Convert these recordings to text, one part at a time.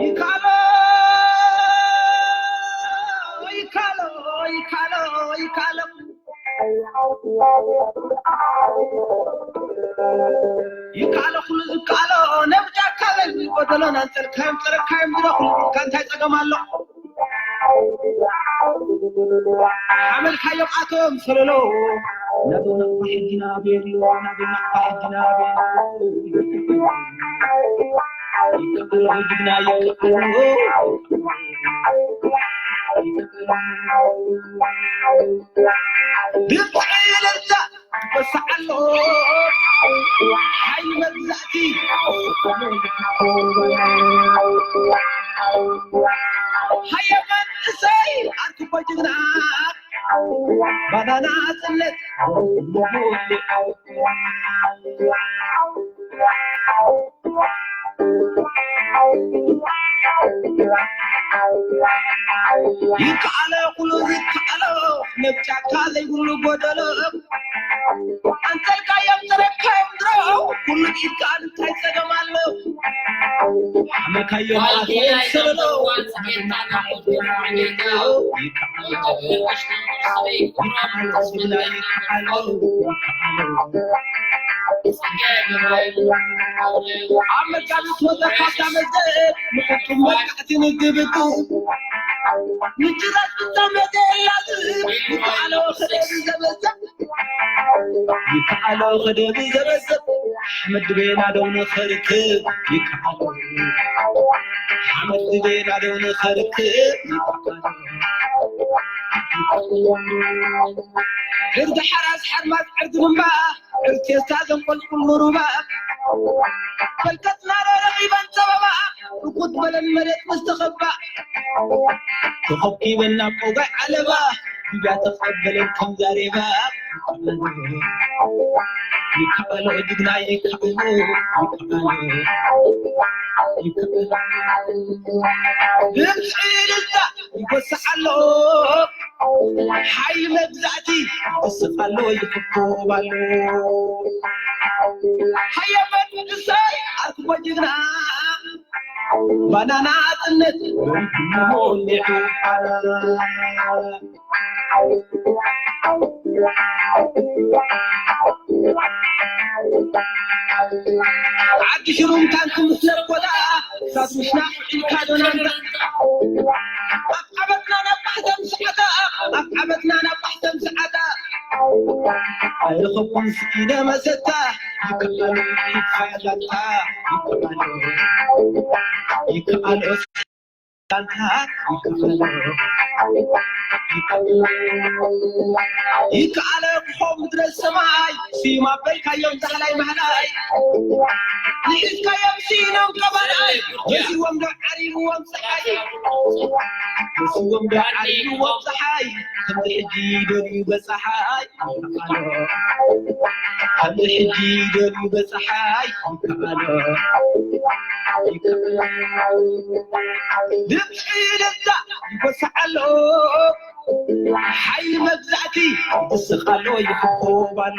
ይካሎ ይካሎ ይካሎ ይካሎ ይካሎ ኩሉ ዝካሎ ነብጃካ በል ጎደሎን ኣንጸልካዮም ጸረካዮም ድረኹ እንታይ ጸገም ኣሎ? ሓመድካዮም ኣቶም ሰለሎ ናብና ሕጂ ናበየሉ ናብና ሕጂ ናበየሉ ይካሎ ጅግና ይካሎ ድምፂ እልልታ ይወስዓሎ ሓይሊ መግዛእቲ ሃየ መንእሰይ ኣርክቦ ጅግና ባናና ጽለት ይከኣሎ ኩሉ ዝከኣሎ ነብጫካ ዘይብሉ ጎደሎ ኣንጸልካዮም ተረካዮም ድሮ ኩሉ ኢድካ እንታይ ጸገም ኣሎ ሓመካዮም ኣትዮም ሰለሎ ኣብ መጋቢት ወዘ ካብታ መዘ ምሕጡም መቃዕቲ ንግብቱ ምጅራት ብታ መዘ ላዝብ ይከኣሎ ክደብ ዘበዘብ ይከኣሎ ክደብ ዘበዘብ ሓመድ ቤና ደው ንኸርክብ ይከኣሎ ሓመድ ቤና ደው ንኸርክብ ይከኣሎ ዕርዲ ሓራስ ሓርማዝ ዕርዲ ምንባ ዕርቴስታ ዘንቆልቁል ንሩባ ፈልከትና ዶ ረኺበን ጸበባ ርኩት በለን መሬት ምስ ተኸባ ተኸኪበን ናብ ቆጋይ ዓለባ ዱብያ ተቐበለን ከም ዛሬባ ይከኣሎ ጅግና ይከኣሎ ይከኣሎ ይከኣሎ ድምፂ ድምፃ ይጎስዕ ኣሎ ሓይሊ መግዛእቲ ይስቕ ኣሎ ይሕኮብ ኣሎ ሃየ መንእሰይ ኣርክቦ ጅግና ባናና ጽነት ወይኩሞ ሊዑ ዓዲ ሽሩም ታንክ ምስ ለኮዳ ሳት ምሽና ኢልካ ዶናንዳ ኣብ ዓመትና ናብ ማሕተም ሰዓታ ኣብ ዓመትና ናብ ማሕተም ሰዓታ ኣይረኸብኩን ስኢነ መሰታ ይከኣሎ ይፋላታ ይከኣሎ ይከኣሎ ይከኣሎ ክኾ ምድረ ሰማይ ስዩም ኣበልካዮም ዛህላይ ማህላይ ንሒዝካዮም ስኢኖም ቀባላይ መሲዎም ዶ ዓሪብዎም ፀሓይ መሲዎም ዶ ዓሪብዎም ፀሓይ ከምዚ ሕጂ ደልዩ በፀሓይ ይከኣሎ ከምዚ ሕጂ ደልዩ በፀሓይ ይከኣሎ ይከኣሎ ድምፂ ደስታ ይጎስዓሎ ሓይሊ መግዛእቲ ይስቓሎ ይሕኮባሎ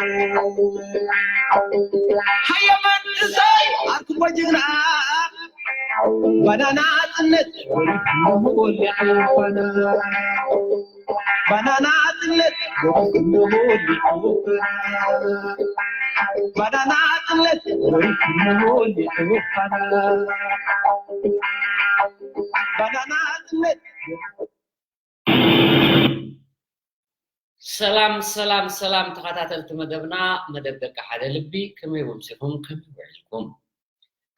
ሃየ መንእሰይ ኣርክቦ ጅግና ባናና ጽነት ወሊዕፋና ባናና ጽነት ወሊዕፋና ባናና ጽነት ወሊዕፋና ባናና ጽነት ሰላም ሰላም ሰላም ተኸታተልቲ መደብና መደብ ደቂ ሓደ ልቢ ከመይ ወምሲኹም ከመይ ውዒልኩም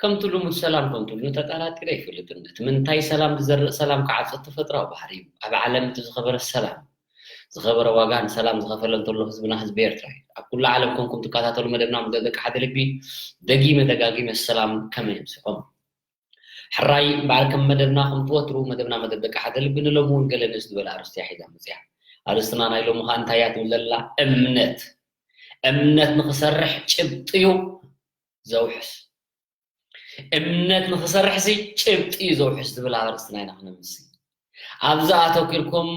ከምቲ ልሙድ ሰላም ከምትብሉ ተጠራጢረ ኣይፈልጥን እቲ ምንታይ ሰላም ዝዘርእ ሰላም ክዓጽድ ተፈጥራዊ ባህሪ እዩ ኣብ ዓለም እቲ ዝኸበረ ሰላም ዝኸበረ ዋጋ ንሰላም ዝኸፈለ እንተሎ ህዝብና ህዝቢ ኤርትራ እዩ ኣብ ኩሉ ዓለም ኮንኩም ትከታተሉ መደብና መደብ ደቂ ሓደ ልቢ ደጊመ ደጋጊመ ሰላም ከመይ ኣምሲኹም ሕራይ በዓል ከም መደብና ከምቲ ወትሩ መደብና መደብ ደቂ ሓደ ልቢ ንሎሚ እውን ገለ ንእስ ዝበለ ኣርእስቲ እያ ሒዛ መፅያ። ኣርእስትና ናይ ሎሚ ከዓ እንታይ እያ ትብል ዘላ? እምነት። እምነት ንኽሰርሕ ጭብጢ እዩ ዘውሕስ። እምነት ንኽሰርሕሲ ጭብጢ እዩ ዘውሕስ ዝብል ኣርእስትና ኢና ክነምሲ። ኣብዚ ኣተኪርኩም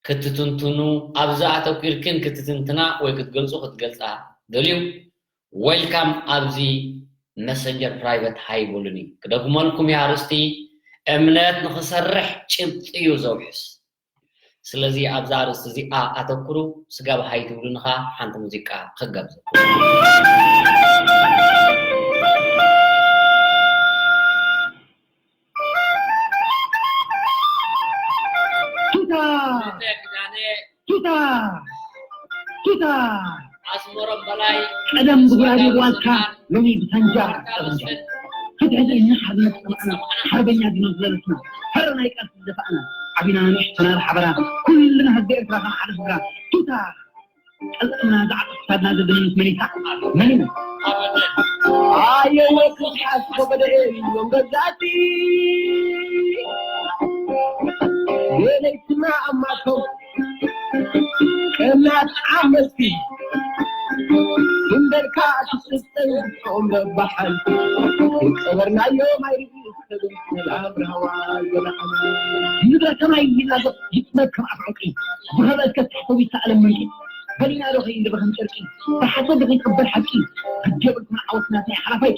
ክትትንትኑ ኣብዛ ኣተኲርክን ክትትንትና ወይ ክትገልጹ ክትገልጻ ደልዩ welcome ኣብዚ መሰንጀር ፕራይቨት ሃይ በሉኒ። ክደግመልኩም እየ ኣርእስቲ፣ እምነት ንኽሰርሕ ጭብጢ እዩ ዘውሕስ። ስለዚ ኣብዛ ኣርእስቲ እዚኣ ኣተኩሩ። ስጋብ ሃይ ትብሉኒ ኸኣ ሓንቲ ሙዚቃ ክጋብዘኩም። ቱታ! ቱታ! ቱታ! ኣስመሮም በላይ ቀደም ብጉራዴ ብዋልካ፣ ሎሚ ብሳንጃ ጠበንጃ። ፍትሒ ደሊና ሓርነት ጸማእና፣ ሓርበኛ ዲና ዝለበስና፣ ሕረ ናይ ቃልሲ ዝደፋእና፣ ዓቢና ንእሽቶና ብሓበራ፣ ኩልና ህዝቢ ኤርትራ ከም ሓደ ስድራ። ቱታ! ቀልጥምና ዝዓጥፍ ክሳድና ዘድንስ መኒሳ፣ መን እዩ? ኣየወ ክትሓስ ከበደ እዮም ገዛእቲ። የለይትና ኣማቶም ቀናት ዓመቲ። ድንበርካ ትስጠይ ብጾም ረባሓን። ዝቀበርናዮም ኣይርኢስ ተብል ሰላም ራህዋ ዘለዓሉ። ምድረ ሰማይ ይናገር ይጥመት ከም ኣፍዑቂ። ዝኸበ እስከ ታሕተዊ ይተኣለም መንቂ። በሊና ዶ ከይንድበ ከም ጨርቂ። ብሓሶት ዶ ከይትቕበል ሓቂ። ግዲ የብልኩምን ዓወት ናትና እዩ ሓላፋይ።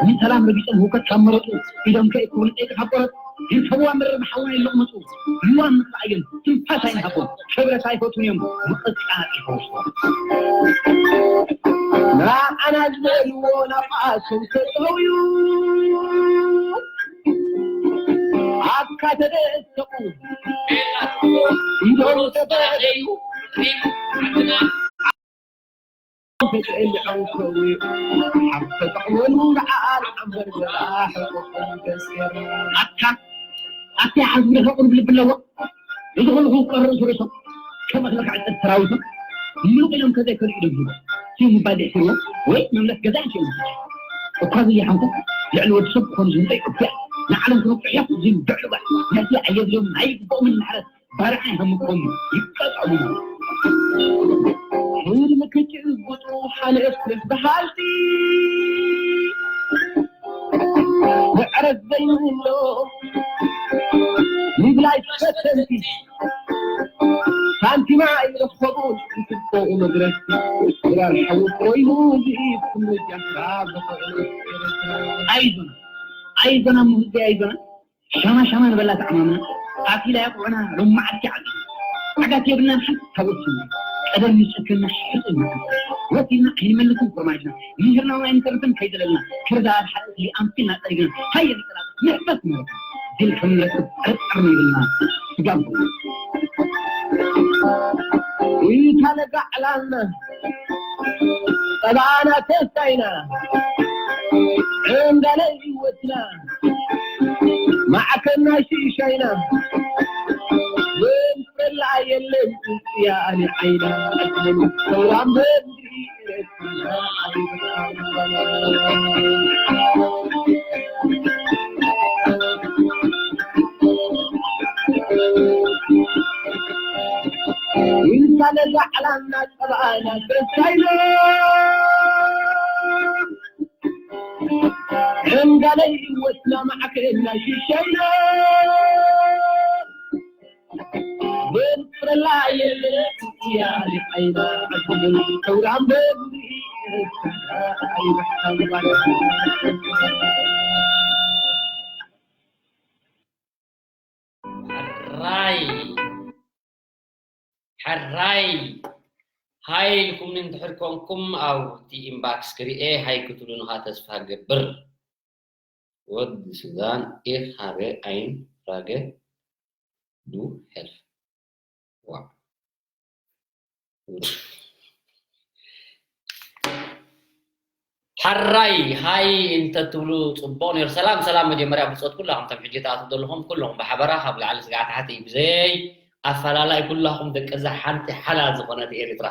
ንሰላም ረጊጾም ህውከት ካብ መረጹ። ኢዶም ከይእክቡ ንጸይቂ ካብ ቆረጽ። ይርከብዋ መረር ብሓዊ ኣይለቕመጹ። ልዋም ንኽልኣዮም ትንፋስ ኣይንሃቦም። ክብረት ኣይፈትዉን እዮም። ምቕጻጽ ይፈውስዎም። ንዓና ዝበልዎ ናብኣቶም ተጠውዩ። ኣካ ተደሰቑ። ኢዶም ተበለዩ። ተጠሊዖም ከውዩ። ሓብ ተጠቕመሉ ንዓኣ ንዓምበር ዘላ ሕቆቆም ተስገረ። ኣካ ኣካ ሓዝቢ ደፈ ቁሩብ ልቢ ኣለዎ። እዚ ኩሉ ክውቀር ርእሱ ርእሶም ከም እኽሊ ክዕጸድ ሰራዊቶም ምሉቕ ኢሎም ከዘይከልኡ ይደግፉ። ሲም ምባል ደሕሲርዎ ወይ መምለስ ገዛ ይሽም። እኳ ዝያሓንኩ ልዕሊ ወዲ ሰብ ክኾኑ ዝምጸ ይቅፍያ። ንዓለም ክነቅሕ እዮም ዝምድዕሉ ባዕ። ነቲ ኣየድልዮም ናይ ግብኦምን ማሕረት ባርዓ ይሃምቆም ይቀጠሉ። ሕልሚ ክጭብጡ ሓለፍ በሃልቲ። ምዕረት ዘይብሎ ምብላይ ፈተንቲ። ሳንቲማ ኣይረኸቡን እንትቆኡ መድረስቲ። ክራር ሓዊ ኮይኑ ዝኢድ ክምጃ ካብ ዝኽእል። ኣይዞና፣ ኣይዞና፣ ሙህዜ ኣይዞና። ሻማ ሻማ ንበላ ተዓማምና። ቃፊላ የቑዑና ሎማዓቲ ዓዲ። ዓጋት የብልናን ሓንቲ ታቦት ስና። ቀደም ንጨክና ሕጽና። ወሲና ኣይንመልስን ኮርማጅና። ምሂርና እውን ኣይንተርፍን ከይዘለልና። ክርዳ ኣብ ሓደ እሊ ኣምሲልና ጸሪግና። ሃየ ንጠላጥ ንሕፈስ ንረካ። ድል ከም ንረክብ ጥርጥር ይብልና። ስጋብ እታ ነጋ ዕላልና። ጸባና ተስፋይና። ዕንጋለ ህይወትና። ማዕከና ሽሻይና። ዘንፈላ የለን ጽያኒ ዓይና። ሰውራም በድሪ ይንሳለ ዛዕላና ጸባኣና ተስፋይና። ዕንጋለ ህይወትና ማዕከና ሽሻይና። ዘንፍረላ የለን ያሊ ዓይና ዓድን ሰውራም በድሪ። ሕራይ፣ ሕራይ። ሃይ ኢልኩምኒ እንድሕር ኮንኩም፣ ኣብቲ ኢንባክስ ክሪኤ ሃይ ክትብሉኒ ኸኣ ተስፋ እገብር። ወዲ ሱዳን፣ ich habe eine Frage, du help. ዋው። ሕራይ፣ ሃይ እንተትብሉ ጽቡቕ ነይሩ። ሰላም፣ ሰላም፣ መጀመርያ ብጾት ኩላኹም፣ ከም ሕጂ ትኣትዉ ዘለኹም ኩለኹም ብሓበራ፣ ካብ ላዕሊ ስጋዕ ታሕቲ፣ ብዘይ ኣፈላላይ ኩላኹም ደቂ እዛ ሓንቲ ሓላል ዝኾነት ኤርትራ።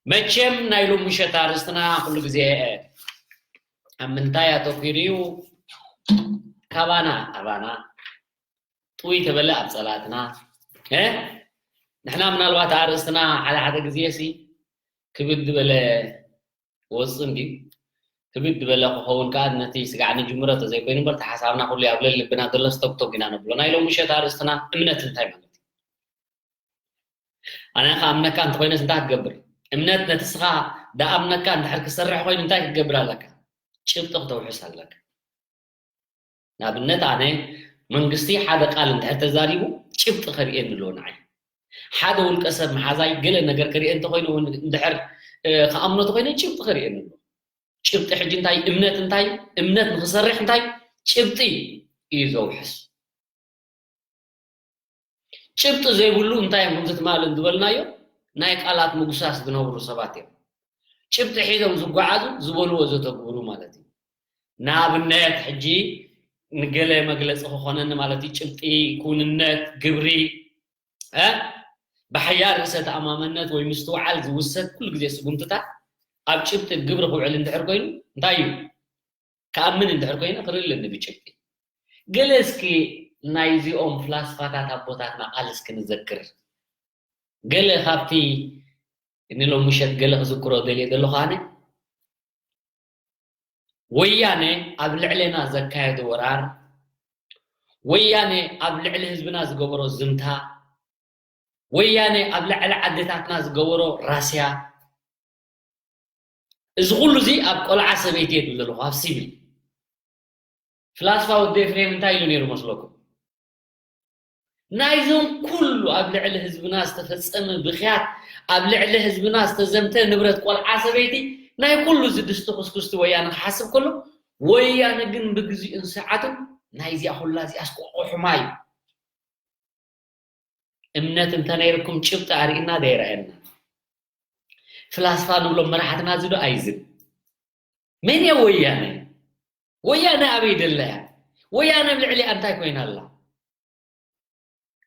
መቸም ናይ ሎሚ ምሸት ኣርእስትና ኩሉ ግዜ ኣብ ምንታይ ኣተኲሩ እዩ? ካባና፣ ኣባና፣ ጥውይ ተበለ ኣብ ጸላእትና። እ? ንሕና ምናልባት ኣርእስትና ሓደ ሓደ ግዜ ሲ ክብድ ዝበለ ክወጽእ እንድዩ። ክብድ ዝበለ ክኸውን ከኣ ነቲ ስጋዕ ንጅምሮ ተዘይኮይኑ እምበር፣ እቲ ሓሳብና ኩሉ ኣብ ልዕሊ ልብና ዘሎ ስተግተግ ኢና ነብሎ። ናይ ሎሚ ምሸት ኣርእስትና እምነት እንታይ ማለት እዩ? ኣነ ክኣምነካ እንተኾይነስ እንታይ ክትገብር? እምነት ነቲ ንስኻ ዝኣምነካ እንድሕር ክሰርሕ ኮይኑ እንታይ ክትገብር ኣለካ? ጭብጢ ክተውሕስ ኣለካ። ንኣብነት ኣነ መንግስቲ ሓደ ቃል እንድሕር ተዛሪቡ ጭብጢ ከርእየኒ ኣለዎ ንዓይ። ሓደ ውልቀ ሰብ መሓዛይ ገለ ነገር ከርእየ እንተኮይነ እውን እንድሕር ክኣምኖ ተኮይነ ጭብጢ ከርእየኒ ኣለዎ። ጭብጢ ሕጂ እንታይ እምነት እንታይ እምነት ንክሰርሕ እንታይ ጭብጢ እዩ ዘውሕስ። ጭብጢ ዘይብሉ እንታይ እዮም ከምዚ ትማል ዝበልናዮ ናይ ቃላት ምጉሳስ ዝነብሩ ሰባት እዮም። ጭብጢ ሒዞም ዝጓዓዙ ዝበልዎ ዘተግብሩ ማለት እዩ። ንኣብነት ሕጂ ንገለ መግለፂ ክኾነኒ ማለት እዩ ጭብጢ፣ ክውንነት፣ ግብሪ፣ ብሓያል ርእሰ ተኣማመነት ወይ ምስትውዓል ዝውሰድ ኩሉ ግዜ ስጉምትታት ኣብ ጭብጢ ግብሪ ክውዕል እንድሕር ኮይኑ እንታይ እዩ ክኣምን እንድሕር ኮይነ ክርልኒ ብጭብጢ። ገለ እስኪ ናይዚኦም ፍላስፋታት ኣቦታትና ቃል እስኪ ንዘክር። ገለ ካብቲ ንሎም ምሸት ገለ ክዝክሮ ደልየ ዘለኹ ኣነ ወያነ ኣብ ልዕሌና ዘካየዶ ወራር፣ ወያነ ኣብ ልዕሊ ህዝብና ዝገበሮ ዝምታ፣ ወያነ ኣብ ልዕሊ ዓድታትና ዝገበሮ ራስያ፣ እዚ ኩሉ እዚ ኣብ ቆልዓ ሰበይቲ እየ ዝብል ዘለኹ ኣብ ሲቪል። ፍላስፋ ወዲ ኤፍሬም እንታይ ኢሉ ነይሩ መስለኩም? ናይዞም ኩሉ ኣብ ልዕሊ ህዝብና ዝተፈጸመ ብኽያት፣ ኣብ ልዕሊ ህዝብና ዝተዘምተ ንብረት ቆልዓ ሰበይቲ፣ ናይ ኩሉ እዚ ድስቲ ኩስኩስቲ ወያነ ክሓስብ ከሎ፣ ወያነ ግን ብግዚኡን ሰዓቱን ናይዚኣ ኩላ እዚኣ ኣስቆቆ ሕማይ እምነት እንተነይርኩም ጭብጢ ኣርእና ደይረኣየና። ፍላስፋ ንብሎም መራሕትና እዚ ዶ ኣይዝን? መን እያ ወያነ? ወያነ ኣበይ ደለያ? ወያነ ኣብ ልዕሊኣ እንታይ ኮይና ኣላ?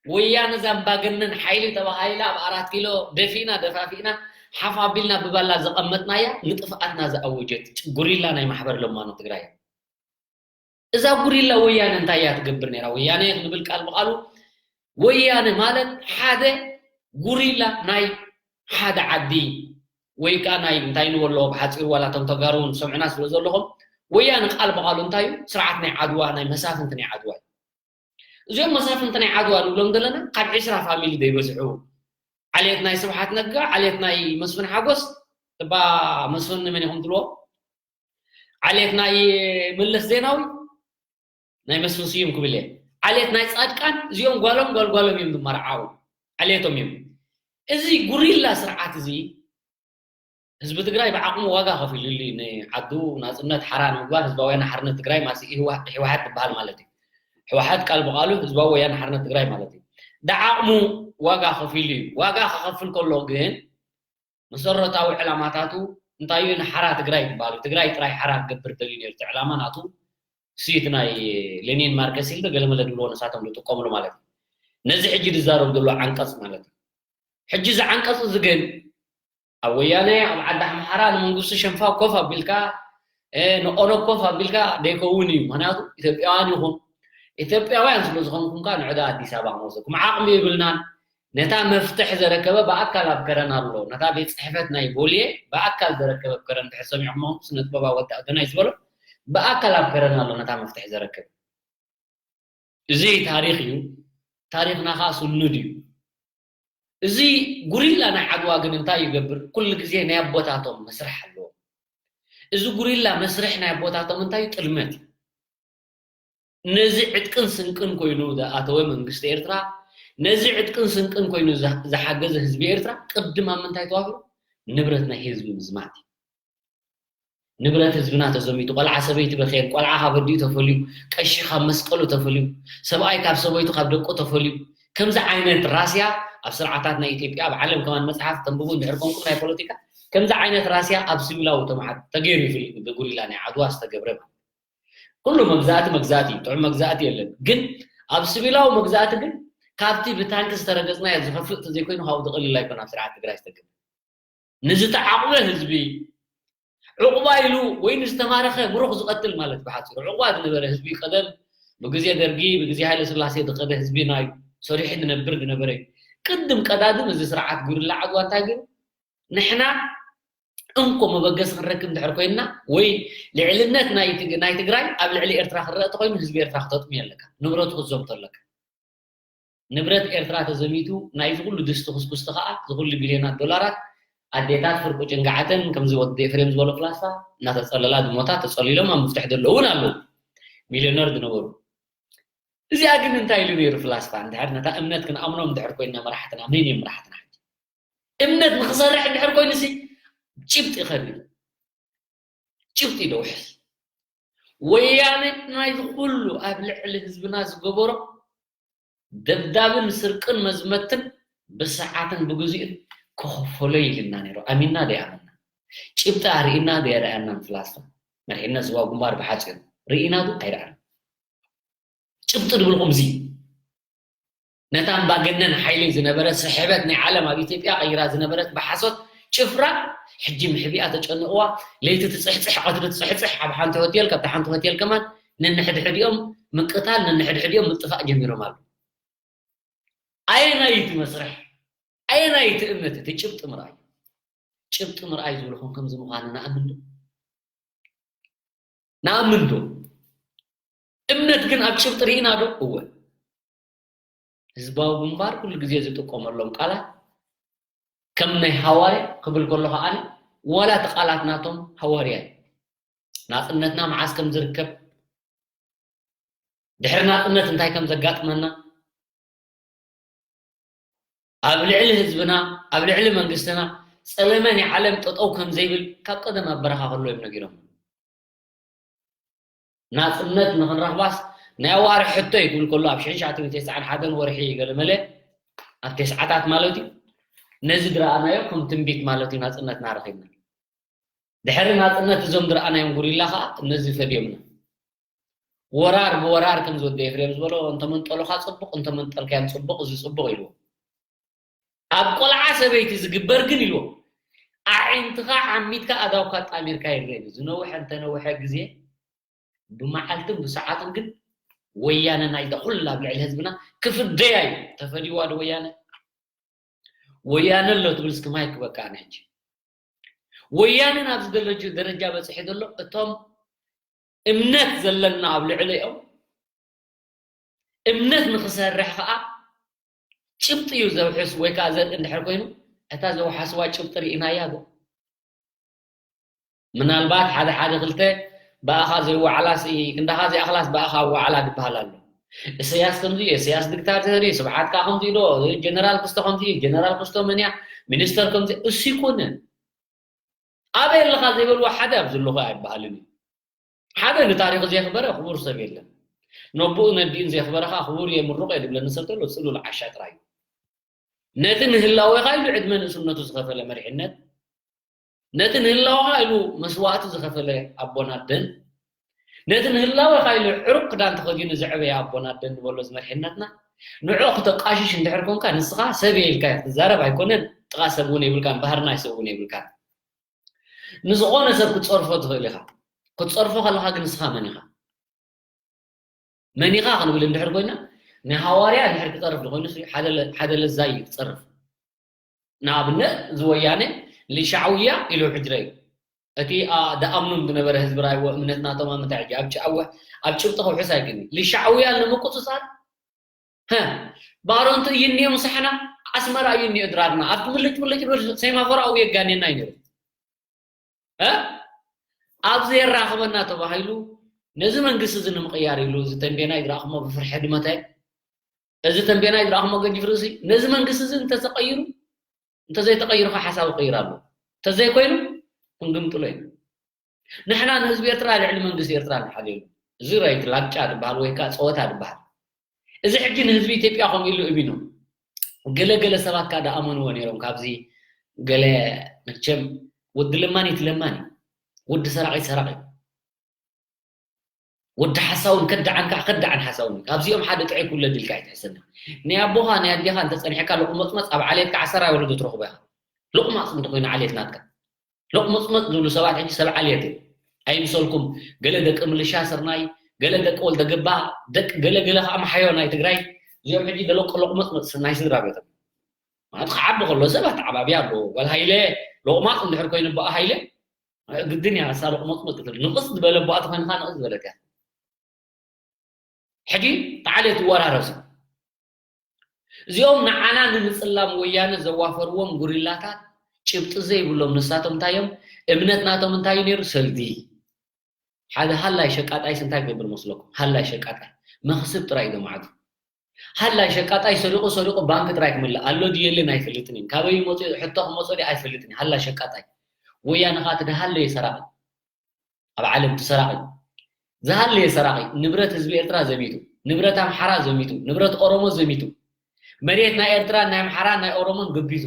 ወያነ እዛ ኣምባገነን ሓይሊ ተባሂላ ኣብ ኣራት ኪሎ ደፊእና ደፋፊእና ሓፍ ኣቢልና ብባላ ዘቐመጥናያ ንጥፍኣትና ዝኣወጀት ጉሪላ ናይ ማሕበር ለማኖ ትግራይ። እዛ ጉሪላ ወያነ እንታይ እያ ትገብር ነይራ? ወያነ ክንብል ቃል ብቃሉ ወያነ ማለት ሓደ ጉሪላ ናይ ሓደ ዓዲ ወይ ከዓ ናይ እንታይ ንበሎ ብሓፂሩ ዋላ እቶም ተጋሩ እውን ሰምዑና ስለ ዘለኹም ወያነ ቃል ብቃሉ እንታይ እዩ? ስርዓት ናይ ዓድዋ ናይ መሳፍንቲ ናይ ዓድዋ እዩ። እዚኦም መሳፍንቲ ናይ ዓድዋ ንብሎም ዘለና ካብ ዕስራ ፋሚሊ ዘይበዝሑ ዓሌት ናይ ስብሓት ነጋ ዓሌት ናይ መስፍን ሓጎስ እባ መስፍን ንመን ኢኹም ትልዎ? ዓሌት ናይ መለስ ዜናዊ ናይ መስፍን ስዩም ክብል እየ። ዓሌት ናይ ፃድቃን እዚኦም ጓሎም ጓልጓሎም እዮም ዝመርዓው ዓሌቶም እዮም። እዚ ጉሪላ ስርዓት እዚ ህዝቢ ትግራይ ብዓቕሙ ዋጋ ከፊሉሉ እዩ። ንዓዱ ናፅነት ሓራ ንምግባር ህዝባዊ ወያነ ሓርነት ትግራይ ማሲ ህወሓት ትበሃል ማለት እዩ። ህወሓት ቃል ብቃሉ ህዝባዊ ወያነ ሓርነት ትግራይ ማለት እዩ። ብዓቕሙ ዋጋ ከፊሉ እዩ። ዋጋ ክኸፍል ከሎ ግን መሰረታዊ ዕላማታቱ እንታይ እዩ? ንሓራ ትግራይ ዝበሃል ትግራይ ጥራይ ሓራ ክገብር ደልዩ ነይሩ። እቲ ዕላማ ናቱ ስዩት ናይ ሌኒን ማርከስ ኢልዶ ገለመለ ድብልዎ ንሳቶም ዝጥቀምሉ ማለት እዩ። ነዚ ሕጂ ዝዛረብ ዘሎ ዓንቀፅ ማለት እዩ። ሕጂ እዚ ዓንቀፅ እዚ ግን ኣብ ወያነ ኣብ ዓዲ ኣምሓራ ንመንግስቱ ሸንፋ ኮፍ ኣቢልካ ንኦነግ ኮፍ ኣቢልካ ደይከውን እዩ። ምክንያቱ ኢትዮጵያውያን ይኹም ኢትዮጵያውያን ስለ ዝኾንኩም ከ ንዕዳ ኣዲስ ኣበባ ክመልሰኩም ዓቕሚ የብልናን። ነታ መፍትሕ ዘረከበ ብኣካል ኣብ ከረን ኣሎ። ነታ ቤት ፅሕፈት ናይ ቦሌ ብኣካል ዘረከበ ኣብ ከረን ድሕር ሰሚዕኩም ስነ ጥበባ ወዲ ኣዶናይ ዝበሎ ብኣካል ኣብ ከረን ኣሎ ነታ መፍትሕ ዘረከበ። እዚ ታሪኽ እዩ። ታሪኽና ከዓ ስኑድ እዩ። እዚ ጉሪላ ናይ ዓድዋ ግን እንታይ ይገብር? ኩሉ ግዜ ናይ ኣቦታቶም መስርሕ ኣለዎም። እዚ ጉሪላ መስርሕ ናይ ኣቦታቶም እንታይ እዩ? ጥልመት እዩ። ነዚ ዕጥቅን ስንቅን ኮይኑ ዝኣተወ መንግስቲ ኤርትራ፣ ነዚ ዕጥቅን ስንቅን ኮይኑ ዝሓገዘ ህዝቢ ኤርትራ ቅድም ኣብ ምንታይ ተዋፊሩ? ንብረት ናይ ህዝቢ ምዝማት እዩ። ንብረት ህዝብና ተዘሚቱ፣ ቆልዓ ሰበይቲ በኸየን፣ ቆልዓ ካብ ኣዲኡ ተፈልዩ፣ ቀሺ ካብ መስቀሉ ተፈልዩ፣ ሰብኣይ ካብ ሰበይቱ ካብ ደቁ ተፈልዩ፣ ከምዚ ዓይነት ራስያ ኣብ ስርዓታት ናይ ኢትዮጵያ ኣብ ዓለም ከማን መፅሓፍ ተንብቡ እንድሕር ኮንኩም ናይ ፖለቲካ ከምዚ ዓይነት ራስያ ኣብ ሲቪላዊ ተማሓት ተገይሩ ይፍልጥ ብጉሪላ ናይ ዓድዋ ዝተገብረ ማለት ኩሉ መግዛእቲ መግዛእቲ እዩ፣ ጥዑም መግዛእቲ የለን። ግን ኣብ ሲቪላዊ መግዛእቲ ግን ካብቲ ብታንኪ ዝተረገፅናዮ ዝኸፍእ ተዘይኮይኑ ካብኡ ዝቐልል ኣይኮን ኣብ ስርዓት ትግራይ ዝተገብረ። ንዝተዓቑበ ህዝቢ ዕቑባ ኢሉ ወይ ንዝተማረኸ ብሩኽ ዝቐትል ማለት ብሓፂሩ ዕቑባ ዝነበረ ህዝቢ ቀደም ብግዜ ደርጊ ብግዜ ሃይለ ስላሴ ዝኸደ ህዝቢ ናይ ሰሪሑ ዝነብር ዝነበረ እዩ። ቅድም ቀዳድም እዚ ስርዓት ጉርላ ዓድዋ እንታይ ግን ንሕና እንኮ መበገሲ ክንረክብ እንድሕር ኮይንና ወይ ልዕልነት ናይ ትግ- ናይ ትግራይ ኣብ ልዕሊ ኤርትራ ክረአ ተኮይኑ ህዝቢ ኤርትራ ክተጥምዮ ኣለካ፣ ንብረቱ ክትዘምቶ ኣለካ። ንብረት ኤርትራ ተዘሚቱ ናይዚ ኩሉ ድስቲ ኩስኩስቲ ከዓ እዚ ኩሉ ቢልዮናት ዶላራት ኣዴታት ፍርቁ ጭንጋዓተን ከምዚ ወዲ ኤፍሬም ዝበሎ ፍላስፋ እናተጸለላ ዝሞታ ተጸሊሎም ኣብ ምፍትሕ ዘለዉ እውን ኣለዉ። ሚልዮነር ዝነበሩ። እዚኣ ግን እንታይ ኢሉ ነይሩ ፍላስፋ? እንድሕር ነታ እምነት ክንኣምኖም እንድሕር ኮይንና መራሕትና፣ መን እዮም መራሕትና? ሕጂ እምነት ንኽሰርሕ እንድሕር ኮይኑሲ ጭብጢ ይኸዱ። ጭብጢ ዶ ውሕስ? ወያነ ናይዚ ኩሉ ኣብ ልዕሊ ህዝብና ዝገበሮ ደብዳብን ስርቅን መዝመትን ብሰዓትን ብግዚኡን ክኸፈሎ ኢልና ነይሩ። ኣሚንና ደይኣመንና፣ ጭብጢ ኣርኢና ደይረኣና፣ ፍላስፋ መሪሕነት ዝዋ ግንባር ብሓፂሩ ርኢና ዶ ኣይረኣና? ጭብጢ ድብልኩም እዚ ነታ ኣምባገነን ሓይሊ ዝነበረ ስሕበት ናይ ዓለም ኣብ ኢትዮጵያ ቀይራ ዝነበረት ብሓሶት ጭፍራ ሕጂ ምሕቢኣ ተጨንቕዋ፣ ለይቲ ትፅሕፅሕ ቀትሪ ትፅሕፅሕ ኣብ ሓንቲ ሆቴል ካብታ ሓንቲ ሆቴል ከማን ነንሕድሕዲኦም ምቅታል ነንሕድሕዲኦም ምጥፋእ ጀሚሮም ኣለዉ። ኣየናይ እቲ መስርሕ? ኣየናይ እቲ እምነት? እቲ ጭብጢ ምርኣይ። ጭብጢ ምርኣይ ዝብልኹም ከምዚ ምዃኑ ንኣምን ዶ? ንኣምን ዶ? እምነት ግን ኣብ ጭብጢ ርኢና ዶ? እወ። ህዝባዊ ግንባር ኩሉ ግዜ ዝጥቀመሎም ቃላት ከም ናይ ሃዋርያ ክብል ከሎ ከኣ ዋላ እቲ ቃላት ናቶም ሃዋርያ እዩ። ናጽነትና መዓስ ከም ዝርከብ፣ ድሕሪ ናጽነት እንታይ ከም ዘጋጥመና፣ ኣብ ልዕሊ ህዝብና፣ ኣብ ልዕሊ መንግስትና ጸለመ ናይ ዓለም ጠጠው ከም ዘይብል ካብ ቀደም ኣብ በረኻ ከሎ እዮም ነጊሮም። ናጽነት ንኽንረኽባስ ናይ ኣዋርሕ ሕቶ እዩ ክብል ከሎ ኣብ ሽሕን ትሽዓተ ሚእትን ተስዓን ሓደን ወርሒ ገለመለ ኣብ ተስዓታት ማለት እዩ። ነዚ ዝረኣናዮ ከም ትንቢት ማለት እዩ ናጽነትና ረኺብና። ድሕሪ ናጽነት እዞም ዝረኣናዮም ጉሪላ ኸኣ ነዚ ፈድዮምና። ወራር ብወራር ከም ዝወደ ኤፍሬም ዝበሎ እንተመንጠሉኻ ጽቡቕ እንተመንጠልካዮም ጽቡቕ እዚ ጽቡቕ ኢልዎ። ኣብ ቆልዓ ሰበይቲ ዝግበር ግን ኢልዎ ኣዒንትኻ ዓሚትካ ኣእዳውካ ጣሚርካ ይረአ እዩ። ዝነውሐ እንተነውሐ ግዜ ብመዓልትን ብሰዓትን ግን ወያነ ናይዛ ኩላ ኣብ ልዕሊ ህዝብና ክፍደያ እዩ። ተፈዲዋ ዶ ወያነ? ወያነ ኣሎ ትብል እስኪ ማይክ በቃ ኣነ ሕጂ ወያነ ናብ ዝደለጁ ደረጃ በፂሑ ዘሎ እቶም እምነት ዘለና ኣብ ልዕሊኦም እምነት ንክሰርሕ ከዓ ጭብጢ እዩ ዘውሕስ ወይ ከዓ ዘርኢ እንድሕር ኮይኑ እታ ዘውሓስዋ ጭብጢ ርኢናያ ዶ? ምናልባት ሓደ ሓደ ክልተ ብኣኻ ዘይወዓላስ ክንዳኻ ዘይኣኽላስ ብኣኻ ኣወዓላ ዝበሃል ኣሎ። እሰያስ ከምዚ እዩ፣ እሰያስ ዲክታተር እዩ፣ ስብሓት ከዓ ከምዚ ዶ፣ ጀነራል ክስቶ ከምዚ እዩ፣ ጀነራል ክስቶ መን እያ፣ ሚኒስተር ከምዚ እሱ ይኮንን። ኣበይ ኣለኻ ዘይበልዎ ሓደ ኣብዚ ኣለኹ ኣይበሃልን እዩ። ሓደ ንታሪኹ ዘየኽበረ ክቡር ሰብ የለን። ነቦኡ ነዲኡን ዘየኽበረ ከዓ ክቡር እየ ምሩቕ እየ ዝብለኒ ሰብ ተሎ ፅሉል ዓሻ ጥራይ እዩ። ነቲ ንህላዌኻ ኢሉ ዕድመ ንእስነቱ ዝኸፈለ መሪሕነት፣ ነቲ ንህላወኻ ኢሉ መስዋእቲ ዝኸፈለ ኣቦን ኣደን፣ ነቲ ንህላወኻ ኢሉ ዕሩቕ ክዳን ተኸዲኑ ዘዕበየ ኣቦን ኣደን ንበሎ እዚ መሪሕነትና፣ ንዕኡ ክተቃሽሽ እንድሕር ኮንካ ንስኻ ሰብ እየ ኢልካ ክትዛረብ ኣይኮነን፣ ጥቓ ሰብ እውን የብልካን፣ ባህርናይ ሰብ እውን የብልካን። ንዝኾነ ሰብ ክትጸርፎ ትኽእል ኢኻ። ክትጸርፎ ከለኻ ግን ንስኻ መን ኢኻ? መን ኢኻ ክንብል እንድሕር ኮይና ንሃዋርያ እንድሕር ክጸርፍ ዝኾይኑ ሓደ ለዛ እዩ ክጸርፍ። ንኣብነት እዚ ወያነ ልሻዕውያ ኢሉ ሕጅረ እዩ። እቲ ደኣምኑም ዝነበረ ህዝቢ ራይዎ እምነት ናቶም ኣብ ምንታይ ሕጂ ኣብ ጭ- ኣብ ጭብጢ ከውሕስ ኣይክእልን። ልሻዕውያ ንምቁፅፃር ባሮንቱ እዩ እኒኦ ምሳሕና ኣስመራ እዩ እኒኦ ድራርና ኣብቲ ምልጭ ምልጭ ብል ሰይማፈራኡ የጋኔና እዩ ነይሩ። እ? ኣብዚ የራኽበና ተባሂሉ ነዚ መንግስቲ እዚ ንምቕያር ኢሉ እዚ ተንቤናይ ዝረኣኹሞ ብፍርሒ ድመተ እዚ ተንቤናይ ዝረኣኹሞ ገጅፍ ርእሲ ነዚ መንግስቲ እዚ እንተተቐይሩ እንተዘይተቐይሩ ከዓ ሓሳብ ይቕይር ኣሎ እንተዘይኮይኑ ክንግምጥሎ ኢና። ንሕና ንህዝቢ ኤርትራ ልዕሊ መንግስቲ ኤርትራ ንሓልየሉ። እዚ ራይት ላግጫ ዝበሃል ወይ ከዓ ፀወታ ዝበሃል እዚ ሕጂ ንህዝቢ ኢትዮጵያ ከምኡ ኢሉ እሚኖም ገለ ገለ ሰባት ከዓ ደኣመንዎ ነይሮም ካብዚ ገለ መቸም ወዲ ለማኒ እቲ ለማኒ ወዲ ሰራቒ ሰራቒ ወዲ ሓሳውን ከዳዓን ከዓ ከዳዓን ሓሳውን ካብዚኦም ሓደ ጥዑይ ክውለድ ኢልካ ኣይትሕሰና ናይ ኣቦኻ ናይ ኣዴኻ እንተፀኒሕካ ሎቕመፅመፅ ኣብ ዓሌትካ ዓሰራ ወለዶ ትረኽቦ ኢኻ ሎቕማፅ እንተኮይኑ ዓሌት ናትካ ሎቕመፅመፅ ዝብሉ ሰባት ሕጂ ሰብ ዓሌት እዮም ኣይምሰልኩም ገለ ደቂ ምልሻ ስርናይ ገለ ደቂ ወልደ ገባ ደቂ ገለ ገለ ከዓ መሓዮ ናይ ትግራይ እዚኦም ሕጂ ደለቆ ሎቕመፅመፅ ናይ ስድራ ቤቶም ማለት ክዓቢ ከሎ ሰብ ኣተዓባብያ ኣለዎ ጓል ሃይለ ሎቕማፅ እንድሕር ኮይኑ በኣ ሃይለ ግድን እያ እሳ ሎቕመፅመፅ ክትብል ንቕስ ዝበለ በኣ ተኮይንካ ንቕስ ዝበለት እያ ሕጂ ተዓሌት ይወራረሱ እዚኦም ንዓና ንምፅላም ወያነ ዘዋፈርዎም ጉሪላታት ጭብጢ ዘይብሎም ንሳቶም እንታይ እዮም? እምነት ናቶም እንታይ እዩ ነይሩ? ሰልዲ። ሓደ ሃላይ ሸቃጣይስ እንታይ ክገብር መስለኩም? ሃላይ ሸቃጣይ መኽስብ ጥራይ እዩ ደማዕዱ። ሃላይ ሸቃጣይ ሰሪቑ ሰሪቑ ባንክ ጥራይ ክምልእ ኣሎ ድዩ የለን ኣይፈልጥን እዩ። ካበይ መፁ ሕቶ ክመፆ ድዩ ኣይፈልጥን እዩ። ሃላይ ሸቃጣይ ወያነ ከዓ እቲ ደሃለየ ሰራቒ ኣብ ዓለም እቲ ሰራቒ ዝሃለየ ሰራቒ ንብረት ህዝቢ ኤርትራ ዘሚቱ፣ ንብረት ኣምሓራ ዘሚቱ፣ ንብረት ኦሮሞ ዘሚቱ፣ መሬት ናይ ኤርትራ ናይ ኣምሓራ ናይ ኦሮሞን ገቢቱ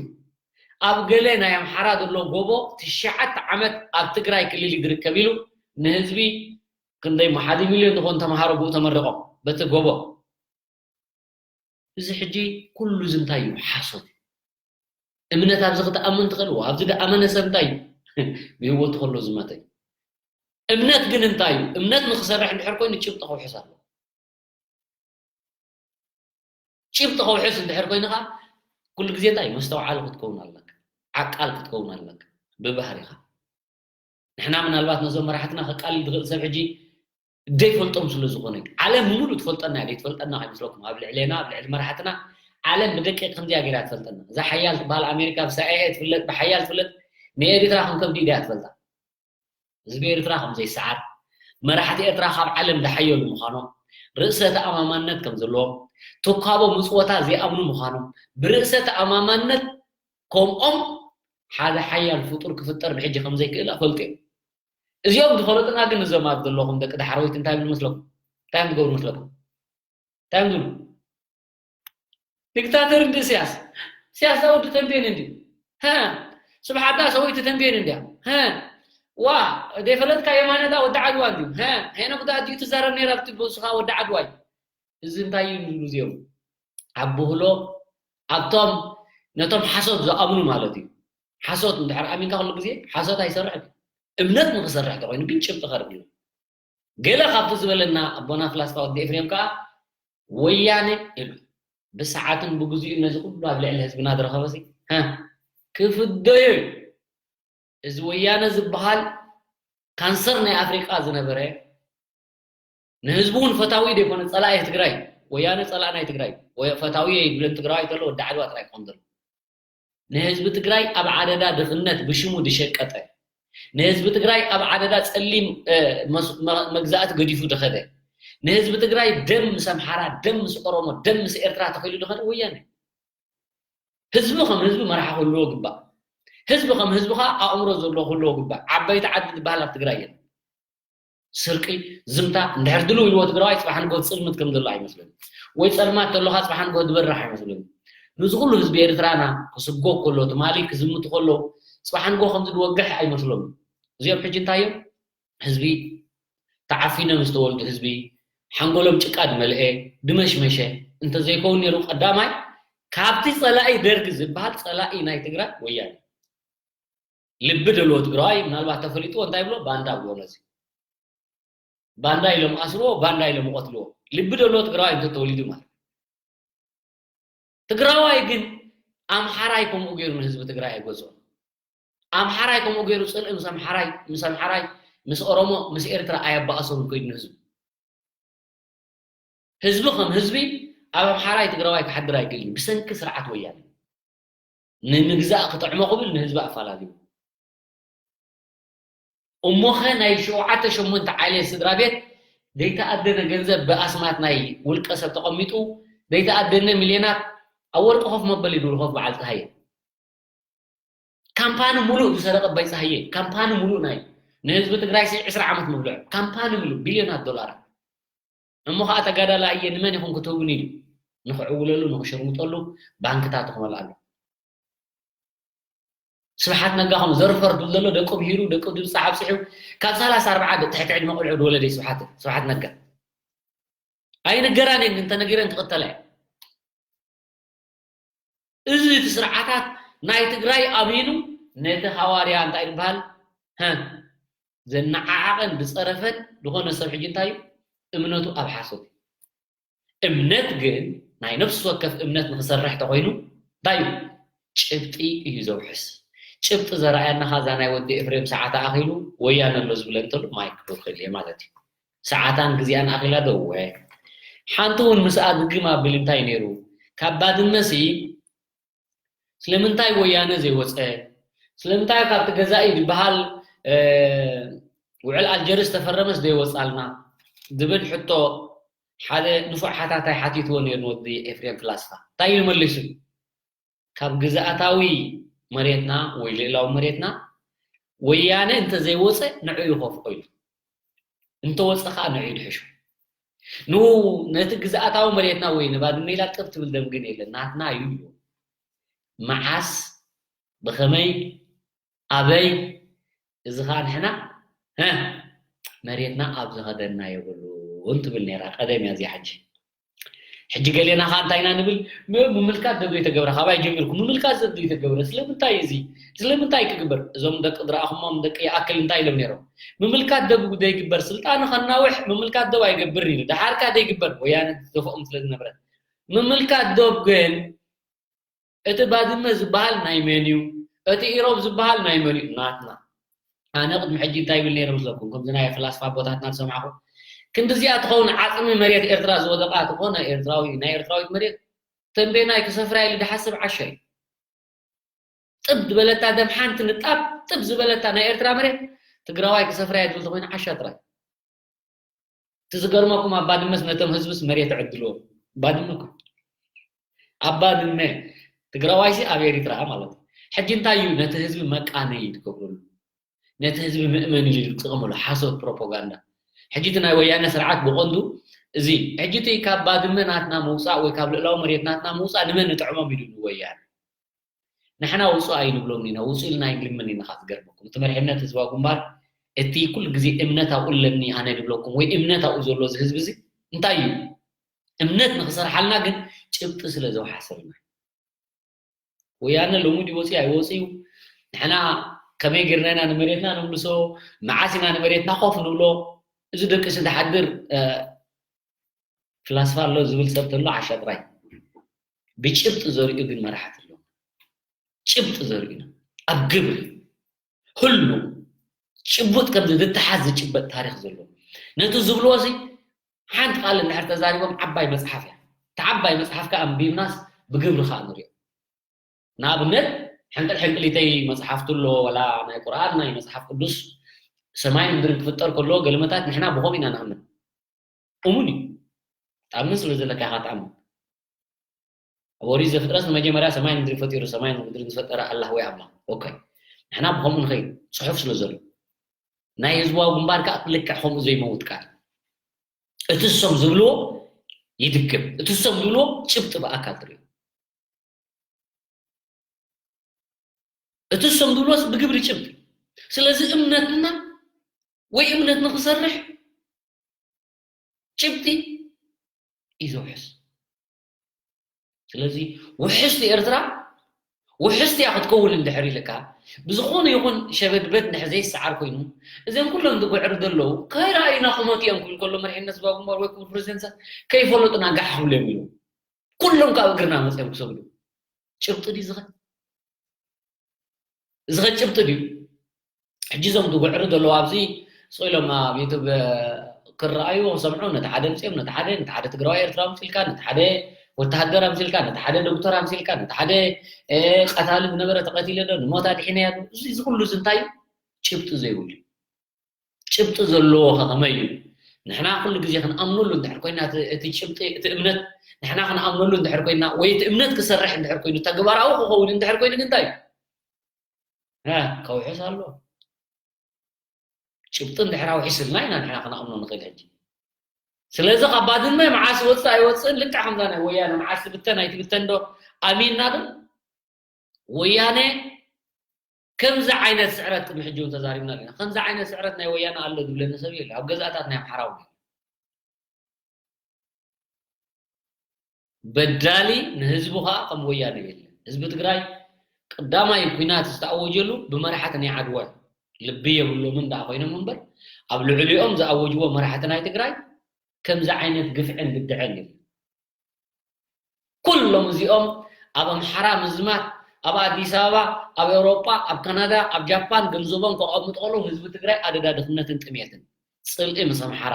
ኣብ ገለ ናይ ኣምሓራ ዘሎ ጎቦ ትሽዓተ ዓመት ኣብ ትግራይ ክልል እዩ ዝርከብ ኢሉ ንህዝቢ ክንደይ ሓደ ሚልዮን ዝኾኑ ተምሃሮ ብኡ ተመሪቖም በቲ ጎቦ። እዚ ሕጂ ኩሉ እዚ እንታይ እዩ? ሓሶት እዩ። እምነት ኣብዚ ክትኣምን ትኽእል? ኣብዚ ዝኣመነ ሰብ እንታይ እዩ? ብህይወቱ ከሎ ዝመተ እዩ። እምነት ግን እንታይ እዩ? እምነት ንክሰርሕ እንድሕር ኮይኑ ጭብጢ ከውሕስ ኣለዎ። ጭብጢ ከውሕስ እንድሕር ኮይኑ ከዓ ኩሉ ግዜ እንታይ እዩ? መስተውዓሊ ክትከውን ኣለካ፣ ዓቃል ክትከውን ኣለካ ብባህሪኻ። ንሕና ምናልባት ነዞም መራሕትና ከቃልል ዝኽእል ሰብ ሕጂ ዘይፈልጦም ስለ ዝኾነ እዩ። ዓለም ሙሉእ ትፈልጠና እያ፣ ዘይትፈልጠና ከይመስለኩም። ኣብ ልዕሌና፣ ኣብ ልዕሊ መራሕትና ዓለም ብደቂቕ ከምዚኣ ገይራ ትፈልጠና። እዛ ሓያል ትበሃል ኣሜሪካ ብሳይኣይኤ ትፍለጥ፣ ብሓያል ትፍለጥ፣ ንኤሪትራ ከም ከብዲ ኢዳ እያ ትፈልጣ። ህዝቢ ኤርትራ ከም ዘይሰዓር፣ መራሕቲ ኤርትራ ካብ ዓለም ዝሓየሉ ምዃኖም፣ ርእሰ ተኣማማንነት ከም ዘለዎም፣ ትካቦ ምጽወታ ዘይኣምኑ ምዃኖም፣ ብርእሰ ተኣማማንነት ከምኦም ሓደ ሓያል ፍጡር ክፍጠር ብሕጂ ከም ዘይክእል ኣፈልጡ እዮም። እዚኦም ዝፈለጡና ግን እዞም ኣብ ዘለኹም ደቂ ዳሕረወይቲ እንታይ ይብሉ መስለኩም? እንታይ እዮም ዝገብሩ መስለኩም? እንታይ እዮም ዝብሉ? ዲክታተር እንዲ እስያስ፣ እስያስ ዳ ወዲ ተንቤን እንዲ። ሀ፣ ስብሓት ዳ ሰበይቲ ተንቤን እንዲያ። ሀ፣ ዋ፣ ዘይፈለጥካ የማነ ዳ ወዲ ዓድዋ እንዲ። ሀ፣ ሄኖክ ዳ ኣዲኡ ትዛረብ ነይራ ብትብል ንስኻ ወዲ ዓድዋ እዩ። እዚ እንታይ እዩ ዝብሉ እዚኦም? ኣብ ብህሎ፣ ኣብቶም፣ ነቶም ሓሶት ዝኣምኑ ማለት እዩ። ሓሶት እንድሕር ኣሚንካ ኩሉ ግዜ ሓሶት ኣይሰርሕን እዩ። እምነት ንክሰርሕ ተኮይኑ ግን ጭብጢ ከርብ እዩ። ገለ ካብቲ ዝበለና ኣቦና ፍላስፋ ወዲ ኤፍሬም ከኣ ወያነ ኢሉ ብሰዓትን ብግዚኡ ነዚ ኩሉ ኣብ ልዕሊ ህዝብና ዝረኸበ ሲ፣ ሀ፣ ክፍደዮ እዩ። እዚ ወያነ ዝበሃል ካንሰር ናይ ኣፍሪቃ ዝነበረ ንህዝቡ እውን ፈታዊ ዘይኮነ ጸላኢ ትግራይ፣ ወያነ ጸላኢ ናይ ትግራይ፣ ወይ ፈታዊ ይብለን ትግራዋይ ተሎ ወዲ ዓድዋ ጥራይ ክኾን ዘሎ። ንህዝቢ ትግራይ ኣብ ዓደዳ ድኽነት ብሽሙ ዝሸቀጠ፣ ንህዝቢ ትግራይ ኣብ ዓደዳ ጸሊም፣ እ፣ መስ-፣ መ-፣ መግዛእቲ ገዲፉ ዝኸደ፣ ንህዝቢ ትግራይ ደም ምስ ኣምሓራ፣ ደም ምስ ኦሮሞ፣ ደም ምስ ኤርትራ ተኺሉ ዝኸደ ወያነ። ህዝቢ ከም ህዝቢ መራሒ ክህልዎ ግባእ። ህዝቢ ከም ህዝቢ ኸዓ ኣእምሮ ዘለዎ ክህልዎ ግባእ። ዓበይቲ ዓዲ ዝበሃል ኣብ ትግራይ የለን። ስርቂ፣ ዝምታ፣ እንድሕር ድልው ኢልዎ ትግራዋይ ጽባሕ ንግሆ ትጽልምት ከም ዘሎ ኣይመስለኒ። ወይ ጸልማት ተሎኻ ጽባሕ ንግሆ ዝበርሕ ኣይመስለኒ። ንዚ ኩሉ ህዝቢ ኤርትራና ክስጎ ከሎ፣ ትማሊ ክዝምቱ ከሎ፣ ጽባሕ ንግሆ ከምዚ ዝወግሕ ኣይመስሎምን። እዚኦም ሕጂ እንታይ እዮም? ህዝቢ ተዓፊኖም ዝተወልዱ ህዝቢ፣ ሓንጎሎም ጭቃ ድመልኤ፣ ድመሽመሸ፣ እንተዘይከውን ነይሩ ቀዳማይ፣ ካብቲ ጸላኢ ደርጊ ዝበሃል ጸላኢ ናይ ትግራይ ወያነ። ልቢ ደልዎ ትግራዋይ ምናልባት ተፈሊጥዎ እንታይ ብሎ ባንዳ ብሎ ነዚ። ባንዳ ኢሎም ኣስርዎ፣ ባንዳ ኢሎም ቀትልዎ። ልቢ ደልዎ ትግራዋይ እንተተወሊዱ ማለት። ትግራዋይ ግን ኣምሓራይ ከምኡ ገይሩ ንህዝቢ ትግራይ ኣይገዝኦን። ኣምሓራይ ከምኡ ገይሩ ጽልኢ ምስ ኣምሓራይ፣ ምስ ኣምሓራይ፣ ምስ ኦሮሞ፣ ምስ ኤርትራ ኣየባእሶን ከይዱ ንህዝቡ። ህዝቢ ከም ህዝቢ ኣብ ኣምሓራይ ትግራዋይ ክሓድር ኣይክእልን ብሰንኪ ስርዓት ወያነ። ንምግዛእ ክጥዕሞ ክብል ንህዝቢ ኣፋላልዩ። እሞኸ ናይ ሸውዓተ ሸሞንተ ዓሌት ስድራ ቤት ዘይተኣደነ ገንዘብ ብኣስማት ናይ ውልቀ ሰብ ተቐሚጡ ዘይተኣደነ ሚልዮናት ኣብ ወርቂ ኮፍ መበሊ ድብሉ ኮፍ በዓል ፀሃየ። ካምፓኒ ሙሉእ ዝሰረቀ ኣባይ ፀሃየ፣ ካምፓኒ ሙሉእ ናይ ንህዝቢ ትግራይ ሲ ዕስራ ዓመት ምብልዑ፣ ካምፓኒ ሙሉእ ቢልዮናት ዶላራት። እሞ ኸዓ ተጋዳላይ እየ ንመን ኢኹም ክትህቡኒ ኢሉ ንኽዕውለሉ ንኽሽርሙጠሉ ባንክታቱ ክመልኣሉ። ስብሓት ነጋ ከም ዘርፈር ድብል ዘሎ ደቁ ምሂሩ ደቁ ድብፃሕ ኣብፅሑ ካብ ሰላሳ ኣርባዓ ትሕቲ ዕድመ ቆልዑ ድወለደ እዩ ስብሓት ስብሓት ነጋ ኣይንገራን እየን ግን ተነጊረን ክቕተላ እየ እዚ እቲ ስርዓታት ናይ ትግራይ ኣሚኑ ነቲ ሃዋርያ እንታይ ዝበሃል ዘነዓዓቐን ዝፀረፈን ዝኾነ ሰብ ሕጂ እንታይ እዩ እምነቱ ኣብ ሓሶት እዩ እምነት ግን ናይ ነፍሲ ወከፍ እምነት ንክሰርሕ ተኮይኑ እንታይ እዩ ጭብጢ እዩ ዘውሕስ። ጭብጢ ዘርኣየና ከኣ እዛ ናይ ወዲ ኤፍሬም ሰዓት ኣኺሉ ወያነ ኣሎ ዝብለ እንተሎ ማይክ ክብል ክእል እየ ማለት እዩ። ሰዓታን ግዜኣን ኣኺላ ዶ? እወ። ሓንቲ እውን ምስኣ ግግም ኣቢሉ እንታይ ነይሩ? ካብ ባድመሲ ስለምንታይ ወያነ ዘይወፀ? ስለምንታይ ካብቲ ገዛኢ ዝበሃል ውዕል ኣልጀርስ ተፈረመስ ዘይወፃልና ዝብል ሕቶ ሓደ ንፉዕ ሓታታይ ሓቲትዎ ነይሩ ንወዲ ኤፍሬም ፍላስፋ። እንታይ ኢሉ መሊሱ? ካብ ግዝኣታዊ መሬትና ወይ ልእላዊ መሬትና ወያነ እንተዘይወፀ ንዑ ይኸፍኦ ኢሉ። እንተወፀ ከዓ ንዑ ይድሕሹ። ን ነቲ ግዝኣታዊ መሬትና ወይ ንባድመ ኢላ ጥብ ትብል ደም ግን የለን፣ ናትና እዩ ኢሉ። መዓስ፣ ብኸመይ፣ ኣበይ፣ እዚ ኸዓ ንሕና መሬትና ኣብ ዝኸደና የብሉን ትብል ነይራ። ቀደም እያ እዚኣ። ሕጂ ሕጂ ገሌና ኸዓ እንታይ ኢና ንብል? ምምልካት ደብ ዘይተገብረ፣ ካባይ ጀሚርኩም ምምልካት ደብ ዘይተገብረ ስለምንታይ? እዚ ስለምንታይ ክግበር? እዞም ደቂ ዝረኣኹሞም ደቂ ይኣክል እንታይ ኢሎም ነይሮም? ምምልካት ደብ ዘይግበር ስልጣኑ ከናውሕ ምምልካት ደብ ኣይገብርን ኢሉ። ደሓርካ ዘይግበር ወያነ ዝደፍኦም ስለ ዝነበረ ምምልካት ደብ ግን እቲ ባድመ ዝበሃል ናይ መን እዩ? እቲ ኢሮብ ዝበሃል ናይ መን እዩ? ናትና። ኣነ ቅድሚ ሕጂ እንታይ ይብል ነይረ ምስለኩም? ከምዚ ናይ ፍላስፋ ኣቦታትና ዝሰማዕኹ፣ ክንዲ እዚኣ ትኸውን ዓጽሚ መሬት ኤርትራ ዝወደቓ ተኾነ ኤርትራዊ፣ ናይ ኤርትራዊት መሬት ተንቤናይ ክሰፍራ ኢሉ ድሓስብ ዓሻ እዩ። ጥብ ዝበለታ ደም ሓንቲ ንጣብ ጥብ ዝበለታ ናይ ኤርትራ መሬት ትግራዋይ ክሰፍራ እየ ትብል ተኾይኑ ዓሻ ጥራይ። እቲ ዝገርመኩም ኣብ ባድመስ ነቶም ህዝብስ መሬት ዕድልዎም። ባድመ እኮ ኣብ ባድመ ትግራዋይሲ ኣብ ኤሪትራ ማለት እዩ። ሕጂ እንታይ እዩ ነቲ ህዝቢ መቃነይ ትገብርሉ? ነቲ ህዝቢ ምእመን ኢሉ ዝጥቀመሉ ሓሶት ፕሮፓጋንዳ። ሕጂ እቲ ናይ ወያነ ስርዓት ብቐንዱ እዚ ሕጂ እቲ ካብ ባድመ ናትና ምውፃእ ወይ ካብ ልእላዊ መሬት ናትና ምውፃእ ንመን ንጥዕሞም ኢሉ ንወያነ። ንሕና ውፁ ኣይንብሎም ኢና፣ ውፁ ኢልና ኣይንልምን ኢና። ካብ ዝገርመኩም እቲ መሪሕነት ህዝባዊ ግንባር እቲ ኩሉ ግዜ እምነት ኣብኡ ኣለኒ ኣነ ድብለኩም ወይ እምነት ኣብኡ ዘሎ እዚ ህዝቢ እዚ እንታይ እዩ እምነት ንክሰርሓልና ግን ጭብጢ ስለ ዘውሓሰልና። ወያነ ሎሚ ድዩ ወፂኡ ኣይወፅኡ፣ ንሕና ከመይ ጌርና ኢና ንመሬትና ንምልሶ፣ መዓስ ኢና ንመሬትና ኮፍ ንብሎ? እዚ ደቂሱ ዝሓድር ፍላስፋ ኣሎ ዝብል ሰብ ተሎ ዓሻ ጥራይ። ብጭብጢ ዘርእዩ ግን መራሕቲ ኣለዉ። ጭብጢ ዘርእዩና ኣብ ግብሪ ህሉ ጭቡጥ ከምዚ ዝተሓዝ ዝጭበጥ ታሪኽ ዘለዎ ነቲ ዝብልዎ ሲ ሓንቲ ቃል እንድሕር ተዛሪቦም ዓባይ መፅሓፍ እያ። እታ ዓባይ መፅሓፍ ከዓ ኣንቢብናስ ብግብሪ ከዓ ንሪኦ። ንኣብነት ሕንቅል ሕንቅሊተይ መፅሓፍቲ ኣሎ ወላ ናይ ቁርኣን ናይ መፅሓፍ ቅዱስ ሰማይ ምድሪ ክፍጠር ከሎ ገለመታት ንሕና ብኸምኡ ኢና ንኣምን። እሙን እዩ። ትኣምን ስለ ዘለካ ኢኻ ትኣምን። ኣብ ኦሪት ዘፍጥረት ንመጀመርያ ሰማይ ምድሪ ፈጢሩ፣ ሰማይ ምድሪ ዝፈጠረ ኣላህ ወይ ኣምላኽ። ኦኬ። ንሕና ብኸምኡ ንኸይድ፣ ጽሑፍ ስለ ዘሎ። ናይ ህዝባዊ ግንባር ከኣ ልክዕ ከምኡ ዘይመውት ቃል። እቲ እሶም ዝብልዎ ይድግም። እቲ እሶም ዝብልዎ ጭብጢ ብኣካል ትርእዮ። እቲ እሶም ዝብልዎስ ብግብሪ ጭብጢ። ስለዚ እምነትና ወይ እምነት ንኽሰርሕ ጭብጢ እዩ ዘውሕስ። ስለዚ ውሕስቲ ኤርትራ ውሕስቲ እያ ክትከውን እንድሕር ኢልካ ብዝኾነ ይኹን ሸበድበድ እንድሕር ዘይሰዓር ኮይኑ እዘን ኩሎም ዝጉዕሩ ዘለዉ ከይረኣዩና ክሞት እዮም ክብል ከሎ መሪሕነት ህዝባዊ ግንባር ወይ ክቡር ፕሬዚደንት ከይፈለጡና ጋሕ ክብሉ እዮም ኢሉ ኩሎም ካብ እግርና መፅኦም ክሰግዱ ጭብጢ ድዩ ዝኸ እዚ ኸ ጭብጢ ድዩ? ሕጂ እዞም ዝጉዕሩ ዘለዉ ኣብዚ ስቕ ኢሎም ኣብ ዩቱብ ክረኣዩ ክሰምዑ ነቲ ሓደ ኣምፂኦም ነቲ ሓደ ነቲ ሓደ ትግራዋይ ኤርትራዊ ኣምፂልካ ነቲ ሓደ ወተሃደር ኣምፂልካ ነቲ ሓደ ዶክተር ኣምፂልካ ነቲ ሓደ ቀታሊ ዝነበረ ተቐቲለ ዶ ንሞት ኣድሒነያ ዶ እዚ እዚ ኩሉ እዚ እንታይ እዩ? ጭብጢ ዘይብሉ እዩ። ጭብጢ ዘለዎ ከ ከመይ እዩ? ንሕና ኩሉ ግዜ ክንኣምነሉ እንድሕር ኮይና እቲ እቲ ጭብጢ እቲ እምነት ንሕና ክንኣምነሉ እንድሕር ኮይና ወይ እቲ እምነት ክሰርሕ እንድሕር ኮይኑ ተግባራዊ ክኸውን እንድሕር ኮይኑ ግን እንታይ እዩ? እ፣ ከውሕስ ኣሎ። ጭብጢ እንድሕር ኣውሒስልና ኢና ንሕና ክንኣምኖ ንኽእል ሕጂ። ስለዚ ካብ ባድመ መዓስ ይወፅእ ኣይወፅእን ልክዕ ከምዛ ናይ ወያነ መዓስ ትብተን ኣይትብተን ዶ ኣሚንና ዶ? ወያነ ከምዚ ዓይነት ስዕረት ቅድሚ ሕጂ እውን ተዛሪብናሉ ኢና። ከምዚ ዓይነት ስዕረት ናይ ወያነ ኣሎ ዝብለኒ ሰብ የለ ኣብ ገዛእታት ናይ ኣምሓራ እውን የለ። በዳሊ ንህዝቡ ከዓ ከም ወያነ የለን። ህዝቢ ትግራይ ቀዳማይ ኲናት ዝተኣወጀሉ ብመራሕቲ ናይ ዓድዋ እዩ። ልቢ የብሎምን ደኣ ኮይኖም እምበር ኣብ ልዕሊኦም ዝኣወጅዎ መራሕቲ ናይ ትግራይ ከምዚ ዓይነት ግፍዕን ብድዐን የለን። ኩሎም እዚኦም ኣብ ኣምሓራ ምዝማት፣ ኣብ ኣዲስ ኣበባ፣ ኣብ ኤውሮጳ፣ ኣብ ካናዳ፣ ኣብ ጃፓን ገንዘቦም ከቐምጡ ከለዉ ህዝቢ ትግራይ ኣደዳ ድኽነትን ጥሜትን፣ ፅልኢ ምስ ኣምሓራ፣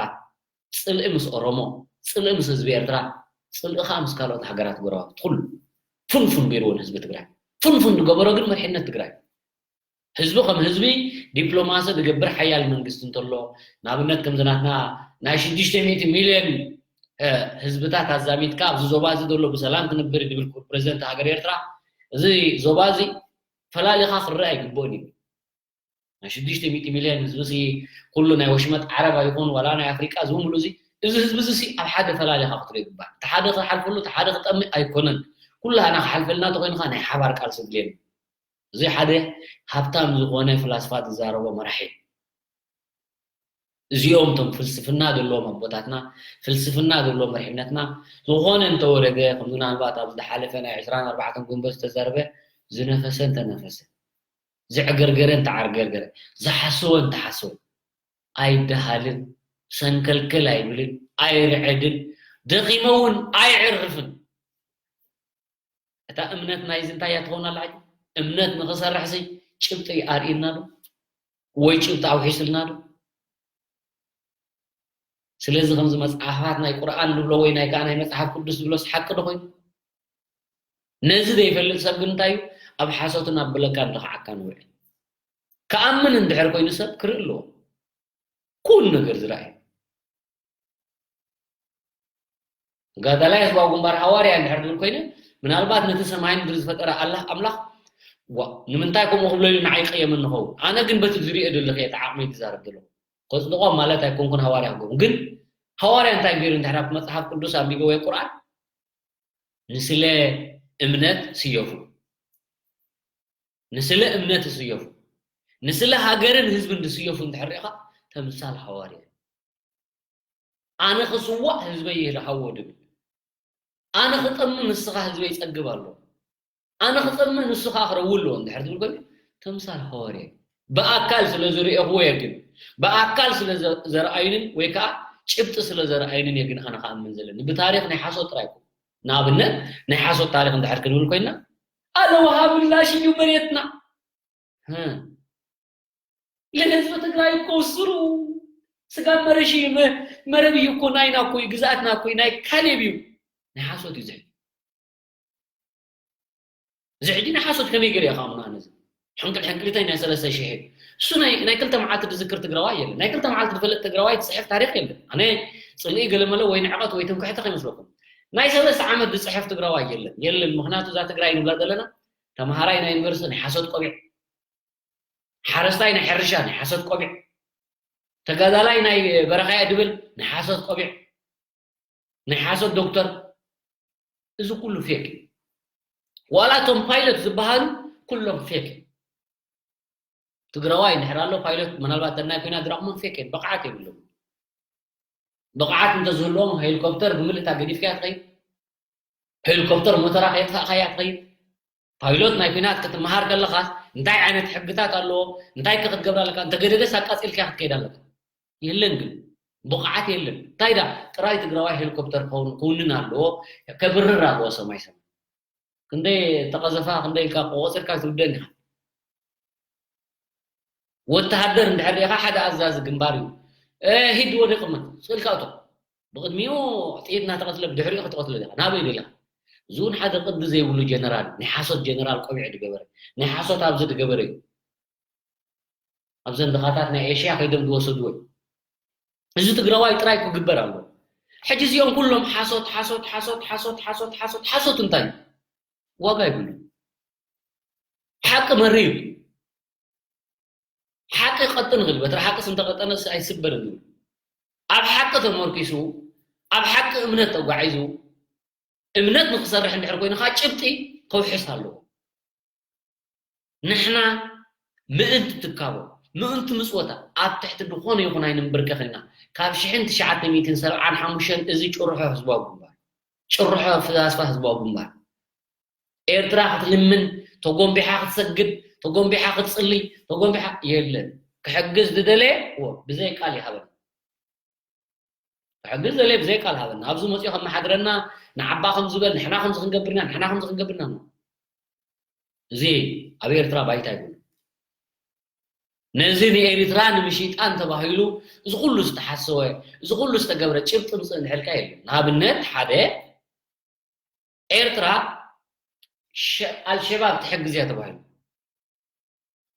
ፅልኢ ምስ ኦሮሞ፣ ፅልኢ ምስ ህዝቢ ኤርትራ፣ ፅልኢ ከዓ ምስ ካልኦት ሃገራት ጎረባብቲ ኩሉ ፍንፉን ገይርዎ ንህዝቢ ትግራይ። ፍንፉን ዝገበሮ ግን መሪሕነት ትግራይ። ህዝቢ ከም ህዝቢ ዲፕሎማሲ ዝገብር ሓያል መንግስቲ እንተሎ፣ ንኣብነት ከምዚ ናትና ናይ ሽዱሽተ ሚእቲ ሚልዮን፣ እ፣ ህዝብታት ኣዛሚድካ ኣብዚ ዞባ እዚ ዘሎ ብሰላም ክንብር ይብል ክቡር ፕረዚደንት ሃገር ኤርትራ፣ እዚ ዞባ እዚ ፈላሊኻ ክረኣ ኣይግብኦን እዩ። ናይ ሽዱሽተ ሚእቲ ሚልዮን ህዝቢ እዚ ኩሉ ናይ ወሽመጥ ዓረብ ኣይኹን ዋላ ናይ ኣፍሪቃ፣ እዚ ብምሉእ እዚ፣ እዚ ህዝቢ እዚ ኣብ ሓደ ፈላሊኻ ክትሪኦ ይግባእ። እቲ ሓደ ክሓልፈሉ፣ እቲ ሓደ ክጠምእ ኣይኮነን። ኩላህና ክሓልፈልና እንተኾይኑ ከኣ ናይ ሓባር ቃልሲ ድልየና። እዚ ሓደ ሃብታም ዝኾነ ፍላስፋ ዝዛረቦ መራሒ። እዚኦም እቶም ፍልስፍና ዘለዎም ኣቦታትና፣ ፍልስፍና ዘለዎ መሪሕነትና፣ ዝኾነ እንተወረደ፣ ከም ምናልባት ኣብ ዝሓለፈ ናይ ዕስራን ኣርባዕተን ጉንበት ዝተዛረበ፣ ዝነፈሰ እንተነፈሰ፣ ዘዕገርገረ እንተዓርገርገረ፣ ዝሓሰወ እንተሓሰወ፣ ኣይደሃልን፣ ሰንከልከል ኣይብልን፣ ኣይርዕድን፣ ደኺመ እውን ኣይዕርፍን። እታ እምነት ናይዚ እንታይ እያ ትኸውን ኣላ ሕጂ? እምነት ንኽሰርሕሲ ጭብጢ ኣርእዩና ዶ? ወይ ጭብጢ ኣውሒስልና ዶ? ስለዚ ከምዚ መጽሓፋት ናይ ቁርኣን ንብሎ ወይ ናይ ከኣ ናይ መጽሓፍ ቅዱስ ዝብሎስ ሓቂ ዶ ኮይኑ? ነዚ ዘይፈልጥ ሰብ ግን እንታይ እዩ? ኣብ ሓሶትን ኣብ ብለካን ድኽዓካን ውዕል። ክኣምን እንድሕር ኮይኑ ሰብ ክርኢ ኣለዎ። ኩሉ ነገር ዝረኣዩ። ተጋዳላይ ህዝባዊ ግንባር ሃዋርያ እንድሕር ዝብል ኮይነ፣ ምናልባት ነቲ ሰማይን ምድሪ ዝፈጠረ ኣላህ ኣምላኽ፣ ዋ፣ ንምንታይ ከምኡ ክብለሉ ንዓይ ይቀየመኒ ኸውን? ኣነ ግን በቲ ዝሪኦ ዘለኹ እየ፣ እቲ ዓቕመይ ዝዛረብ ዘለኹ። ከጽድቖም ማለት ኣይኮንኩን ሃዋርያ ክገብሩ። ግን ሃዋርያ እንታይ ገይሩ እንድሕር ኣብቲ መጽሓፍ ቅዱስ ኣንቢበ ወይ ቁርኣን? ንስለ እምነት ስየፉ። ንስለ እምነት ስየፉ። ንስለ ሃገርን ህዝብን ዝስየፉ እንድሕር ርኢኻ፣ ተምሳል ሃዋርያ። ኣነ ክስዋእ ህዝበይ ይልሃዎ ድብል። ኣነ ክጠምእ ንስኻ ህዝበይ ይጸግብ ኣሎ። ኣነ ክጠምእ ንሱ ከኣ ክረዊ ኣለዎ እንድሕር ትብል ኮይኑ፣ ተምሳል ሃዋርያ እዩ። ብኣካል ስለ ዝርኤኽዎ እየ ግን፣ ብኣካል ስለ ዘ-፣ ዘርኣዩንን ወይ ከኣ ጭብጢ ስለ ዘርኣዩንን እየ ግን ኣነ ክኣምን ዘለኒ። ብታሪኽ ናይ ሓሶት ጥራይ ኣይኮን። ንኣብነት፣ ናይ ሓሶት ታሪኽ እንድሕር ክንብል ኮይና፣ ኣለ ወሃቢ ምላሽ እዩ መሬትና። ህም። ለህዝብ ትግራይ እኮ ስሩ ስጋብ መረሽ እዩ፣ መ-፣ መረብ እዩ እኮ፣ ናይና እኮ እዩ፣ ግዝኣትና እኮ እዩ፣ ናይ ካሌብ እዩ። ናይ ሓሶት እዩ ዝሕጂ። እዚ ሕጂ ናይ ሓሶት ከመይ ገይረ እየ ከኣምኖ ኣነ እዚ? ሕንቅል ሕንቅሊተይ ናይ ሰለስተ ሽሕ እዩ። እሱ ናይ፣ ናይ ክልተ መዓልቲ ዝዝክር ትግራዋይ የለን። ናይ ክልተ መዓልቲ ዝፈልጥ ትግራዋይ ዝፅሕፍ ታሪኽ የለን። ኣነ ፅልኢ ገለመለ ወይ ንዕቐት ወይ ትምክሕቲ ከይመስለኩም። ናይ ሰለስተ ዓመት ዝፅሕፍ ትግራዋይ የለን። የለን፣ ምኽንያቱ እዛ ትግራይ ንብላ ዘለና ተምሃራይ ናይ ዩኒቨርሲቲ ናይ ሓሶት ቆቢዕ፣ ሓረስታይ ናይ ሕርሻ ናይ ሓሶት ቆቢዕ፣ ተጋዳላይ ናይ በረኻ እየ ድብል ናይ ሓሶት ቆቢዕ፣ ናይ ሓሶት ዶክተር፣ እዚ ኩሉ ፌክ እዩ። ዋላ እቶም ፓይለት ዝበሃሉ ኩሎም ፌክ እዮም። ትግራዋይ እንድሕር ኣሎ ፓይለት ምናልባት ናይ ኩናት ዝረቕሞም ፌክ እዮም፣ ብቕዓት የብሎም። ብቕዓት እንተዝህልዎም ሄሊኮፕተር ብምልእታ ገዲፍካያ ትኸይድ፣ ሄሊኮፕተር ሞተራ ከየጥፋእካያ ትኸይድ። ፓይሎት ናይ ኩናት ክትመሃር ከለኻስ እንታይ ዓይነት ሕግታት ኣለዎ፣ እንታይ ከ ክትገብር ኣለካ፣ እንተገደደስ ኣቃጺልካያ ክትከይድ ኣለካ። የለን ግን፣ ብቕዓት የለን። እንታይ ዳ ጥራይ ትግራዋይ ሄሊኮፕተር ክኸውን፣ ክውንን ኣለዎ፣ ከብርር ኣለዎ ሰማይ ሰማይ። ክንደይ ተቐዘፋ፣ ክንደይ ኢልካ ቆጺርካ ትውደን ኢኻ። ወተሃደር እንድሕር ርኢኻ ሓደ ኣዛዚ ግንባር እዩ። እ፣ ሂድ ወደ ቅመት፣ ስእልካ እቶ። ብቕድሚኡ ጥይት እናተቐትለ ብድሕሪኡ ክትቐትሎ ዲኻ። ናበይ ደሊኻ? እዚ እውን ሓደ ቅዲ ዘይብሉ ጀነራል፣ ናይ ሓሶት ጀነራል ቆቢዕ ዝገበረ፣ ናይ ሓሶት ኣብዚ ዝገበረ እዩ። ኣብዘን ድኻታት ናይ ኤሽያ ከይዶም ዝወሰድዎ እዩ። እዚ ትግራዋይ ጥራይ ክግበር ኣለዎ። ሕጂ እዚኦም ኩሎም ሓሶት፣ ሓሶት፣ ሓሶት፣ ሓሶት፣ ሓሶት፣ ሓሶት፣ ሓሶት እንታይ እዩ? ዋጋ ይብሉ። ሓቂ መሪር እዩ። ሓቂ ቀጥን ይኽእል፣ በትሪ ሓቂስ እንተቐጠነስ ኣይስበርን እዩ። ኣብ ሓቂ ተመርኪሱ፣ ኣብ ሓቂ እምነት ተጓዒዙ፣ እምነት ንክሰርሕ እንድሕር ኮይኑ ከዓ ጭብጢ ከውሕስ ኣለዎ። ንሕና ምእንቲ ትካቦ፣ ምእንቲ ምጽወታ፣ ኣብ ትሕቲ ዝኾነ ይኹን ኣይንንብርከኽን ኢና። ካብ ሽሕን ትሽዓተ ሚእትን ሰብዓን ሓሙሽተን እዚ ጭርሖ ህዝባዊ ግንባር፣ ጭርሖ ፍላስፋ ህዝባዊ ግንባር፣ ኤርትራ ክትልምን፣ ተጎንቢሓ ክትሰግድ፣ ተጎንቢሓ ክትጽሊ፣ ተጎንቢሓ የለን። ክሕግዝ ዝደለየ፣ ወ-፣ ብዘይ ቃል ይሃበና። ክሕግዝ ዝደለየ ብዘይ ቃል ሃበና። ኣብዚ መጺኡ ከመሓድረና፣ ንዓባ ከም ዝበል፣ ንሕና ከምዚ ክንገብርና፣ ንሕና ከምዚ ክንገብርና ነው። እዚ ኣብ ኤርትራ ባይታ ይብሉ። ነዚ ንኤርትራ ንምሽጣን ተባሂሉ እዚ ኩሉ ዝተሓሰወ፣ እዚ ኩሉ ዝተገብረ ጭብጢ ምጽእ እንድሕልካ የለን። ንኣብነት ሓደ ኤርትራ ሸ-፣ ኣልሸባብ ትሕግዝ እያ ተባሂሉ።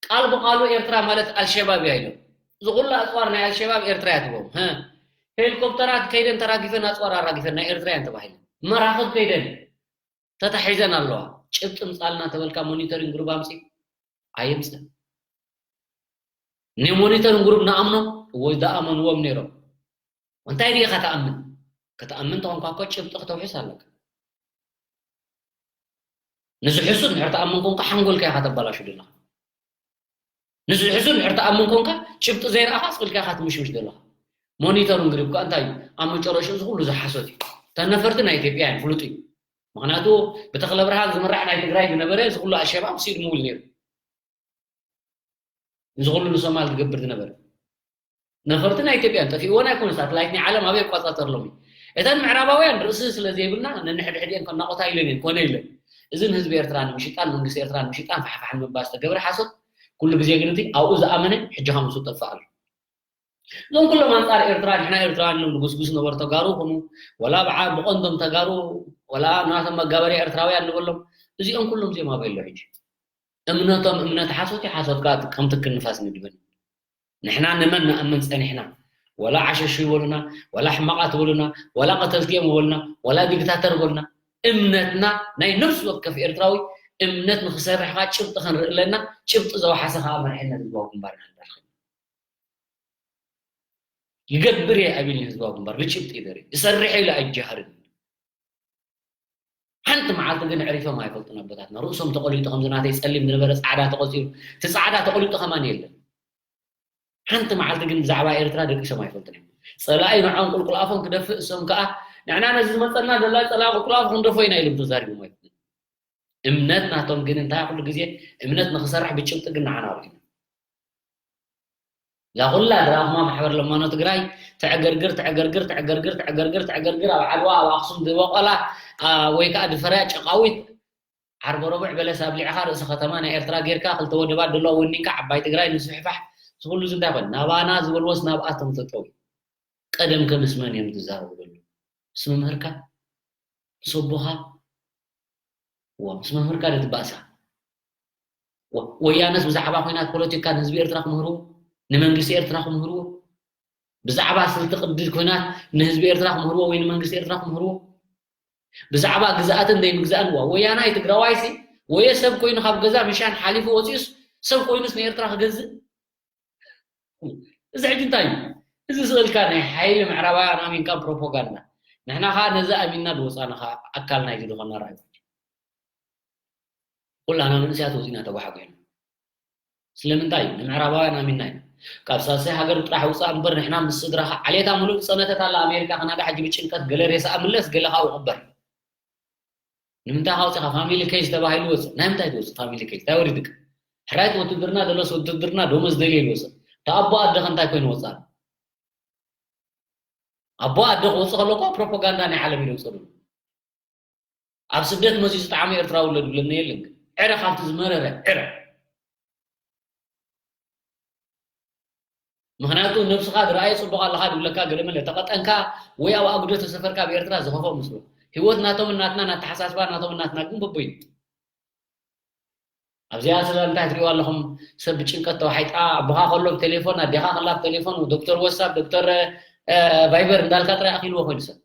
ቃል ብቓሉ ኤርትራ ማለት ኣልሸባብ እያ ኢሎም። እዚ ኩሉ ኣፅዋር ናይ ኣልሸባብ ኤርትራ እያ ትብሎም። ሀ፣ ሄሊኮፕተራት ከይደን ተራጊፈን ኣፅዋር ኣራጊፈን ናይ ኤርትራ እየን ተባሂለን። መራኽብ ከይደን ተታሒዘን ኣለዋ። ጭብጢ ምፃልና ተበልካ ሞኒተሪንግ ግሩፕ ኣምፂ ኣየምፅእ። ናይ ሞኒተሪንግ ግሩፕ ንኣምኖም ወይ ዝኣመንዎም ነይሮም። እንታይ ድኻ ተኣምን? ከተኣምን ተኾንካ እኮ ጭብጢ ከተውሕስ ኣለካ። ንዝሕሱ እንድሕር ተኣምን ኮንካ ሓንጎልካ ኢኻ ተባላሹ ዘለኻ። ንዝሕሱ እንድሕር ተኣምን ኮንካ ጭብጢ ዘይረኣኻ ስቕ ኢልካ ኢኻ ትምሽምሽ ዘለኻ። ሞኒተሩን ግሪፕ ከኣ እንታይ እዩ? ኣብ መጨረሽኡ እዚ ኩሉ ዝሓሶት እዩ። እተን ነፈርቲ ናይ ኢትዮጵያ እየን፣ ፍሉጥ እዩ። ምኽንያቱ ብተኽለ ብርሃን ዝምራሕ ናይ ትግራይ ዝነበረ እዚ ኩሉ ኣሸባብ ስኢድ ምውል ነይሩ። እዚ ኩሉ ንሶማል ዝገብር ዝነበረ ነፈርቲ ናይ ኢትዮጵያ ጠፊእወን ኣይኮነ ሳትላይት ናይ ዓለም ኣበይ ይቆጻጸርሎም እዩ። እተን ምዕራባውያን ርእሲ ስለ ዘይብልና ነንሕድሕድኤን ከናቆታ ኢለን እየን ኮነ ኢለን። እዚ ንህዝቢ ኤርትራ ንምሽጣን መንግስቲ ኤርትራ ንምሽጣን ፋሕፋሕ ንምባል ዝተገብረ ሓሶት። ኩሉ ግዜ ግን እቲ ኣብኡ ዝኣመነ ሕጂ ካብ ምስኡ ጠፍእ ኣሎ። እዞም ኩሎም ኣንጻር ኤርትራ ንሕና ኤርትራውያን ኢሎም ዝጉስጉስ ነበሩ ተጋሩ ይኹኑ ወላ ብዓ ብቐንዶም ተጋሩ ወላ ናቶም መጋበርያ ኤርትራውያን ንበሎም እዚኦም ኩሎም እዚኦም ኣበይ ኣሎ ሕጂ? እምነቶም እምነት ሓሶት እዩ፣ ሓሶት ከኣ ከም ትኪ ንፋስ ንድበን። ንሕና ንመን ንኣምን ጸኒሕና? ወላ ዓሸሹ ይበሉና፣ ወላ ሕማቓት ይበሉና፣ ወላ ቀተልቲ እዮም ይበሉና፣ ወላ ዲክታተር ይበሉና። እምነትና ናይ ነፍሲ ወከፍ ኤርትራዊ እምነት ንኽሰርሕ ከኣ ጭብጢ ክንርኢ ኣለና። ጭብጢ ዘውሓሰ ከኣ መሪሕነት ህዝባዊ ግንባር ኢና ንበሃል። ይገብር እየ ኣቢል ህዝባዊ ግንባር ብጭብጢ ይደሪ ይሰርሕ ኢሉ ኣይጀሃርን። ሓንቲ መዓልቲ ግን ዕሪፎም ኣይፈልጡን ኣቦታትና። ርእሶም ተቖሊጡ ከምዚ ናተይ ጸሊም ዝነበረ ጻዕዳ ተቖጺሩ፣ እቲ ጻዕዳ ተቖሊጡ ከማን የለን። ሓንቲ መዓልቲ ግን ብዛዕባ ኤርትራ ደቂሶም ኣይፈልጡን እዮም። ጸላኢ ንዖም ቁልቁል ኣፎም ክደፍእ እሶም ከኣ ንዕና ነዚ ዝመጸና ዘላ ጸላኢ ቁልቁል ኣፉ ክንደፎ ኢና ኢሎም ተዛሪቦም ኣይፈልጡን። እምነት ናቶም ግን እንታይ ኩሉ ግዜ እምነት ንኽሰርሕ ብጭብጢ ግን ንዓና ኣርእዩና። እዛ ኩላ ድራማ ማሕበር ለማኖ ትግራይ ተዕገርግር ተዕገርግር ተዕገርግር ተዕገርግር ተዕገርግር ኣብ ዓድዋ ኣብ ኣክሱም ዝበቆላ ኣ፣ ወይ ከዓ ድፈርያ ጨቃዊት ዓርበ ረቡዕ በለስ ኣብሊዕኻ ርእሲ ከተማ ናይ ኤርትራ ጌርካ ክልተ ወደባት ደለዋ ወኒንካ ዓባይ ትግራይ ምስፍሕፋሕ ዝኩሉ እዚ እንታይ ኮን ናባና ዝበልዎስ ናብኣቶም ተጠው ቀደም ከ ምስ መን እዮም ዝዛረቡ ዘለዉ ምስ መምህርካ ምስ ኣቦኻ ዋ ምስ መምህርካ ዶ ትባእሳ ወያነስ ብዛዕባ ኮይናት ፖለቲካ ንህዝቢ ኤርትራ ክምህርዎ ንመንግስቲ ኤርትራ ክምህርዎ ብዛዕባ ስልቲ ቅዲ ኮይናት ንህዝቢ ኤርትራ ክምህርዎ ወይ ንመንግስቲ ኤርትራ ክምህርዎ ብዛዕባ ግዝኣትን ዘይምግዛእን ዋ ወያናይ ትግራዋይሲ ወየ ሰብ ኮይኑ ካብ ገዛ ምሻን ሓሊፉ ወፂኡስ ሰብ ኮይኑስ ንኤርትራ ክገዝእ እዚ ሕጂ እንታይ እዩ እዚ ስእልካ ናይ ሓይሊ ምዕራባውያን ኣሚንካ ፕሮፓጋንዳ ንሕና ከዓ ነዚ ኣሚንና ዝወፃና ከዓ ኣካል ናይዚ ዝኾና ራእዩ ኩላና መንእሰያት ወፂና ተጓሓጒሕና ስለምንታይ እዩ ንምዕራባውያን ኣሚንና ኢና ካብ ሳልሳይ ሃገር ጥራሕ ውፃእ እምበር ንሕና ምስ ስድራኻ ዓሌታ ሙሉእ ዝፀነተት ኣላ ኣሜሪካ ከናዳ ሕጂ ብጭንቀት ገለ ሬሳኣ ምለስ ገለ ከዓ ውቕበር ንምንታይ ካውፅኻ ፋሚሊ ኬጅ ተባሂሉ ወፅእ ናይ ምንታይ ትወፅእ ፋሚሊ ኬጅ እንታይ ወሪድካ ሕራይት ውትድርና ዘሎስ ውትድርና ደሞዝ ደልየ ይወፅእ ተኣቦ ኣደኸ እንታይ ኮይኑ ወፃእ ኣቦ ኣደ ክወፅእ ከሎ እኮ ፕሮፓጋንዳ ናይ ዓለም ይደውፀሉ ኣብ ስደት መፅዩ ዝጠዓመ ኤርትራዊ ኣሎ ዝብለኒ የለን ግን ዕረ ካብቲ ዝመረረ ዕረ ምኽንያቱ ነብስኻ ዝረኣየ ፅቡቕ ኣለኻ ዝብለካ ገለ መለ ተቐጠንካ ወይ ኣብ ኣጉዶ ተሰፈርካ ኣብ ኤርትራ ዝኸፍኦ ምስሉ ህይወት ናቶም ናትና ናተሓሳስባ ናቶም ናትና ግን በቦይ ኣብዚኣ ስለ እንታይ ትሪእዋ ኣለኹም ሰብ ብጭንቀት ተዋሒጣ ኣቦኻ ከሎ ብቴሌፎን ኣዴኻ ከላ ብቴሌፎን ዶክተር ወሳብ ዶክተር ቫይበር እንዳልካ ጥራይ ኣኺልዎ ኮይኑ ሰብ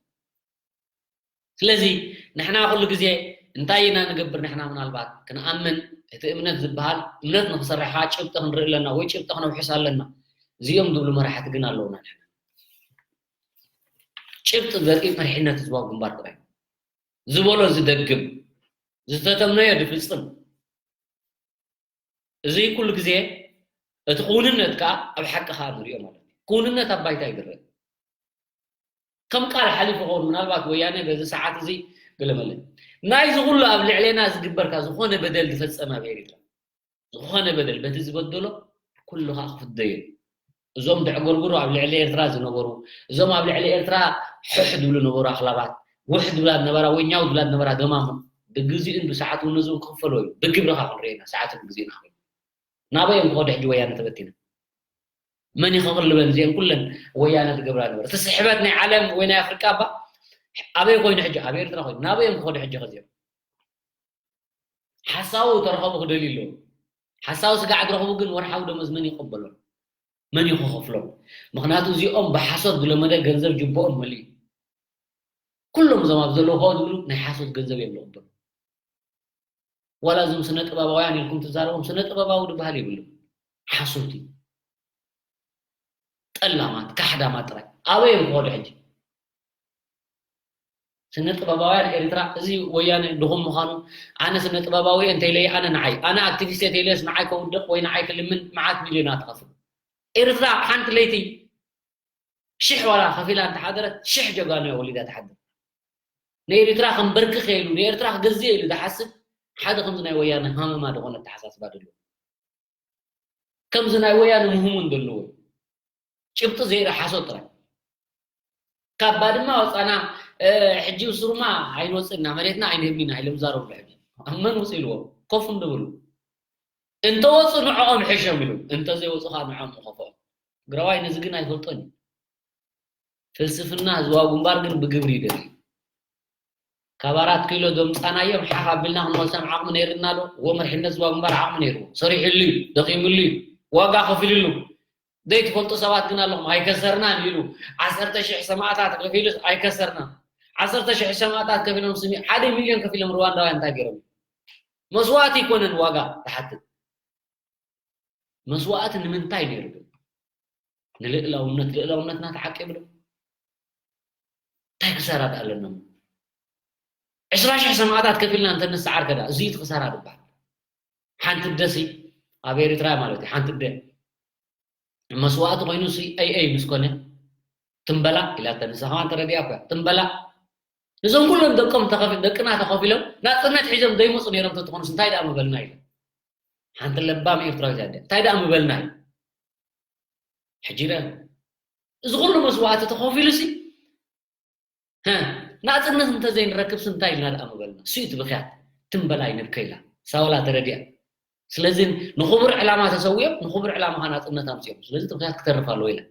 ስለዚ ንሕና ኩሉ ግዜ እንታይ ኢና ንገብር ንሕና ምናልባት ክንኣምን እቲ እምነት ዝበሃል እምነት ንክሰርሕ ከዓ ጭብጢ ክንርኢ ኣለና ወይ ጭብጢ ክነውሕስ ኣለና እዚኦም ዝብሉ መራሕቲ ግን ኣለውና ንሕና ጭብጢ ዘርኢ መሪሕነት ህዝባዊ ግንባር ጥራይ ዝበሎ ዝደግም ዝተተምነዮ ዝፍፅም እዚ ኩሉ ግዜ እቲ ክውንነት ከዓ ኣብ ሓቂ ከዓ ንሪኦ ማለት እዩ ክውንነት ኣብ ባይታ ይግረም ከም ቃል ሓሊፉ ኸውን ምናልባት ወያነ በዚ ሰዓት እዚ ገለመለ ናይዚ ኩሉ ኣብ ልዕሌና ዝግበርካ ዝኾነ በደል ዝፈፀመ ኣብ ኤርትራ ዝኾነ በደል በቲ ዝበደሎ ኩሉ ከዓ ክፍደዮ እዞም ደዕጎርጉሮ ኣብ ልዕሊ ኤርትራ ዝነበሩ እዞም ኣብ ልዕሊ ኤርትራ ሕሕ ዝብሉ ነበሩ ኣኽላባት ውሕ ዝብላ ዝነበራ ወኛው ዝብላ ዝነበራ ገማሙ ብግዚኡን ብሰዓት እውን ነዚ ክኽፈሎ እዩ ብግብርኻ ክንሪኤና ሰዓትን ግዜና ክብል ናበይ እዮም ክኸዱ ሕጂ ወያነ ተበቲነ መን ይኸቕልበን እዚአን ኩለን ወያነ ትገብራ ነበር እቲ ስሕበት ናይ ዓለም ወይ ናይ ኣፍሪቃ እባ ኣበይ ኮይኑ ሕጂ ኣብ ኤርትራ ኮይኑ ናበይ እዮም ክኸዱ ሕጂ ከዚኦም ሓሳቡ ተረኸቡ ክደልዩ ኣለዉ ሓሳዊ ስጋዕ ዝረኽቡ ግን ወርሓዊ ደሞዝ መን ይቕበሎም? መን እዩ ክኸፍሎም? ምኽንያቱ እዚኦም ብሓሶት ዝለመደ ገንዘብ ጅቦኦም መሊኡ። ኩሎም እዞም ኣብ ዘለዉ ዝብሉ ናይ ሓሶት ገንዘብ እዮም ዝቕበሉ። ዋላ እዞም ስነ ጥበባውያን ኢልኩም ትዛረቦም ስነ ጥበባዊ ዝበሃል የብሉ። ሓሶት እዩ። ጠላማት ካሕዳማት ጥራይ ኣበይ እዮም ክኸዱ ሕጂ? ስነ ጥበባውያን ኤርትራ እዚ ወያነ ድኹም ምዃኑ ኣነ ስነ ጥበባዊ እንተኢለየ ኣነ ንዓይ ኣነ ኣክቲቪስት እንተኢለየስ ንዓይ ከውድቕ ወይ ንዓይ ክልምን መዓት ሚልዮናት ትኸፍል ኤርትራ ሓንቲ ለይቲ ሽሕ ዋላ ከፊላ እንተሓደረት ሽሕ ጀጋኑ እያ ወሊዳ ትሓድር። ንኤርትራ ከንበርክኽ ኢሉ ንኤርትራ ክገዝእ ኢሉ ዝሓስብ ሓደ ከምዚ ናይ ወያነ ሃመማ ዝኾነ ኣተሓሳስባ ደለዎ። ከምዚ ናይ ወያነ ምህሙን ደለዎ። ጭብጢ ዘይርኢ ሓሶት ጥራይ። ካብ ባድማ ወፃና ሕጂ ሱሩማ ኣይንወፅእና መሬትና ኣይንህብኒና ኢሎም ዛረብሉ። ሕጂ ኣብ መን ውፅ ኢልዎም ኮፍ እንደብሉ እንተወፁ ንዕኦም ሕሸም ኢሉ እንተዘይወፁ ከዓ ንዕኦም ንኸፍኦም። ትግራዋይ ነዚ ግን ኣይፈልጦን እዩ። ፍልስፍና ህዝባዊ ግንባር ግን ብግብሪ ይደሊ። ካብ ኣራት ኪሎ ዘምፃናዮም ሓፍ ኣቢልና ክንመልሶም ዓቕሚ ነይርና ዶ? እዎ መሪሕነት ህዝባዊ ግንባር ዓቕሚ ነይርዎ። ሰሪሕሉ እዩ፣ ደኺምሉ እዩ፣ ዋጋ ከፊልሉ። ዘይትፈልጡ ሰባት ግን ኣለኹም። ኣይከሰርናን ኢሉ ዓሰርተ ሽሕ ሰማእታት ከፊሉ ኣይከሰርናን። ዓሰርተ ሽሕ ሰማእታት ከፊሎም ስሚ ሓደ ሚልዮን ከፊሎም ሩዋንዳውያን እንታይ ገይሮም? መስዋእቲ ኣይኮነን ዋጋ ትሓትት መስዋእቲ ንምንታይ ነይሩ ግን? ንልእላውነት ልእላውነትና ተዓቂቡ ዶ? እንታይ ክሳራ ኣለና? ዕስራ ሽሕ ሰማእታት ከፊልና እንተንሰዓር ከዳ እዚ እቲ ክሳራ ዝበሃል። ሓንቲ ደሲ ኣብ ኤርትራ ማለት እዩ ሓንቲ ደ መስዋእቲ ኮይኑ ሲ ኣይ ኣይ ምስ ኮነ ትንበላ ኢላተ ንሳ ከማን ተረዲኣ እኮ ትንበላ እዞም ኩሎም ደቆም ተኸፊ ደቅና ተኸፊሎም ናጽነት ሒዞም ዘይመፁ ነይሮም ተትኾኑስ እንታይ ደኣ ምበልና ኢለ ሓንቲ ለባም ኤርትራዊት ኣደ እንታይ ደኣ ምበልና እዩ ሕጂ ደ እዚ ኩሉ መስዋእቲ ተኸፊሉ ሲ ናጽነት እንተዘይንረክብ ስንታይ ኢልና ደኣ ምበልና እሱ እዩ ትብኽያት ትንበላ ይንብከ ኢላ ሳውላ ተረዲኣ ስለዚ ንኽቡር ዕላማ ተሰዊኦም ንኽቡር ዕላማ ኸ ናጽነት ኣምፅኦም ስለዚ ትብኽያት ክተርፍ ኣለዎ ኢላ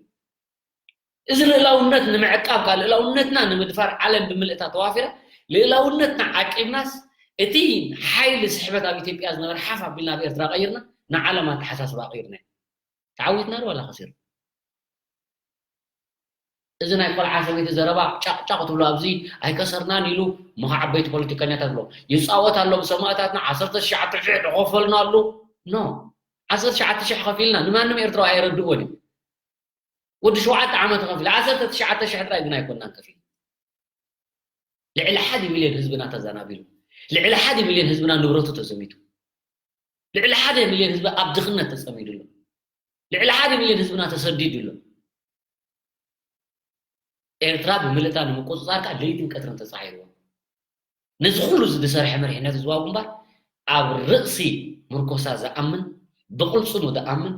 እዚ ልእላውነት ንምዕቃብ ከዓ ልእላውነትና ንምድፋር ዓለም ብምልእታ ተዋፊራ ልእላውነትና ዓቂብናስ እቲ ሓይሊ ስሕበት ኣብ ኢትዮጵያ ዝነበረ ሓፍ ኣቢልና ኣብ ኤርትራ ቀይርና ንዓለም ኣተሓሳስባ ቀይርና ተዓዊትና ዶ ዋላ ከሲርና እዚ ናይ ቆልዓ ሰበይቲ ዘረባ ጫቅጫቅ ትብሎ ኣብዚ ኣይከሰርናን ኢሉ ምኻ ዓበይቲ ፖለቲከኛታት ብሎ ይፃወት ኣሎ ብሰማእታትና ዓሰርተ ትሽዓተ ሽሕ ተኸፈልናሉ ኖ ዓሰርተ ትሽዓተ ሽሕ ከፊልና ንማንም ኤርትራዊ ኣየረድእዎን እዩ ወዲ ሸውዓተ ዓመት ከፊል ዓሰርተ ትሽዓተ ሽሕ ጥራይ ግን ኣይኮናን ከፊል ልዕሊ ሓደ ሚልዮን ህዝብና ተዘናቢሉ ልዕሊ ሓደ ሚልዮን ህዝብና ንብረቱ ተዘሚቱ ልዕሊ ሓደ ሚልዮን ህዝቢ ኣብ ድኽነት ተጸሚዱ ኣሎ ልዕሊ ሓደ ሚልዮን ህዝብና ተሰዲዱ ኣሎ ኤርትራ ብምልእታ ንምቁጽጻር ከዓ ለይትን ቀትርን ተጻዒርዎ ነዚ ኩሉ ዝድሰርሐ መሪሕነት ህዝባዊ ግንባር ኣብ ርእሲ ምርኮሳ ዝኣምን ብቕልጽሙ ዝኣምን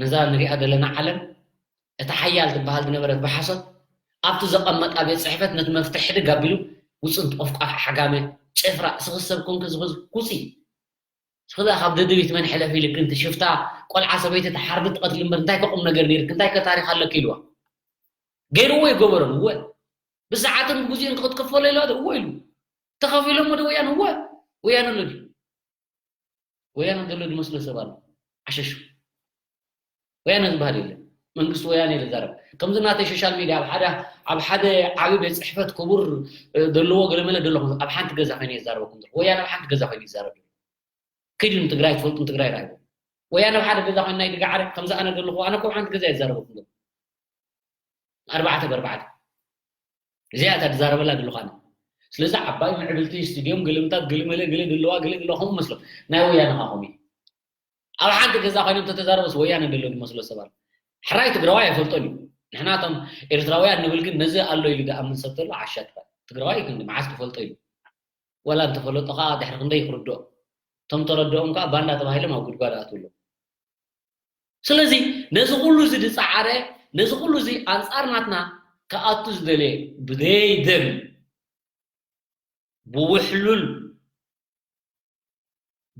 ነዛ ንሪኣ ዘለና ዓለም እታ ሓያል ትበሃል ዝነበረት ብሓሶት ኣብቲ ዘቐመጣ ቤት ጽሕፈት ነቲ መፍትሒ ሕድግ ኣቢሉ ውፅንት ቆፍቋፍ ዓጋመ ጭፍራ እስኺ ሰብ ኮንኪ ዝኽዚ ኩፂ እስኺ ደኣ ካብ ደደቢት መን ሕለፊ ኢልኪ እንቲ ሽፍታ ቆልዓ ሰበይቲ ትሓርዲ ትቐትሊ እምበር እንታይ ከ ቁም ነገር ነይርኪ እንታይ ከ ታሪኽ ኣለኪ ኢልዋ ገይርዎ ይገበሮም እወ ብሰዓትን ብግዜኡን ክትከፈሎ ኢልዋ እወ ኢሉ ተኸፊሎሞ ዶ ወያነ እወ ወያነ ኣሎ ድዩ ወያነ ዘሎ ዝመስሎ ሰብ ኣሎ ዓሸሹ ወያነ ዝበሃል የለን መንግስቲ ወያነ ኢለ ዛረብ ከምዚ ናተይ ሶሻል ሚድያ ኣብ ሓደ ኣብ ሓደ ዓቢ ቤት ፅሕፈት ክቡር ዘለዎ ገለመለ ዘለኹም ኣብ ሓንቲ ገዛ ኮይነ ይዛረበኩም ዘለኹ ወያነ ኣብ ሓንቲ ገዛ ኮይኑ ይዛረብ ክድን ትግራይ ትፈልጡን ትግራይ ራእይዎ ወያነ ኣብ ሓደ ገዛ ኮይኑ ናይ ድጋዓረ ከምዚ ኣነ ዘለኹ ኣነ ከም ሓንቲ ገዛ ይዛረበኩም ዘለኹ ኣርባዕተ ብኣርባዕተ እዚኣ እታ ዝዛረበላ ዘለኹ ኣነ ስለዚ ዓባይ ምዕብልቲ ስቱድዮም ግልምታት ግልመለ ግለ ዘለዋ ግለ ዘለዋ ከምኡ መስሎም ናይ ወያነ ኻ ከምኡ ኣብ ሓንቲ ገዛ ኮይኖም ተተዛረበስ ወያነ ደሎ ዝመስሎ ሰባት ሕራይ ትግራዋይ ኣይፈልጦን እዩ ንሕናቶም ኤርትራውያን ንብል ግን ነዚ ኣሎ ኢሉ ዝኣምን ሰብ ተሎ ዓሻ ጥራይ ትግራዋይ ክንዲ መዓስ ክፈልጦ ኢሉ ወላ እንተፈለጦ ከዓ ድሕሪ ክንደይ ክርድኦ እቶም ተረድኦም ከዓ ባንዳ ተባሂሎም ኣብ ጉድጓድ ኣትውሎም ስለዚ ነዚ ኩሉ እዚ ዝፀዓረ ነዚ ኩሉ እዚ ኣንፃር ናትና ክኣቱ ዝደለየ ብደይ ደም ብውሕሉል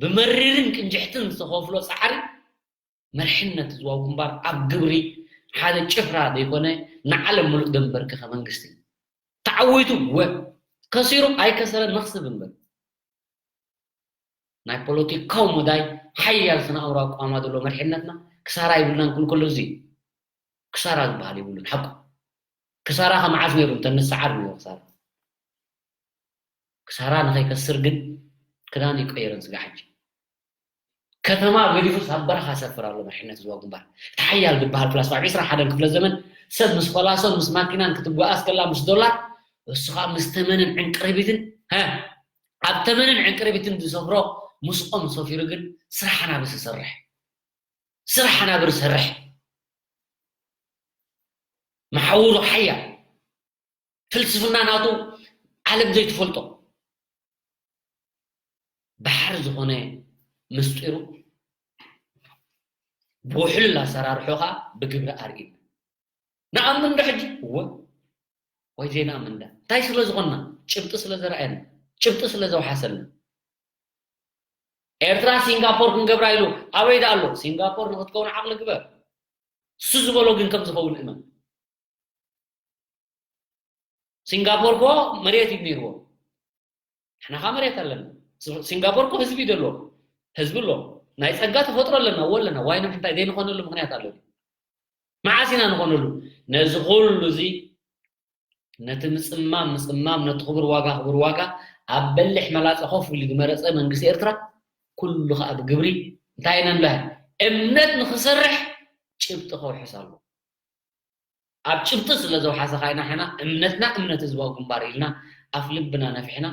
ብመሪርን ቅንጅሕትን ዝተኸፍሎ ፃዕሪ መርሕነት ህዝባዊ ግንባር ኣብ ግብሪ ሓደ ጭፍራ ዘይኮነ ንዓለም ሙሉእ ደንበርክኸ መንግስቲ ተዓዊቱ ወ ከሲሩ ኣይከሰረን መኽስብ እምበር ናይ ፖለቲካዊ መዳይ ሓያል ስነ ኣእምሮ ኣቋማ ዘሎ መርሕነትና ክሳራ ይብልናን ክብል ከሎ እዚ ክሳራ ዝበሃል ይብሉን ሓቁ። ክሳራ ከመዓስ ነይሩ እንተ ንሰዓር ነይሩ ክሳራ። ክሳራ ንኸይከስር ግን ክዳን ይቀየረን ስጋ ሕጂ። ከተማ ገዲፉ ሳብ በረኻ ሰፍር ኣሎ መርሕነት ህዝባዊ ግንባር። እቲ ሓያል ዝበሃል ፍላስፋ ኣብ ዕስራ ሓደን ክፍለ ዘመን ሰብ ምስ ፈላሶን ምስ ማኪናን ክትጓዓዝ ከላ ምስ ዶላር እሱ ከዓ ምስ ተመንን ዕንቅርቢትን ሀ ኣብ ተመንን ዕንቅርቢትን ዝሰፍሮ ምስኦም ሰፊሩ ግን ስራሕ ናብር ዝሰርሕ ስራሕ ናብር ዝሰርሕ መሓውሩ ሓያል ፍልስፍና ናቱ ዓለም ዘይትፈልጦ ባሕሪ ዝኾነ ምስጢሩ ብውሕሉል ኣሰራርሖ ከዓ ብግብሪ ኣርእዩ። ንኣምን ዶ ሕጂ? እወ። ወይ ዘይንኣምን ዳ? እንታይ ስለ ዝኾንና? ጭብጢ ስለ ዘርኣየና፣ ጭብጢ ስለ ዘውሓሰልና። ኤርትራ ሲንጋፖር ክንገብራ ኢሉ ኣበይ ዳ ኣሎ? ሲንጋፖር ንክትከውን ዓቕሊ ግበር። እሱ ዝበሎ ግን ከም ዝኸውን እመን። ሲንጋፖር ኮ መሬት እዩ ነይርዎ። ንሕና ካ መሬት ኣለና። ሲ- ሲንጋፖር ኮ ህዝቢ እዩ ዘለዎ። ህዝቢ ኣሎ። ናይ ጸጋ ተፈጥሮ ኣለና፣ እዎ ኣለና። ዋይ ንምንታይ ዘይንኾነሉ ምኽንያት ኣሎ? መዓስ ኢና ንኾነሉ? ነዚ ኩሉ እዚ ነቲ ምጽማም ምጽማም ነቲ ክቡር ዋጋ ክቡር ዋጋ ኣብ በሊሕ መላጸ ኮፍ ኢሉ ዝመረጸ መንግስቲ ኤርትራ ኩሉ ከኣ ብግብሪ እንታይ ኢና ንብሃል? እምነት ንኽሰርሕ ጭብጢ ከውሕስ ኣለዎ። ኣብ ጭብጢ ስለ ዘውሓሰ ኸኣ ኢና ሕና እምነትና እምነት ህዝባዊ ግንባር ኢልና ኣፍ ልብና ነፊሕና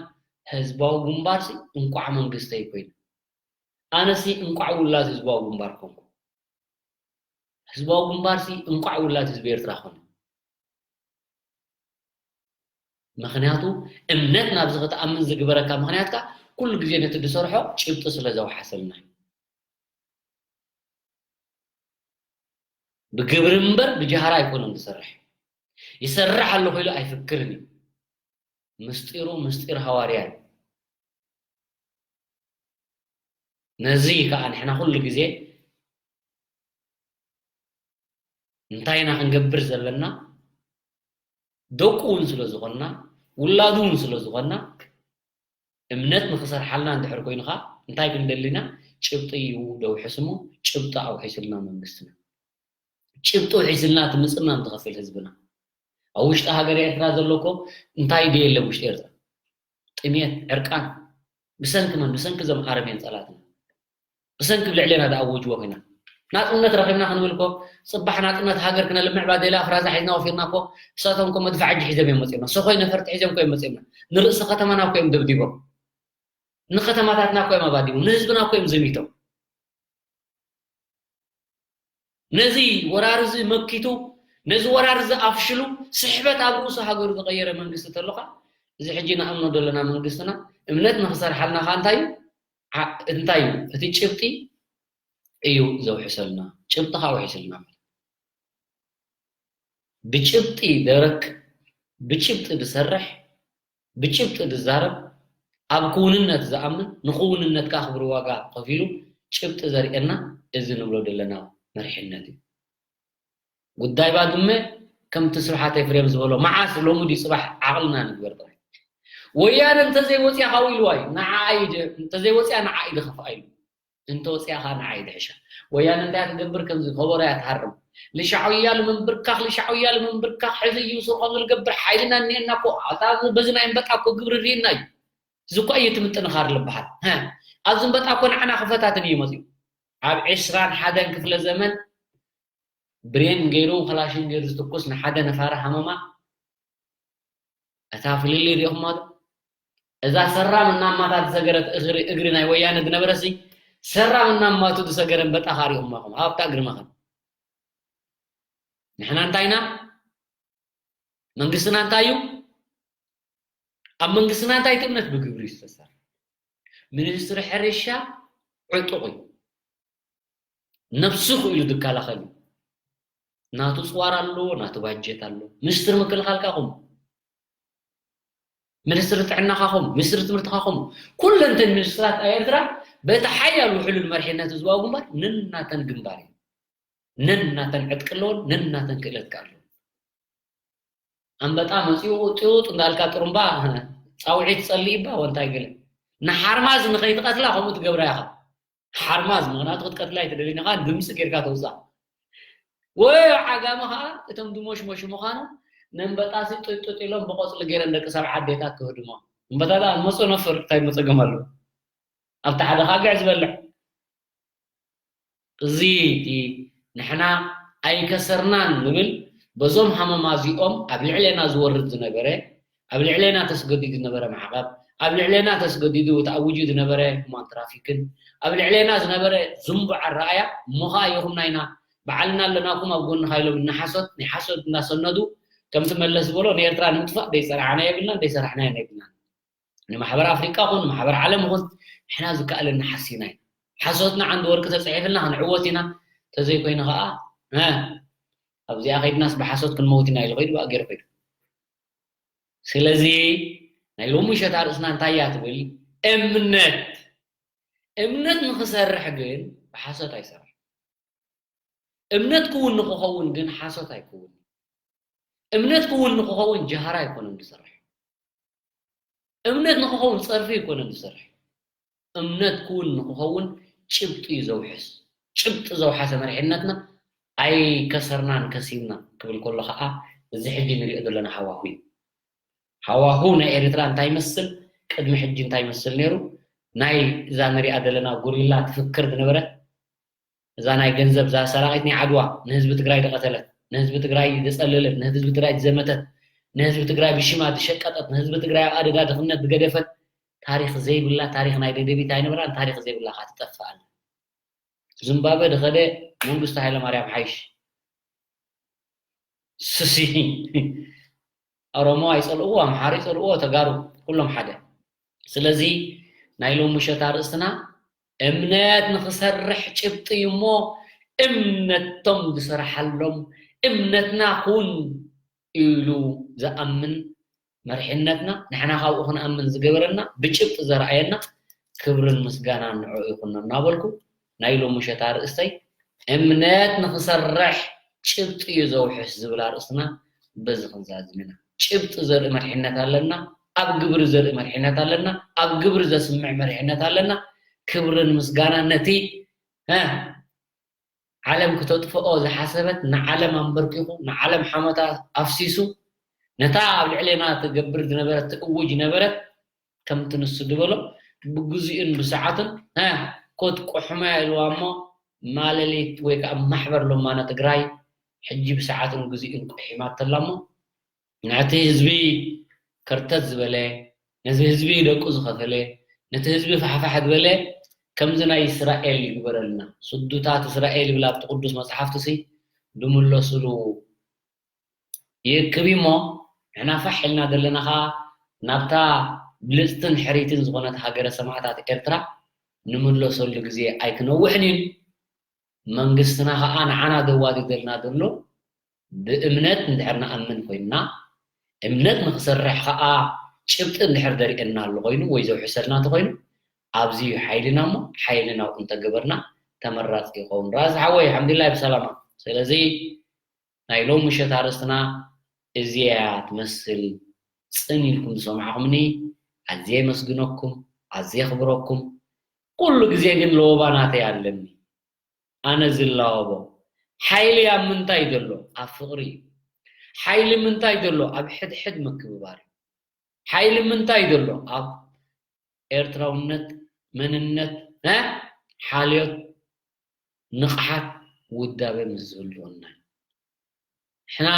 ህዝባዊ ግንባርሲ እንቋዕ መንግስተይ ኮይኑ ኣነሲ እንቋዕ ውላድ ህዝባዊ ግንባር ኮንኩ። ህዝባዊ ግንባርሲ እንቋዕ ውላድ ህዝቢ ኤርትራ ኮነ። ምኽንያቱ እምነት ናብዚ ክትኣምን ዝግበረካ ምኽንያትካ ኩሉ ግዜ ነቲ ዝሰርሖ ጭብጢ ስለ ዘውሓሰልና እዩ። ብግብሪ እምበር ብጃህራ ኣይኮነን ዝሰርሕ። ይሰርሕ ኣለኹ ኢሉ ኣይፍክርን እዩ። ምስጢሩ ምስጢር ሃዋርያ እዩ። ነዚ ከዓ ንሕና ኩሉ ግዜ እንታይ ኢና ክንገብር ዘለና? ደቁ እውን ስለ ዝኾንና፣ ውላዱ እውን ስለ ዝኾንና፣ እምነት ንኽሰርሓልና እንድሕር ኮይኑ ኸዓ እንታይ ክንደሊ ኢና? ጭብጢ እዩ ደውሕስ እሞ ጭብጢ ኣውሒስልና መንግስትና። ጭብጢ ውሒስልና እቲ ምጽማም ዝኸፍል ህዝብና። ኣብ ውሽጢ ሃገር ኤርትራ ዘሎ እኮ እንታይ ድዩ የለን ውሽጢ ኤርትራ? ጥሜት፣ ዕርቃን። ብሰንኪ መን? ብሰንኪ እዞም ኣረሜን ጸላእትና። ብሰንኪ ልዕሌና ዝኣወጅዎ ኮይና። ናጽነት ረኺብና ክንብል እኮ ጽባሕ ናጽነት ሃገር ክነልምዕ ባዴላ ኣፍራዛ ሒዝና ወፊርና እኮ እሳቶም እኮ መድፍዕ እጂ ሒዞም እዮም መጺኦምና። ሰኾይ ነፈርቲ ሒዞም እኮ እዮም መጺኦምና። ንርእሲ ከተማና እኮ እዮም ደብዲቦም። ንከተማታትና እኮ እዮም ኣባዲቦም። ንህዝብና እኮ እዮም ዘሚቶም። ነዚ ወራር እዚ መኪቱ ነዚ ወራር እዚ ኣፍሽሉ ስሕበት ኣብ ርእሱ ሃገሩ ዝቐየረ መንግስቲ ተሎካ እዚ ሕጂ ንኣምኖ ዘለና መንግስትና እምነት ንክሰርሓልና ካ እንታይ እዩ እንታይ እዩ እቲ ጭብጢ እዩ ዘውሕሰልና ጭብጢ ካ ውሒስልና ማለት ብጭብጢ ደረክ ብጭብጢ ዝሰርሕ ብጭብጢ ዝዛረብ ኣብ ክውንነት ዝኣምን ንክውንነትካ ክብሪ ዋጋ ከፊሉ ጭብጢ ዘርእየና እዚ ንብሎ ዘለና መሪሕነት እዩ። ጉዳይ ባድመ ከምቲ ስብሓት ኤፍሬም ዝበሎ መዓስ ሎሚ ድዩ ፅባሕ ዓቕልና ንግበር ጥራይ። ወያነ እንተዘይወፅያ ካብኡ ኢልዋ እዩ ንዓ እዩ ድ- እንተዘይወፅያ ንዓ እዩ ድኸፍኣ ኢሉ እንተወፅያ ከዓ ንዓ እዩ ድሕሻ። ወያነ እንታይ ትገብር ከምዚ ከበሮ እያ ትሃርም። ልሻዕውያ ልምንብርካኽ ልሻዕውያ ልምንብርካኽ ሕዚ እዩ ስርቆም ዝገብር ሓይልና እኒኤና እኮ ኣታ በዚ ናይ እምበጣ እኮ ግብሪ ርኢና እዩ። እዚ እኮ እዩ እቲ ምጥንኻር ልበሃል። ኣብዚ እምበጣ እኮ ንዓና ክፈታትን እዩ መፅኡ። ኣብ ዕስራን ሓደን ክፍለ ዘመን ብሬን ገይሩ ክላሽን ገይሩ ዝትኩስ ንሓደ ነፋሪ ሃመማ እታ ፍልልይ ሪኢኹማ ዶ? እዛ ሰራም እናማታ ዝሰገረት እግሪ እግሪ ናይ ወያነ ዝነበረሲ ሰራም እናማቱ ዝሰገረ እምበጣ ካ ሪኢኹማ ኢኹም ኣብታ እግሪ መኸን ንሕና እንታይ ኢና መንግስትና እንታይ እዩ ኣብ መንግስትና እንታይ እቲ እምነት ብግብሪ እዩ ዝተሰርሐ ሚኒስትሪ ሕርሻ ዕጡቕ እዩ ነብሱ ክኢሉ ዝከላኸል እዩ ናቱ ፅዋር ኣለዎ ናቱ ባጀት ኣለዎ ሚኒስትሪ ምክልኻል ካኹም ሚኒስትሪ ጥዕና ካኹም ሚኒስትሪ ትምህርቲ ካኹም ኩለንተን ሚኒስትራት ኣብ ኤርትራ በቲ ሓያል ውሕሉል መሪሕነት ህዝባዊ ግንባር ነናተን ግንባር እዩ ነናተን ዕጥቂ ኣለዎን ነናተን ክእለት ከ ኣለዎ ኣንበጣ መፂኡ ጢውጥ እንዳልካ ጥሩምባ ፃውዒት ፀልእ ይባ ወንታይ ገለ ንሓርማዝ ንኸይትቐትላ ከምኡ ትገብራ ኢኻ። ሓርማዝ ምኽንያቱ ክትቀትላ ኣይትደልን ኢኻ፣ ድምፂ ጌርካ ተውፃ። ወይ ዓጋመ ከዓ እቶም ድሞሽሞሽ ምዃኑ ነንበጣሲ ጡጥ ጡጥ ኢሎም ብቆፅሊ ገይረን ደቂ ሰብ ዓዴታት ክህድሞ። እምበታ ደኣ መፁ ነፍር እንታይ መፀገም ኣሎ? ኣብቲ ሓደ ከዓ ግዕ ዝበልዕ። እዚ እቲ ንሕና ኣይከሰርናን ንብል በዞም ሃመማ እዚኦም ኣብ ልዕሌና ዝወርድ ዝነበረ፣ ኣብ ልዕሌና ተስገዲዱ ዝነበረ ማዕቐብ፣ ኣብ ልዕሌና ተስገዲዱ ተኣዊጁ ዝነበረ ሁማን ትራፊክን ኣብ ልዕሌና ዝነበረ ዝንቡዕ ኣረኣያ እሞ ኸዓ ኢኹም ናይና በዓልና ኣለናኩም ኣብ ጎንኻ ኢሎም እናሓሶት ናይ ሓሶት እናሰነዱ ከምቲ መለስ ዝበሎ ንኤርትራ ንምጥፋእ ደይፀራዕና የብልናን ደይሰራሕና የብልናን። ንማሕበር ኣፍሪቃ ኹን ንማሕበር ዓለም ኹን ንሕና ዝከኣለና ሓሲና ኢና። ሓሶትና ዓንዲ ወርቂ ተፅሒፍልና ክንዕወት ኢና። ተዘይኮይኑ ከዓ እ፣ ኣብዚኣ ከይድናስ ብሓሶት ክንመውት ኢና ኢሉ ከይዱ ብኣ ገይሩ ከይዱ። ስለዚ ናይ ሎሚ ምሸት ኣርእስና እንታይ እያ ትብል? እምነት። እምነት ንክሰርሕ ግን ብሓሶት ኣይሰርሕ። እምነት ክውን ንክኸውን ግን ሓሶት ኣይክውን። እምነት ክውን ንክኸውን ጀሃራ ኣይኮነን ዝሰርሕ። እምነት ንክኸውን ጸርፊ ኣይኮነን ዝሰርሕ። እምነት ክውን ንክኸውን ጭብጢ እዩ ዘውሕስ። ጭብጢ ዘውሓሰ መሪሕነትና ኣይከሰርናን ከሲብና ክብል ከሎ ከዓ እዚ ሕጂ ንሪኦ ዘለና ሃዋሁ እዩ። ሃዋሁ ናይ ኤርትራ እንታይ ይመስል፣ ቅድሚ ሕጂ እንታይ ይመስል ነይሩ፣ ናይ እዛ ንሪኣ ዘለና ጉሪላ ትፍክር ዝነበረት እዛ ናይ ገንዘብ እዛ ሰራቂት ናይ ዓድዋ ንህዝቢ ትግራይ ዝቀተለት ንህዝቢ ትግራይ ዝጸለለት ንህዝቢ ትግራይ ዝዘመተት ንህዝቢ ትግራይ ብሽማ ዝሸቀጠት ንህዝቢ ትግራይ ኣብ ኣደዳ ድኽነት ዝገደፈት ታሪክ ዘይብላ ታሪክ ናይ ደደቢት ኣይነበራን። ታሪክ ዘይብላ ከዓ ትጠፍእ ኣላ። ዝምባበ ድኸደ መንግስቱ ሃይለማርያም ሓይሽ ስሲ ኦሮሞ ኣይጸልእዎ ኣምሓሩ ይጸልእዎ ተጋሩ ኩሎም ሓደ። ስለዚ ናይ ሎሚ ምሸት ኣርእስትና እምነት ንኽሰርሕ ጭብጢ እዩ እሞ እምነቶም ዝሰርሓሎም እምነትና ኩን ኢሉ ዝኣምን መርሒነትና ንሕና ካብኡ ክንኣምን ዝገበረና ብጭብጢ ዘርኣየና ክብርን ምስጋናን ንዕኡ ይኹኖ እናበልኩ ናይ ሎሚ ምሸት ኣርእስተይ እምነት ንኽሰርሕ ጭብጢ እዩ ዘውሕስ ዝብል ኣርእስትና በዚ ክንዛዝም ኢና። ጭብጢ ዘርኢ መርሒነት ኣለና፣ ኣብ ግብሪ ዘርኢ መርሒነት ኣለና፣ ኣብ ግብሪ ዘስምዕ መርሒነት ኣለና። ክብርን ምስጋናን ነቲ እ ዓለም ክተጥፍኦ ዝሓሰበት ንዓለም ኣንበርኪኹ ንዓለም ሓመታ ኣፍሲሱ ነታ ኣብ ልዕሌና ትገብር ዝነበረት ትእውጅ ነበረት ከምቲ ንሱ ዝበሎ ብግዚኡን ብሰዓቱን እ ኮት ቆሕማ ኢልዋ እሞ ማለሊት ወይ ከዓ ማሕበር ሎማነ ትግራይ ሕጂ ብሰዓቱን ግዚኡን ቆሒማተላ እሞ ነቲ ህዝቢ ከርተት ዝበለ ነቲ ህዝቢ ደቁ ዝኸፈለ ነቲ ህዝቢ ፋሕፋሕ ዝበለ ከምዚ ናይ እስራኤል ይግበረልና። ስዱታት እስራኤል ይብል ኣብቲ ቅዱስ መፅሓፍትሲ ድምለሱሉ ይእክብ እሞ ንሕና ፋሕ ኢልና ዘለና ከዓ ናብታ ብልፅትን ሕሪትን ዝኾነት ሃገረ ሰማዕታት ኤርትራ ንምለሰሉ ግዜ ኣይክነውሕን እዩ። መንግስትና ከዓ ንዓና ዘዋድደልና ዘሎ ብእምነት እንድሕር ንኣምን ኮይንና እምነት ንክሰርሕ ከዓ ጭብጢ እንድሕር ዘርእየና ኣሎ ኮይኑ ወይ ዘውሕሰልና እንተኮይኑ ኣብዚ እዩ ሓይልና እሞ ሓይልና ኣብኡ እንተገበርና ተመራፂ ይኸውን። ራዚ ሓወይ ሓምድላይ ብሰላማ። ስለዚ ናይ ሎም ምሸት ኣርእስትና እዚያ ትመስል። ፅን ኢልኩም ዝሰማዕኹምኒ ኣዝየ የመስግነኩም፣ ኣዝየ የኽብረኩም። ኩሉ ግዜ ግን ለወባ ናተይ ኣለኒ። ኣነ ዝላወቦ ሓይሊ ኣብ ምንታይ ዘሎ? ኣብ ፍቕሪ እዩ። ሓይሊ ምንታይ ዘሎ? ኣብ ሕድሕድ ምክብባር እዩ። ሓይሊ ምንታይ ዘሎ? ኣብ ኤርትራውነት፣ መንነት፣ እ? ሓልዮት፣ ንቕሓት፣ ውዳበ ምስ ዝህልወና እዩ። ንሕና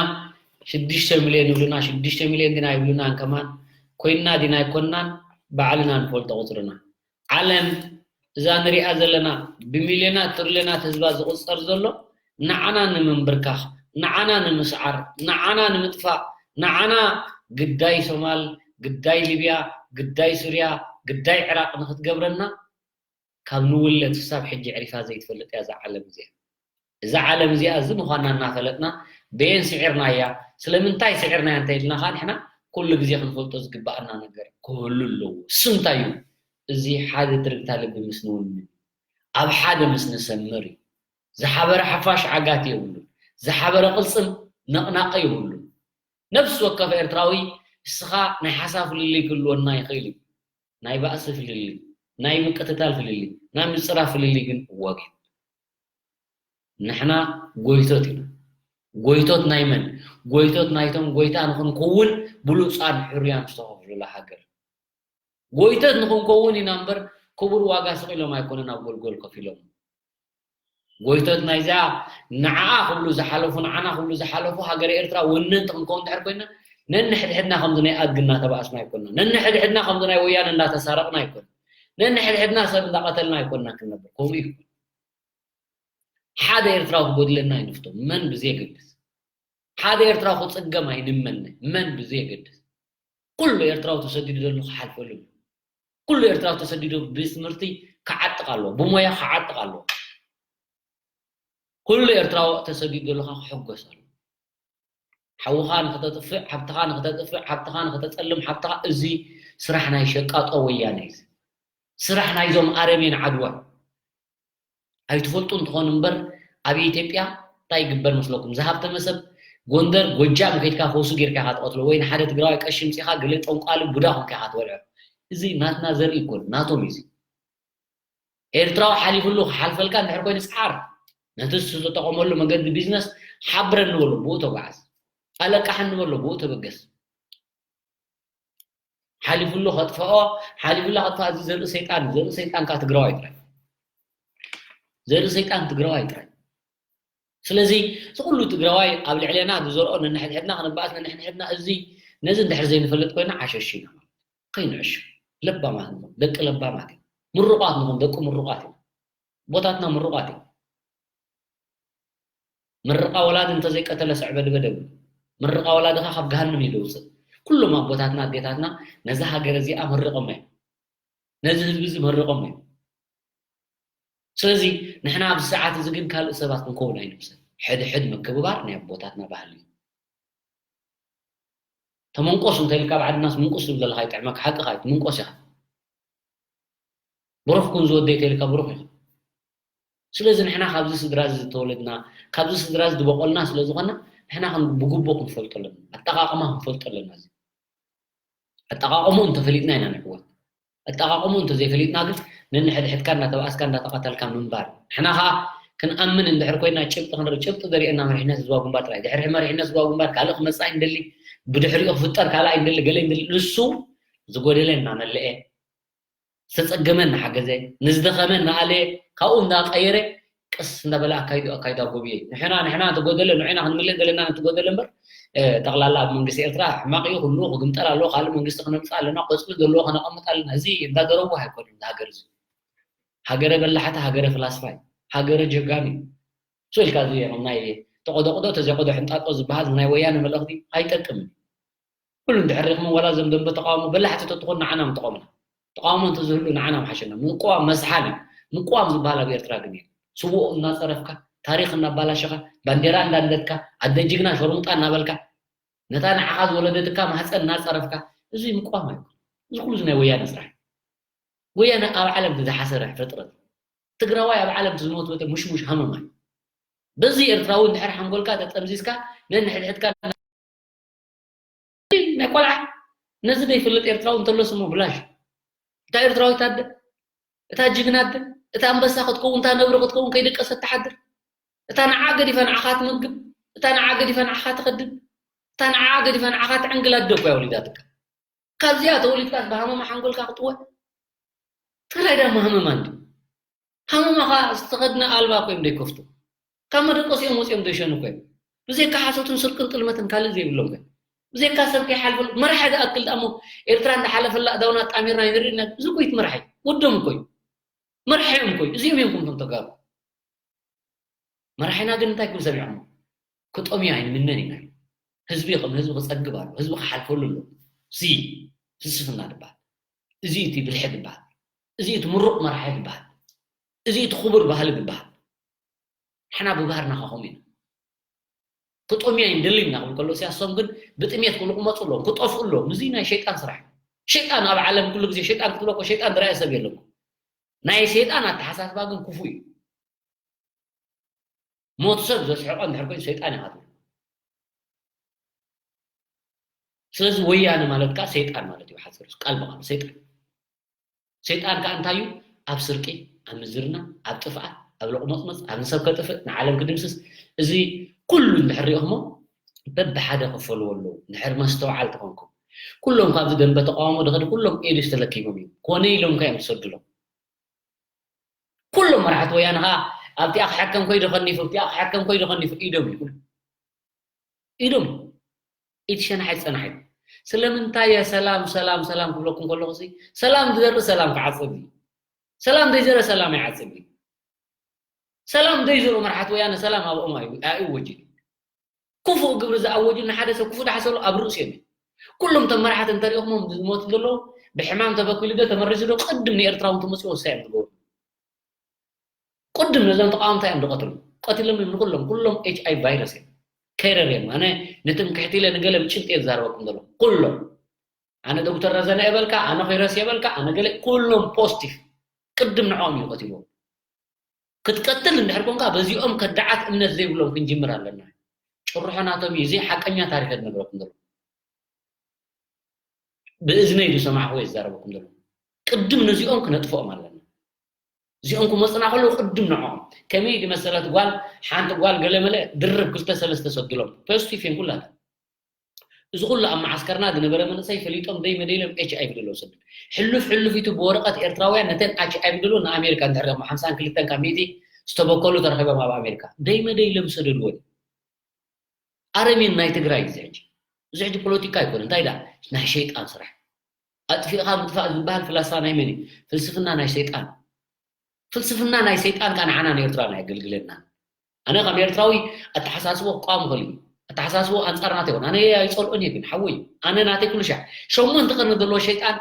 ሽዱሽተ ሚልዮን ይብሉና፣ ሽዱሽተ ሚልዮን ዲና ይብሉናን ከማን ኮይንና ዲና ኣይኮንናን ባዕልና ንፈልጦ ቁፅርና። ዓለም እዛ ንሪኣ ዘለና ብሚልዮናት ትሪልዮናት ህዝባ ዝቑፀር ዘሎ ንዓና ንምንብርካኽ፣ ንዓና ንምስዓር፣ ንዓና ንምጥፋእ፣ ንዓና ግዳይ ሶማል፣ ግዳይ ሊብያ፣ ግዳይ ሱርያ፣ ግዳይ ዕራቕ ንኽትገብረና ካብ ንውለድ ክሳብ ሕጂ ዕሪፋ ዘይትፈልጥ እያ እዛ ዓለም እዚኣ። እዛ ዓለም እዚኣ እዚ ምዃና እናፈለጥና በየን ስዒርናያ፣ ስለምንታይ ስዒርናያ እንተኢልና ከዓ ንሕና ኩሉ ግዜ ክንፈልጦ ዝግባኣና ነገር ክህሉ ኣለዎ። እሱ እንታይ እዩ? እዚ ሓደ ትርግታ ልቢ ምስ ንውንን፣ ኣብ ሓደ ምስ ንሰምር እዩ። ዝሓበረ ሓፋሽ ዓጋቲ የብሉን። ዝሓበረ ቅልጽም ነቕናቒ የብሉን። ነፍሲ ወከፍ ኤርትራዊ እስኻ ናይ ሓሳብ ፍልልይ ክህልወና ይኽእል እዩ። ናይ ባእሲ ፍልልይ፣ ናይ ምቅትታል ፍልልይ፣ ናይ ምጽራፍ ፍልልይ ግን እዋግ እዩ። ንሕና ጎይቶት ኢና። ጎይቶት ናይ መን? ጎይቶት ናይቶም ጎይታ ንኽንከውን ብሉጻን ሕሩያን ዝተኸፍሉላ ሃገር። ጎይቶት ንኽንከውን ኢና እምበር፣ ክቡር ዋጋ ስቕ ኢሎም ኣይኮነን ኣብ ጎልጎል ከፊሎም። ጎይቶት ናይዚኣ ንዓኣ ክብሉ ዝሓለፉ፣ ንዓና ክብሉ ዝሓለፉ ሃገረ ኤርትራ ወነንቲ ክንከውን እንድሕር ኮይና፣ ነንሕድሕድና ከምዚ ናይ ኣድጊ እናተባእስና ኣይኮንና። ነንሕድሕድና ከምዚ ናይ ወያነ እንዳተሳረቕና ኣይኮንና። ነንሕድሕድና ሰብ እንዳቐተልና ኣይኮንና ክንነብር። ከምኡ እዩ። ሓደ ኤርትራዊ ክጎድለና ኣይንፍቶ። መን ብዘየገድስ። ሓደ ኤርትራዊ ክጽገም ኣይንመነ። መን ብዘየገድስ። ኩሉ ኤርትራዊ ተሰዲዱ ዘሎ ክሓልፈሉ ኣለዎ። ኩሉ ኤርትራዊ ተሰዲዱ ብትምህርቲ ክዓጥቕ ኣለዎ። ብሞያ ክዓጥቕ ኣለዎ። ኩሉ ኤርትራዊ ተሰዲዱ ዘሎ ከዓ ክሕጎስ ኣለዎ። ሓውኻ ንኽተጥፍእ፣ ሓብትኻ ንኽተጥፍእ፣ ሓብትኻ ንኽተጸልም፣ ሓብትኻ፣ እዚ ስራሕ ናይ ሸቃጦ ወያነ እዩ። ስራሕ ናይዞም ኣረሜን ዓድዋ። ኣይትፈልጡ እንትኾኑ እምበር፣ ኣብ ኢትዮጵያ እንታይ ይግበር መስለኩም? ዝሃብተመ ሰብ ጎንደር፣ ጎጃም ከይድካ ፈውሱ ጌርካ ኢኻ ትቐትሎ፣ ወይ ንሓደ ትግራዋይ ቀሺ ምጺኻ ገለ ጠንቋሊ ቡዳ ኮንካ ኢኻ ትበልዖ። እዚ ናትና ዘርኢ እኮ እዩ፣ ናቶም እዩ እዚ። ኤርትራዊ ሓሊፉሉ ክሓልፈልካ እንድሕር ኮይኑ፣ ጻዓር፣ ነቲ ንሱ ዝተጠቐመሉ መገዲ ቢዝነስ ሓብረኒ በሎ፣ ብኡ ተጓዓዝ። ኣለቃሕኒ በሎ፣ ብኡ ተበገስ። ሓሊፉሉ ከጥፍኦ፣ ሓሊፉላ ከጥፍኣ፣ እዚ ዘርኢ ሰይጣን፣ ዘርኢ ሰይጣን ከኣ ትግራዋይ ጥራይ። ዘርኢ ሰይጣን ትግራዋይ ጥራይ። ስለዚ፣ እዚ ኩሉ ትግራዋይ ኣብ ልዕሌና ዝዘርኦ ነንሕድሕድና ክንበኣስ፣ ነንሕድሕድና እዚ፣ ነዚ እንድሕር ዘይንፈልጥ ኮይና ዓሸሽ ኢና ማለት። ከይንዕሽ። ለባማት ንኹን፣ ደቂ ለባማት ኢና። ምሩቓት ንኹን፣ ደቂ ምሩቓት ኢና። ኣቦታትና ምሩቓት እዮም። ምርቓ ወላዲ እንተዘይቀተለ ስዕበድበድ የብሉን። ምርቓ ወላድኻ ካብ ገሃንም እዩ ዘውፅእ። ኩሎም ኣቦታትና ኣዴታትና ነዛ ሃገር እዚኣ መሪቖማ እዮም። ነዚ ህዝቢ እዚ መሪቖማ እዮም። ስለዚ ንሕና ኣብዚ ሰዓት እዚ ግን ካልእ ሰባት ክንከውን ኣይንምሰል። ሕድሕድ ምክብባር ናይ ኣቦታትና ባህሊ እዩ። ተመንቆስ እንተኢልካ ኣብ ዓድናስ ምንቁስ ዝብል ዘለኻ ይጥዕመካ፣ ሓቅኻ እዩ፣ ትምንቆስ ኢኻ። ብሩኽ ኩን ዝወደይ ተልካ ብሩኽ ኢኻ። ስለዚ ንሕና ካብዚ ስድራ እዚ ዝተወለድና፣ ካብዚ ስድራ እዚ ዝበቆልና ስለ ዝኾና፣ ንሕና ብግቡእ ክንፈልጦ ኣለና። ኣጠቓቕማ ክንፈልጦ ኣለና። እዚ ኣጠቓቕምኡ እንተፈሊጥና ኢና ንዕወት። ኣጠቓቕምኡ እንተዘይፈሊጥና ግን ነንሕድሕድካ እንዳተባእስካ እንዳተቐተልካ ምንባር። ንሕና ኸዓ ክንኣምን እንድሕር ኮይና ጭብጢ ክንርኢ፣ ጭብጢ ዘርእየና መሪሕነት ህዝባዊ ግንባር ጥራይ። ድሕሪ መሪሕነት ህዝባዊ ግንባር ካልእ ክመጽእ ኣይንደሊ፣ ብድሕሪኡ ክፍጠር ካልእ ኣይንደሊ፣ ገለ ኣይንደሊ። ንሱ ዝጎደለ እናመለኤ ዝተጸገመ እናሓገዘ፣ ንዝደኸመ እናኣለየ፣ ካብኡ እንዳቐየረ፣ ቀስ እንዳበለ ኣካይዱ ኣካይዳ ጎብየ። ንሕና፣ ንሕና እቲ ጎደለ ንዑና ክንምልእ ዘለና ነቲ ጎደለ እምበር፣ እ፣ ጠቕላላ ኣብ መንግስቲ ኤርትራ ሕማቕ እዩ፣ ኩሉ ክግምጠል ኣለዎ፣ ካልእ መንግስቲ ክነምጽእ ኣለና፣ ቆጽሊ ዘለዎ ከነቐምጥ ኣለና። እዚ እንዳደረቡ ኣይኮነን፣ እዚ ሃገር እዚ። ሃገረ በላሕቲ፣ ሃገረ ፍላስፋ እዩ፣ ሃገረ ጀጋኑ እዩ። እሱ ኢልካ እዚ ናይ ተቆደቁዶ ተዘይቆዶ ሕንጣጦ ዝበሃል ናይ ወያነ መልእኽቲ ኣይጠቅምን። ኩሉ እንድሕር ርኢኹም፣ ዋላ እዞም ደንበ ተቃውሞ በላሕቲ ተትኾኑ ንዓና ምጠቐሙና። ተቃውሞ እንተዝህሉ ንዓና ምሓሸና። ምቅዋም መዝሓል እዩ። ምቅዋም ዝበሃል ኣብ ኤርትራ ግን የለን። ስዉእ እናጸረፍካ፣ ታሪኽ እናባላሸኻ፣ ባንዴራ እንዳንደድካ፣ ኣደ ጅግና ሸርሙጣ እናበልካ፣ ነታ ንዓኻ ዝወለደትካ ማህጸን እናጸረፍካ፣ እዚ ምቅዋም ኣይኮነን። እዚ ኩሉ እዚ ናይ ወያነ ስራሕ እዩ። ወያነ ኣብ ዓለም ዝሓሰረ ፍጥረት። ትግራዋይ ኣብ ዓለም ዝሞትወተ ሙሽሙሽ ሃመማ እዩ። በዚ ኤርትራዊ እንድሕር ሓንጎልካ ተጠምዚዝካ ነንሕድሕድካ ናይ ቆልዓ ነዚ ዘይፈልጥ ኤርትራዊ እንተሎስ እሞ ብላሽ። እታ ኤርትራዊት ኣደ፣ እታ ጅግና ኣደ፣ እታ ኣንበሳ ክትከውን፣ እታ ነብሪ ክትከውን ከይደቀሰት ትሓድር፣ እታ ንዓ ገዲፋ ንዓኻ ትምግብ፣ እታ ንዓ ገዲፋ ንዓኻ ትኸድም፣ እታ ንዓ ገዲፋ ንዓኻ ትዕንግል ኣደ እኮ እያ ወሊዳትካ። ካብዚኣ ተወሊድካስ ብሃመማ ሓንጎልካ ክትወ ትግራይ ዳማ ሃመማ እንዲ ሃመማ ኸዓ ዝተኸድነ ኣልባ እኮ እዮም ዘይከፍቱ። ካብ መደቀሲኦም ወፂኦም ዘይሸኑ እኮ እዮም። ብዘይካ ሓሶትን ስርቅን ጥልመትን ካልእ ዘይብሎም እኮ እዮም። ብዘይካ ሰብ ከይሓልፈሉ መራሒ ዝኣክል ደኣ እሞ ኤርትራ እንዳሓለፈላ እዳውና ኣጣሚርና ኣይንርኢ ኢና። እዚ እኮ እዩ እቲ መራሒ። ወዶም እኮ እዩ። መራሒኦም እኮ እዩ። እዚኦም እዮም ከምቶም ተጋሩ። መራሒና ግን እንታይ ክብል ሰሚዖሞ? ክጠምዩ ኣይንምነን ኢና። ህዝቢ ከም ህዝቢ ክጸግብ ኣለዎ። ህዝቢ ክሓልፈሉ ኣለዎ። እዚ ፍልስፍና ዝበሃል። እዚ እቲ ብልሒ ዝበሃል። እዚ እቲ ምሩቕ መራሒ ዝበሃል። እዚ እቲ ክቡር ባህሊ ዝበሃል። ንሕና ብባህርና ከ ከምኡ ኢና። ክጠምዩ ኣይንደልን ኢና ክብል ከሎ ኢሳያስ፣ እሶም ግን ብጥሜት ክልቕመጹ ኣለዎም፣ ክጠፍኡ ኣለዎም። እዚ ናይ ሸይጣን ስራሕ እዩ። ሸይጣን ኣብ ዓለም ኩሉ ግዜ ሸይጣን ክትብሎ እኮ ሸይጣን ዝረኣየ ሰብ የለን እኮ። ናይ ሸይጣን ኣተሓሳስባ ግን ክፉእ እዩ። ሞት ሰብ ዘስሕቆ እንድሕር ኮይኑ ሰይጣን ኢኻ ትብል። ስለዚ ወያነ ማለት ከዓ ሰይጣን ማለት እዩ፣ ብሓፂሩ ቃል ብቃል ሰይጣን። ሰይጣን ከዓ እንታይ እዩ? ኣብ ስርቂ፣ ኣብ ምዝርና፣ ኣብ ጥፍኣት፣ ኣብ ሎቕመፅመፅ፣ ኣብ ንሰብ ከጥፍእ፣ ንዓለም ክድምስስ። እዚ ኩሉ እንድሕር ሪኦኽሞ በብሓደ ክፈልዎ ኣለዉ። እንድሕር መስተውዓል ተኾንኩም ኩሎም ካብዚ ደንበ ተቃውሞ ድኸዱ ኩሎም ኤድስ ተለኪሞም እዮም። ኮነ ኢሎም ከ እዮም ዝሰድሎም። ኩሎም መራሕቲ ወያነ ከዓ ኣብቲኣ ክሕከም ኮይዶ ከኒፉ ኣብቲኣ ክሕከም ኮይዶ ከኒፉ ኢዶም እዩ። ኢዶም ኢቲ ሸናሒት ፀናሒት ስለምንታይ እየ ሰላም ሰላም ሰላም ክብለኩም ከለኹ ሲ ሰላም ዝዘርእ ሰላም ክዓፅብ እዩ። ሰላም ዘይዘርእ ሰላም ይዓፅብ እዩ። ሰላም ዘይዘርኡ መራሕቲ ወያነ ሰላም ኣብኦም ኣይወጅድ። ክፉእ ግብሪ ዝኣወጁ ንሓደ ሰብ ክፉእ ዳሕሰሉ ኣብ ርእሲ እዮም። ኩሎም እቶም መራሕቲ እንተሪኦኹሞም ዝሞቱ ዘለዉ ብሕማም ተበኪሉ ዶ ተመሪሱ ዶ ቅድም ንኤርትራዊ እንትመፅኡ ወሳይ እዮም ዝገብሩ። ቅድም ነዞም ተቃወምታ እዮም ዝቐትሉ። ቀቲሎም እዮም ንኩሎም። ኩሎም ኤች ኣይ ቫይረስ እዮም። ከይረር እዮም። ኣነ ንትምክሕቲ ኢለ ንገለ ብጭብጢ እየ ዝዛረበኩም ዘለኹ። ኩሎም ኣነ ዶክተር ረዘነ የበልካ፣ ኣነ ኮይረስ የበልካ፣ ኣነ ገለ ኩሎም ፖስቲቭ ቅድም ንዕኦም እዩ ቀቲልዎም። ክትቀትል እንድሕር ኮንካ በዚኦም ከዳዓት እምነት ዘይብሎም ክንጅምር ኣለና። ጭርሖ ናቶም እዩ። እዚ ሓቀኛ ታሪክ ዝነግረኩም ዘሎ። ብእዝነይ ዝሰማዕኩ ወይ ዝዛረበኩም ዘሎ። ቅድም ነዚኦም ክነጥፍኦም ኣለና። እዚኦም ክመፅና ከለዉ ቅድም ንዕኦም። ከመይ ዝመሰለት ጓል፣ ሓንቲ ጓል ገለመለ ድርብ ክልተ ሰለስተ ሰድሎም። ፖስቲቭ እየን ኩላተን። እዚ ኩሉ ኣብ መዓስከርና ዝነበረ መንእሰይ ፈሊጦም ደይ መደይሎም ኤች ኣይ ቪ ደሎ ሰድድ። ሕሉፍ ሕሉፍ ኢቱ ብወረቐት ኤርትራውያን ነተን ኤች ኣይ ቪ ደሎ ንኣሜሪካ እንድሕር ሞ ሓምሳን ክልተን ካብ ሚእቲ ዝተበከሉ ተረኺቦም ኣብ ኣሜሪካ። ደይ መደይሎም ሰደድወን። ኣረሜን ናይ ትግራይ እዚ ሕጂ። እዚ ሕጂ ፖለቲካ ኣይኮነ። እንታይ ዳ ናይ ሸይጣን ስራሕ። ኣጥፊእኻ ምጥፋእ ዝበሃል ፍላስፋ ናይ መን እዩ? ፍልስፍና ናይ ሰይጣን። ፍልስፍና ናይ ሰይጣን ከኣ ንዓና ንኤርትራን ኣየገልግለና። ኣነ ከም ኤርትራዊ ኣተሓሳስቦ ክቃወም ይኽእል እዩ። ኣተሓሳስቦ ኣንጻር ናተይ ይኹን። ኣነ ኣይጸልኦን እየ ግን ሓወይ። ኣነ ናተይ ኩሉ ሻዕ ሸሞንተ ቀርኒ ዘለዎ ሸይጣን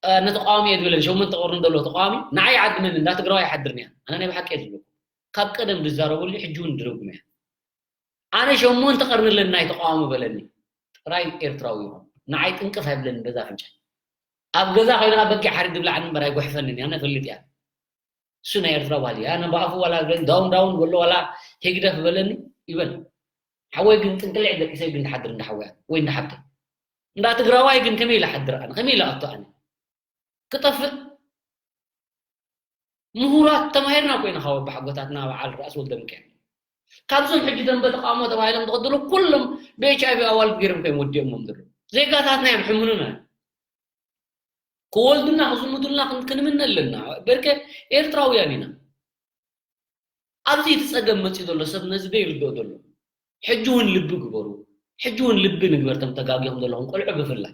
እ፣ ነተቃዋሚ እየ ዝበለን ሸሞንተ ቀርኒ ዘለዎ ተቃዋሚ ንዓይ ይዓድመኒ እንዳ ትግራዋይ ይሓድርኒ እያ። ኣነ ናይ ብሓቂ እየ ዝብለኩም። ካብ ቀደም ዝዛረበሉ ሕጂ እውን ድረጉም እያ። ኣነ ሸሞንተ ቀርኒ ኣለኒ ናይ ተቃዋሚ በለኒ። ጥራይ ኤርትራዊ ይኹን። ንዓይ ጥንቅፍ ኣይብለኒ በዛ ኣፍንጫ። ኣብ ገዛ ኮይነ በጊዕ ሓሪድ ዝብላዕኒ እምበር ኣይጉሕፈንን እያ። ኣነ እፈልጥ እያ። እሱ ናይ ኤርትራ ባህሊ እያ። ኣነ ብኣፉ ዋላ ግን ዳውን ዳውን በሎ ዋላ ሄግደፍ በለኒ ይበል። ሓወይ ግን ጥንቅልዕ ደቂሰ ግን ትሓድር እንዳ ሓወያ ወይ እንዳ ሓብተይ። እንዳ ትግራዋይ ግን ከመይ ኢለ ሓድር ኣነ? ከመይ ኢለ ኣቶ ኣነ? ክጠፍእ ምሁራት ተማሂርና ኮይና ካብ ኣቦሓጎታትና በዓል ራእሲ ወልደ ሚካኤል። ካብዞም ሕጂ ደንበ ተቃውሞ ተባሂሎም ተቐድሉ ኩሎም ብ ኤች ኣይ ቪ ኣዋልድ ገይሮም ኮይም ወዲኦሞም ዘለዉ። ዜጋታትና እዮም ሕምኑና። ክወልዱና ክዝምቱልና ክን-፣ ክንምነ ኣለና። በርከ ኤርትራውያን ኢና። ኣብዚ እቲ ጸገም መጺኡ ዘሎ ሰብ ነዚ ዶ ይርድኦ ዘሎ? ሕጂ እውን ልቢ ግበሩ። ሕጂ እውን ልቢ ንግበር፣ እቶም ተጋጊኹም ዘለኹም ቆልዑ ብፍላይ።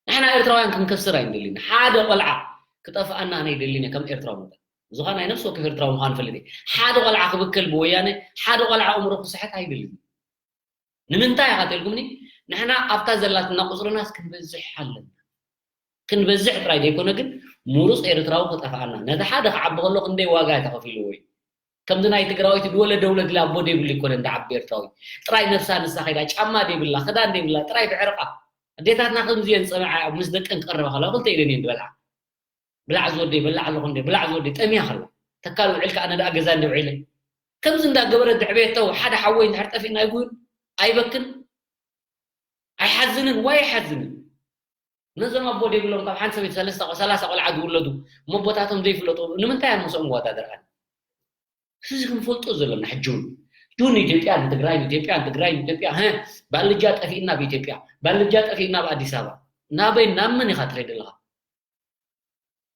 ንሕና ኤርትራውያን ክንከስር ኣይንደልን። ሓደ ቆልዓ ክጠፍኣና ኣነ ኣይደልን እየ ከም ኤርትራዊ መጠን። ዝኾነ ናይ ነፍሲ ወከፍ ኤርትራዊ ምዃኑ እፈልጥ እየ። ሓደ ቆልዓ ክብከል ብወያነ፣ ሓደ ቆልዓ ኣእምሮ ክስሕት ኣይደልን። ንምንታይ ኢኻ ተልኩምኒ? ንሕና ኣብታ ዘላትና ቁጽርናስ ክንበዝሕ ኣለና። ክንበዝሕ ጥራይ ዘይኮነ ግን ምሩጽ ኤርትራዊ ክጠፍኣና። ነቲ ሓደ ክዓቢ ከሎ ክንደይ ዋጋ እዩ ተኸፊልዎ እዩ። ከምዚ ናይ ትግራወይቲ ድወለ ደውለ ድላ ኣቦ ደይብሉ ይኮነ እንዳ ዓቢ ኤርትራዊ። ጥራይ ነብሳ ንሳ ከይዳ ጫማ ደይብላ፣ ክዳን ደይብላ፣ ጥራይ ብዕርቃ። ኣዴታትና ከምዚ እየን ዝጸንዓ ምስ ደቀን ክቐርባ ከለዋ ክልተ ኢደን እየን ዝበልዓ። ብላዕ ዝወደይ በላዕ ኣለኹ እንደ ብላዕ ዝወደይ ጠምያ ከላ። ተካል ውዕል ከኣ ነዳኣ ገዛ እንደ ውዒለ። ከምዚ እንዳገበረት ድዕበየቶ ሓደ ሓወይ እንድሕር ጠፊእና ኣይጉህን፣ ኣይበክን፣ ኣይሓዝንን፣ ዋይ ኣይሓዝንን። ነዞም ኣቦ ደይብሎም ካብ ሓንቲ ሰበይቲ ሰለስተ ቆ-፣ ሰላሳ ቆልዓ ዝውለዱ መቦታቶም ዘይፍለጡ ንምንታይ ኣብ ምስኦም ይወዳደር ኣነ? እዚ ክንፈልጦ ዘለና ሕጂ እውን። ጁን ኢትዮጵያ ንትግራይ፣ ኢትዮጵያ ንትግራይ፣ ኢትዮጵያ፣ ሀ፣ ባልጃ ጠፊእና ብኢትዮጵያ፣ ባልጃ ጠፊእና ብኣዲስ ኣበባ። ናበይ ናብ መን ኢኻ ትኸይድ ኣለኻ?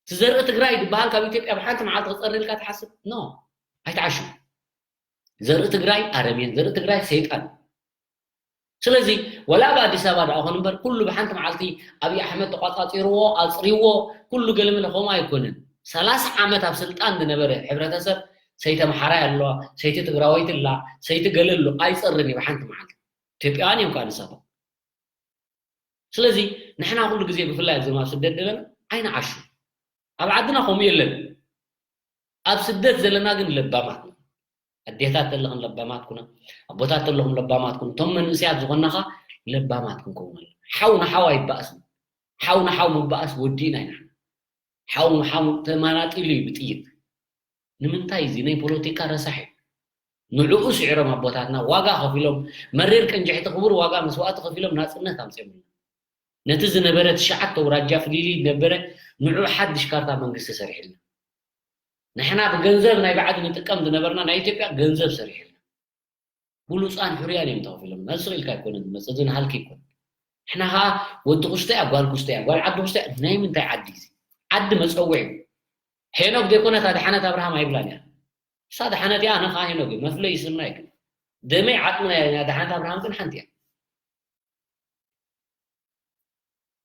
እቲ ዘርኢ ትግራይ ዝበሃል ካብ ኢትዮጵያ ብሓንቲ መዓልቲ ክፀሪ ኢልካ ትሓስብ? ኖ፣ ኣይትዓሹ። ዘርኢ ትግራይ ኣረሜን፣ ዘርኢ ትግራይ ሰይጣን። ስለዚ ወላ ኣብ ኣዲስ ኣበባ ደኣ ኾን እምበር ኩሉ ብሓንቲ መዓልቲ ኣብይ ኣሕመድ ተቋፃፂርዎ ኣፅሪዎ ኩሉ ገለመለ ከምኡ ኣይኮነን። ሰላሳ ዓመት ኣብ ስልጣን ዝነበረ ሕብረተሰብ ሰይቲ ኣምሓራይ ኣለዋ፣ ሰይቲ ትግራወይቲ ኣላ፣ ሰይቲ ገለ ኣሎ ኣይፀርን እዩ ብሓንቲ መዓልቲ። ኢትዮጵያውያን እዮም ከዓ ንሳቶም። ስለዚ ንሕና ኩሉ ግዜ ብፍላይ ኣብዞም ኣብ ስደት ዘለና ኣይንዓሹ። ኣብ ዓድና ከምኡ የለን። ኣብ ስደት ዘለና ግን ለባማት ኢና። ኣዴታት ተለኽን ለባማት ኩና፣ ኣቦታት ተለኹም ለባማት ኩኑ። እቶም መንእሰያት ዝኾንና ኸኣ ለባማት ክንከውን ኣለና። ሓው ንሓው ኣይበኣስን። ሓው ንሓው ምበኣስ ወዲእና ኢና። ሓው ንሓው ተመናጢሉ እዩ ብጥይት። ንምንታይ እዚ ናይ ፖለቲካ ረሳሕ እዩ። ንዕኡ ስዒሮም ኣቦታትና ዋጋ ከፊሎም፣ መሪር ቅንጅሕቲ ክቡር ዋጋ መስዋእቲ ከፊሎም ናጽነት ኣምጺኦምልና። ነቲ ዝነበረ ትሽዓተ ኣውራጃ ፍልልይ ዝነበረ ንዑ ሓድሽ ካርታ መንግስቲ ሰሪሕልና። ንሕና ብገንዘብ ናይ ባዕዲ ንጥቀም ዝነበርና ናይ ኢትዮጵያ ገንዘብ ሰሪሕልና። ብሉፃን ሕሩያን እዮም ተኸፊሎም። ነዚ ኢልካ ኣይኮነን ዝመፅእ፣ እዚ ንሃልኪ ኣይኮነን። ንሕና ኸዓ ወዲ ኩስቶ እያ፣ ጓል ኩስቶ እያ፣ ጓል ዓዲ ኩስቶ እያ። ናይ ምንታይ ዓዲ እዚ? ዓዲ መፀውዒ እዩ። ሄኖክ ዘይኮነ እታ ደሓነት ኣብርሃም ኣይብላን እያ። እሳ ደሓነት እያ፣ ኣነ ኸዓ ሄኖክ እየ። መፍለይ ስምና እዩ ግን። ደመይ ዓጥምና እያ፣ ደሓነት ኣብርሃም ግን ሓንቲ እያ።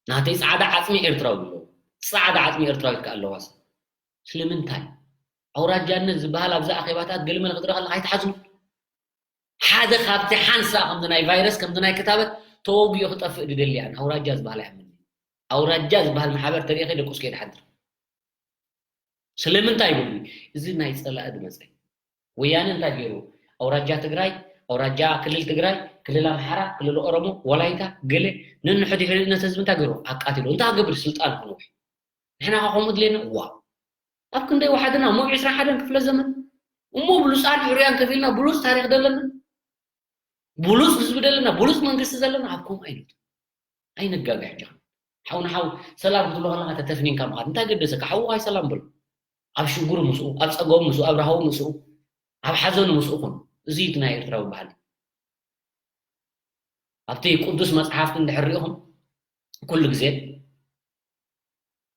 ናተይ ጻዕዳ ዓጽሚ ኤርትራዊ ኣለዎ። ጻዕዳ ዓጽሚ ኤርትራዊት ከኣ ኣለዋ። ስለምንታይ? ኣውራጃነት ዝበሃል ኣብዚ ኣኼባታት ገለመለ ክትርኢ ከለኻ ኣይትሓዝኑ። ሓደ ካብቲ ሓንሳእ ከምዚ ናይ ቫይረስ፣ ከምዚ ናይ ክታበት ተወጊኡ ክጠፍእ ዝደሊ እያ። ኣውራጃ ዝበሃል ኣይኣምንን። ኣውራጃ ዝበሃል ማሕበር ተሪኤ ከይደቁስ ከይድሓድር። ስለምንታይ ይብሉ? እዚ ናይ ጸላኢ ዝመጸ። ወያነ እንታይ ገይሩ? ኣውራጃ ትግራይ፣ ኣውራጃ ክልል ትግራይ፣ ክልል ኣምሓራ፣ ክልል ኦሮሞ፣ ወላይታ፣ ገለ ነንሕድ ሕድ ነቲ ህዝቢ እንታይ ገይሩ? ኣቃቲሉ። እንታይ ክገብር? ስልጣን ክነውሕ። ንሕና ኸ ከምኡ ድሌና? ዋ። ኣብ ክንደይ ወሓድና? እሞ ብ ዕስራን ሓደን ክፍለ ዘመን? እሞ ብሉጻን ሕሩያን ከፊልና ብሉጽ ታሪኽ ደለና? ብሉጽ ህዝቢ ደለና? ብሉጽ መንግስቲ ዘለና? ኣብ ከምኡ ኣይነቱ። ኣይንጋገ ሕጂ። ሓው ንሓው ሰላም ክትብሎ ከለኻ ተተፍኒንካ ምኻድ። እንታይ ገደሰካ? ሓውኻ ሰላም በሎ። ኣብ ሽግሩ ምስኡ፣ ኣብ ጸገሙ ምስኡ፣ ኣብ ረሃቡ ምስኡ፣ ኣብ ሓዘኑ ምስኡ ኩኑ። እዚ እዩ እቲ ናይ ኤርትራዊ ባህሊ። ኣብቲ ቅዱስ መጽሓፍቲ እንድሕር ሪኢኹም፣ ኩሉ ግዜ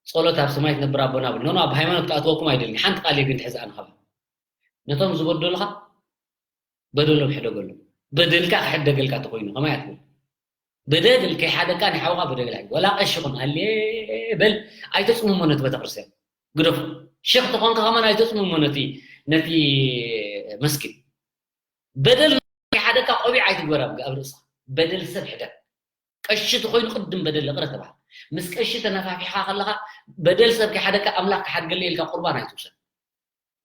ጸሎት ኣብ ሰማይ ትነብር ኣቦና ብሎ። ኖ፣ ኖ፣ ኣብ ሃይማኖት ክኣትወኩም ኣይደልን። ሓንቲ ቃል እየ ግን ትሕዝኣ ንኻባ። ነቶም ዝበደሉኻ በደሎም ሕደገሎም። በደልካ ክሕደገልካ ተኾይኑ፣ ከማይ ኣትብል። በደል ከይሓደካ ንሓውኻ በደል ኣይብል። ወላ ቀሺ ኹን፣ ሃሌ በል፣ ኣይተጽምሞ ነቲ ቤተክርስትያን። ግደፎ። ሸኽ ተኾንካ ከማን ኣይተጽምሞ ነቲ፣ ነቲ መስጊድ። በደል ከይሓደካ ቆቢዕ ኣይትግበር ኣብ፣ ኣብ ርእስኻ። በደል ሰብ ሕደግ። ቀሺ ተኾይኑ ቅድም በደል ይቕረ ተባህል። ምስ ቀሺ ተነፋፊሕካ ከለኻ በደል ሰብ ከይሓደካ ኣምላኽ ክሓድገለይ ኢልካ ቁርባን ኣይትውሰድ።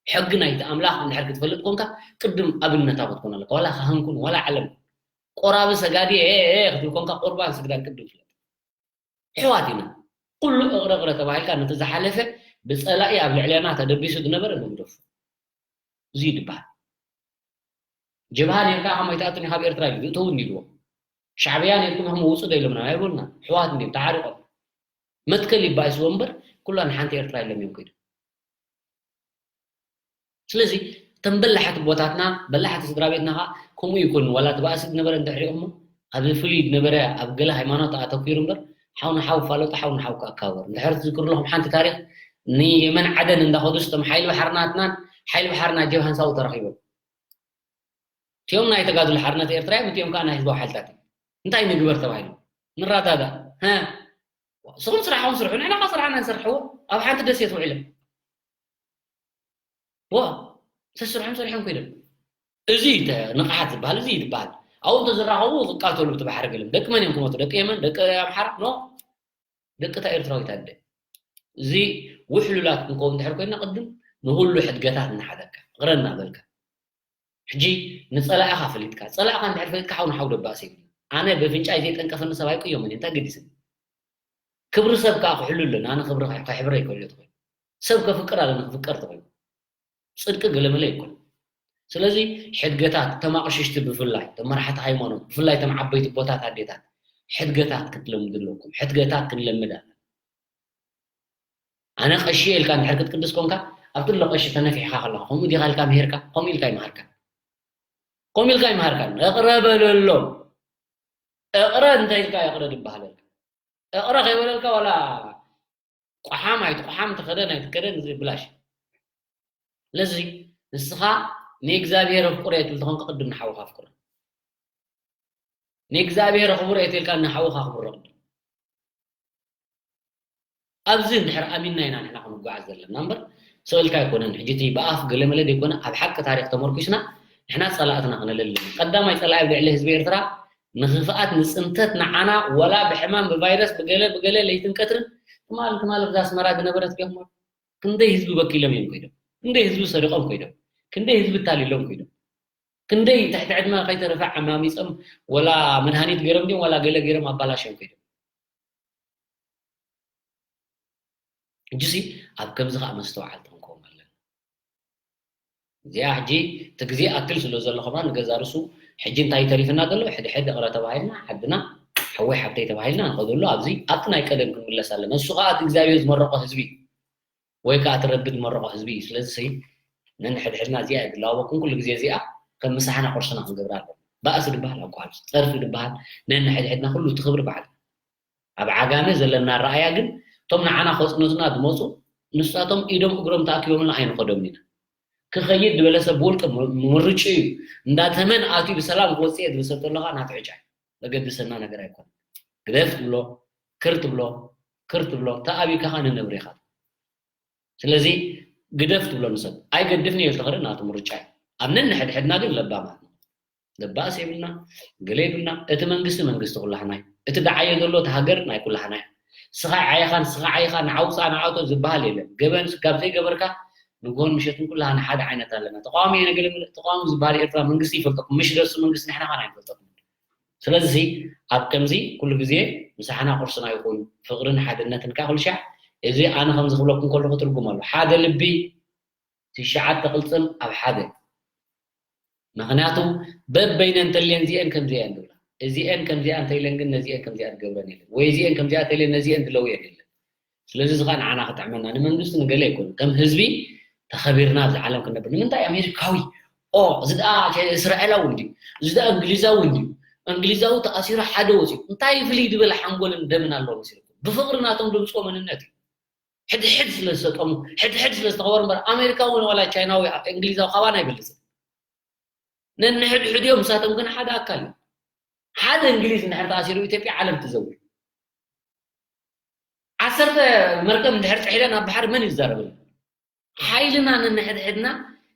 ሕጊ ናይቲ ኣምላኽ እንድሕር ክትፈልጥ ኮንካ ቅድም ኣብነታዊ ክትኮን ኣለካ። ዋላ ካህን ኩን፣ ዋላ ዓለም። ቆራቢ ሰጋዲ፣ ኤ፣ ኤ፣ ኤ፣ ክትብል ኮንካ ቁርባን ስግዳን ቅድም ፍለጥ። ኣሕዋት ኢና። ኩሉ እቕረ እቕረ ተባሂልካ ነቲ ዝሓለፈ ብጸላኢ ኣብ ልዕሌና ተደቢሱ ዝነበረ ንግደፎ። እዚ እዩ ዝበሃል። ጀብሃ ኔርካ ከማይ ትኣቱን ኢኻ ኣብ ኤርትራ ኢሉ ዝእተው እንዲልዎ። ሻዕብያ ኔርኩም ኢኹም ውጹ ዶ ኢሎምና? ኣይብሉና። ኣሕዋት እንዲዮም ተዓሪቖም። መትከል ይባእስዎ እምበር ኩላ ንሓንቲ ኤርትራ ኢሎም እዮም ከይዶም። ስለዚ እቶም በላሕቲ ኣቦታትና፣ በላሕቲ ስድራ ቤትና ኸኣ ከምኡ ይኮኑ። ዋላ እቲ ባእሲ ዝነበረ እንድሕር ሪኦሞ፣ ኣብዚ ፍሉይ ዝነበረ ኣብ ገለ ሃይማኖት ኣተኲሩ እምበር፣ ሓው ንሓው ፋለጡ፣ ሓው ንሓው ክኣካብሩ። እንድሕር ትዝክሩ ኣለኹም ሓንቲ ታሪኽ፣ ንየመን ዓደን እንዳኸዱስ እቶም ሓይሊ ባሕሪ ናትናን ሓይሊ ባሕሪ ናይ ጀብሃን ሳው ተራኺቦም። እቲኦም ናይ ተጋድሎ ሓርነት ኤርትራ እዮም፣ እቲኦም ከኣ ናይ ህዝባዊ ሓይልታት እዮም። እንታይ ንግበር ተባሂሉ? ንረዳዳእ። ሀ? ንስኹም ስራሕኹም ስርሑ፣ ንሕና ከኣ ስራሕና ንሰርሕዎ። ኣብ ሓንቲ ደሴት ውዒሎም። ዋ፣ ተስርሖም ሰሪሖም ኮይዶም። እዚ ተ-፣ ንቕሓት ዝበሃል፣ እዚ እዩ ዝበሃል። ኣብኡ እንተዝራኸቡ ክቃተሉ ብቲ ባሕሪ ገለም። ደቂ መን እዮም ክሞቱ? ደቂ የመን? ደቂ ኣምሓራ? ኖ። ደቂ እታ ኤርትራዊት ኣደ። እዚ ውሕሉላት ክንከውን እንድሕር ኮይንና፣ ቅድም ንሁሉ ሕድገታት እናሓደግካ፣ እቕረ እናበልካ። ሕጂ ንጸላእኻ ፈሊጥካ፣ ጸላእኻ እንድሕር ፈሊጥካ፣ ሓው ንሓው ደባእሲ የብሉን። ኣነ በፍንጫይ ዘይጠንቀፈኒ ሰብ ኣይቅየምን እየ፣ እንታይ ገዲስኒ? ክብሪ ሰብ ከኣ ክሕሉ ኣለኒ። ኣነ ክብሪ ከ-፣ ከሕብረ ይክእል እየ ተኾይኑ። ሰብ ከፍቅር ኣለኒ ክፍቀር ተኾይኑ። ጽድቂ ገለመለ ይኮን። ስለዚ ሕድገታት፣ እቶም ኣቕሽሽቲ ብፍላይ፣ እቶም መራሕቲ ሃይማኖት፣ ብፍላይ እቶም ዓበይቲ ኣቦታት ኣዴታት፣ ሕድገታት ክትለምዱ ኣለኩም። ሕድገታት ክንለምድ ኣለና። ኣነ ቀሺ እየ ኢልካ እንድሕር ክትቅድስ ኮንካ፣ ኣብቲ ኣሎ ቀሺ ተነፊሕካ ከለኻ፣ ከምኡ ዲኻ ኢልካ ምሂርካ? ከምኡ ኢልካ ይምሃርካ። ከምኡ ኢልካ ይምሃርካ። እቕረ በለሎም። እቕረ እንተ ኢልካ ይቕረ ዝበሃለልካ። እቕረ ከይበለልካ ዋላ ቆሓም ኣይትቆሓም፣ ትኸደን ኣይትከደን፣ እዚ ብላሽ። ስለዚ ንስኻ ንእግዚኣብሔር ኣፍቅሮ እየ ትብል ተኾንካ ቅድም ንሓውኻ ኣፍቅሮ። ንእግዚኣብሔር ኣኽብሮ እየ ተልካ ንሓውኻ ኣኽብሮ ቅድም። ኣብዚ እንድሕር ኣሚንና ኢና ንሕና ክንጓዓዝ ዘለና እምበር፣ ስቕ ኢልካ ኣይኮነን። ሕጂ እቲ ብኣፍ ገለመለ ዘይኮነ፣ ኣብ ሓቂ ታሪኽ ተመርኲስና ንሕና ጸላእትና ክነለሊ። ቀዳማይ ጸላኢ ኣብ ልዕሊ ህዝቢ ኤርትራ ንኽፍኣት፣ ንጽንተት፣ ንዓና፣ ወላ ብሕማም፣ ብቫይረስ፣ ብገለ፣ ብገለ፣ ለይትን ቀትርን፣ ትማል፣ ትማል ኣብዛ ኣስመራ ዝነበረት ዲኹም? ክንደይ ህዝቢ በኪሎም እዮም ከይዶም? ክንደይ ህዝቢ ሰሪቖም ከይዶም? ክንደይ ህዝቢ ታሊሎም ከይዶም? ክንደይ ትሕቲ ዕድመ ከይተረፈ ዓማሚጾም፣ ወላ መድሃኒት ገይሮም ድዮም፣ ወላ ገለ ገይሮም ኣባላሽዮም ከይዶም? ሕጂሲ ኣብ ከምዚ ኸኣ መስተውዓልቲ ክንከውን ኣለና። እዚኣ ሕጂ እቲ ግዜ ኣክል ስለ ዘሎ ከማን ንገዛ ርሱ ሕጂ እንታይ ተሪፍና ዘሎ? ሕድሕድ እቕረ ተባሂልና ዓድና ሓወይ ሓብተይ ተባሂልና ንኸደሉ ኣብዚ ኣብቲ ናይ ቀደም ክንምለስ ኣለና። እሱ ከዓ እቲ እግዚኣብሔር ዝመረቆ ህዝቢ ወይ ከዓ እቲ ረቢ ዝመረቆ ህዝቢ እዩ። ስለዚ ነንሕድሕድና እዚኣ የድላወኩም ኩሉ ግዜ እዚኣ ከም ምሳሕና ቁርስና ክንገብራ ኣለና። ባእሲ ዝበሃል ኣቋርፅ፣ ፀርፊ ዝበሃል ነንሕድሕድና ኩሉ እቲ ክብሪ ባዕልና። ኣብ ዓጋመ ዘለና ረኣያ ግን እቶም ንዓና ከፅንቱና ዝመፁ ንሳቶም ኢዶም እግሮም ተኣኪቦምና ኣይንኸዶምን ኢና። ክኸይድ ዝበለ ሰብ ብውልቂ ምርጭ እዩ። እንዳተመን ኣትዩ ብሰላም ክወፅእ እየ ዝብል ሰብ ተሎ ከዓ ናቱ ዕጫ እዩ። ዘገድሰና ነገር ኣይኮነን። ግደፍ ትብሎ፣ ክር ትብሎ፣ ክር ትብሎ፣ ተኣቢካ ከዓ ንነብሪ ኢኻ። ስለዚ ግደፍ ትብሎ ንሰብ ኣይገድፍን እየ ዝተኸደ ናቱ ምርጫ እዩ። ኣብ ነንሕድሕድና ግን ለባማት ንኹን። ለባእስ የብልና፣ ገለ የብልና። እቲ መንግስቲ መንግስቲ ኩላህና እዩ። እቲ ደዓዮ ዘሎ እቲ ሃገር ናይ ኩላህና እዩ። ስኻ ዓይኻን ስኻ ዓይኻ ንዓውፃ ንዓውቶ ዝበሃል የለን። ገበን ካብ ዘይገበርካ ንግሆን ምሸትን ኩላህና ሓደ ዓይነት ኣለና። ተቃዋሚ እየ ነገለ ምለ-፣ ተቃዋሚ ዝበሃል ኤርትራ መንግስቲ ይፈልጠኩም። ምሽ ደርሱ መንግስቲ ንሕና ኻን ኣይንፈልጠኩም። ስለዚ ኣብ ከምዚ ኩሉ ግዜ ምሳሕና ቁርስና ይኹን ፍቕርን ሓድነትን ከዓ ኩሉ ሻዕ እዚ ኣነ ከም ዝኽብለኩም ከለኹ ትርጉም ኣሎ። ሓደ ልቢ ትሽዓተ ቅልጽም ኣብ ሓደ። ምኽንያቱ በበይነን እንተልየን እዚአን ከምዚአን ዝብላ፣ እዚአን ከምዚኣ እንተኢለን ግን ነዚአን ከምዚኣ ትገብረን የለን፣ ወይ እዚአን ከምዚኣ እንተኢለን ነዚአን ድለውየን የለን። ስለዚ እዚ ኸኣ ንዓና ክጥዕመና፣ ንመንግስቲ ንገለ ኣይኮነን፣ ከም ህዝቢ ተኸቢርና ኣብዚ ዓለም ክንነብር። ንምንታይ ኣሜሪካዊ ኦ፣ እዚ ደኣ እስራኤላዊ እንድዩ፣ እዚ ደኣ እንግሊዛዊ እንድዩ፣ እንግሊዛዊ ተኣሲሩ ሓደ ወፂኡ። እንታይ ፍልይ ዝበለ ሓንጎልን ደምን ኣለዎ መሲልኩም? ብፍቕሪ ናቶም ድምፅዎ መንነት እዩ። ሕድሕድ ስለ ዝሰጠሙ፣ ሕድሕድ ስለ ዝተኸበሩ እምበር ኣሜሪካዊ ዋላ ቻይናዊ እንግሊዛዊ ካባና ኣይበልፅን። ነንሕድሕድ እዮም፣ ንሳቶም ግን ሓደ ኣካል እዮም። ሓደ እንግሊዝ እንድሕር ተኣሲሩ ኢትዮጵያ ዓለም ትዘውር። ዓሰርተ መርከብ እንድሕር ጥሒለን ኣብ ባሕሪ መን ይዛረበሉ? ሓይልና ነንሕድሕድና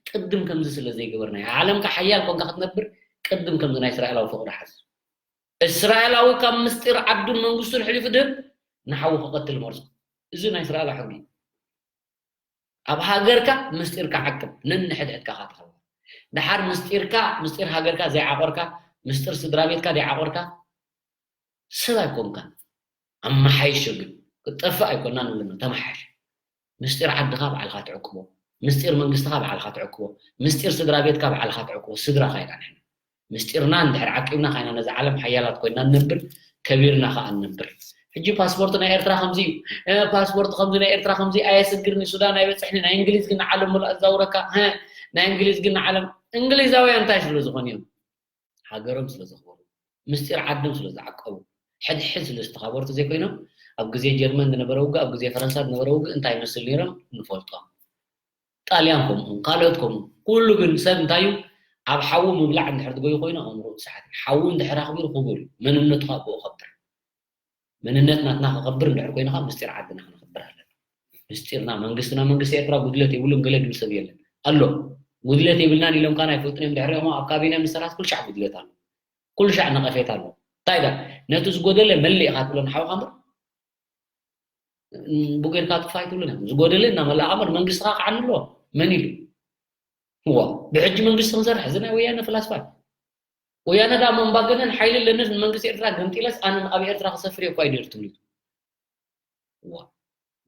ቅድም ከምዚ ስለ ዘይገበርና እዩ። ዓለምካ ሓያል ኮንካ ክትነብር ቅድም ከምዚ ናይ እስራኤላዊ ፍቕሪ ሓዝ። እስራኤላዊ ካብ ምስጢር ዓዱን መንግስቱን ሕሊፉ ድህብ ንሓዉ ክቐትል መርጾ። እዚ ናይ እስራኤላዊ ሕጊ እዩ። ኣብ ሃገርካ ምስጢርካ ዓቅብ፣ ነንሕድሕድካ ኢኻ ትኸብር። ድሓር ምስጢርካ፣ ምስጢር ሃገርካ ዘይዓቆርካ፣ ምስጢር ስድራ ቤትካ ዘይዓቆርካ፣ ሰብ ኣይኮንካን። ኣመሓይሾ ግን፣ ክትጠፍእ ኣይኮናን ንብለና፣ ተመሓየሽ። ምስጢር ዓድኻ ባዕልኻ ትዕቅቦ፣ ምስጢር መንግስትኻ ባዕልኻ ትዕቅቦ፣ ምስጢር ስድራ ቤትካ ባዕልኻ ትዕቅቦ። ስድራኻ ኢና ንሕና። ምስጢርና እንድሕር ዓቂብና ኻይና ነዛ ዓለም ሓያላት ኮይና ንነብር፣ ከቢርና ኸኣ ንነብር። ሕጂ ፓስፖርት ናይ ኤርትራ ከምዚ እዩ፣ እ፣ ፓስፖርት ከምዚ ናይ ኤርትራ ከምዚ ኣየስግርኒ፣ ሱዳን ኣይበጽሕኒ፣ ናይ እንግሊዝ ግን ንዓለም ሙሉእ ኣዛውረካ፣ እ፣ ናይ እንግሊዝ ግን ንዓለም፣ እንግሊዛውያን እንታይ ስለ ዝኾኑ እዮም? ሃገሮም ስለ ዘኽበሩ፣ ምስጢር ዓዶም ስለ ዝዓቀቡ፣ ሕድሕድ ስለ ዝተኻበሩ ተዘይኮይኖም፣ ኣብ ግዜ ጀርመን ዝነበረ ውግእ፣ ኣብ ግዜ ፈረንሳ ዝነበረ ውግእ እንታይ ይመስል ነይሮም ንፈልጦም። ጣልያን ከምኡ፣ ካልኦት ከምኡ። ኩሉ ግን ሰብ እንታይ እዩ? ኣብ ሓዊ ምብላዕ እንድሕር ትጎዩ ኮይኑ ኣእምሮ ትስሓት። ሓዊ እንድሕር ኣኽቢሩ ክቡር እዩ። መንነቱ ካብ ብኡ ከብር። መንነት ናትና ክኸብር እንድሕር ኮይኑ ከዓ ምስጢር ዓድና ክነኽብር ኣለና። ምስጢርና፣ መንግስትና፣ መንግስቲ ኤርትራ ጉድለት የብሉን ገለ ድብል ሰብ የለን። ኣሎ። ጉድለት የብልናን ኢሎም ከዓ ኣይፈልጡን እዮም። ድሕሪኦም ኣብ ካቢነ ምሰራት ኩሉ ሻዕ ጉድለት ኣሎ። ኩሉ ሻዕ ነቐፌታ ኣሎ። እንታይ ዳ? ነቲ ዝጎደለ መሊእኻ ትብሎ ንሓውኻ እምበር፣ ብኡ ጌርካ ጥፋ ኣይትብሉን እዮም። ዝጎደለ እናመላእኻ እምበር መንግስትኻ ክዓኒ ኣለዎ። መን ኢሉ? እዋ፣ ብሕጂ መንግስቲ ክንሰርሕ፣ እዚ ናይ ወያነ ፍላስፋ እዩ። ወያነ ደኣ ኣምባገነን ሓይሊ ኣለንስ ንመንግስቲ ኤርትራ ገምጢለስ ኣነ ኣብ ኤርትራ ክሰፍር እየ እኳ እዩ ነይሩ ትምኒቱ። እዋ፣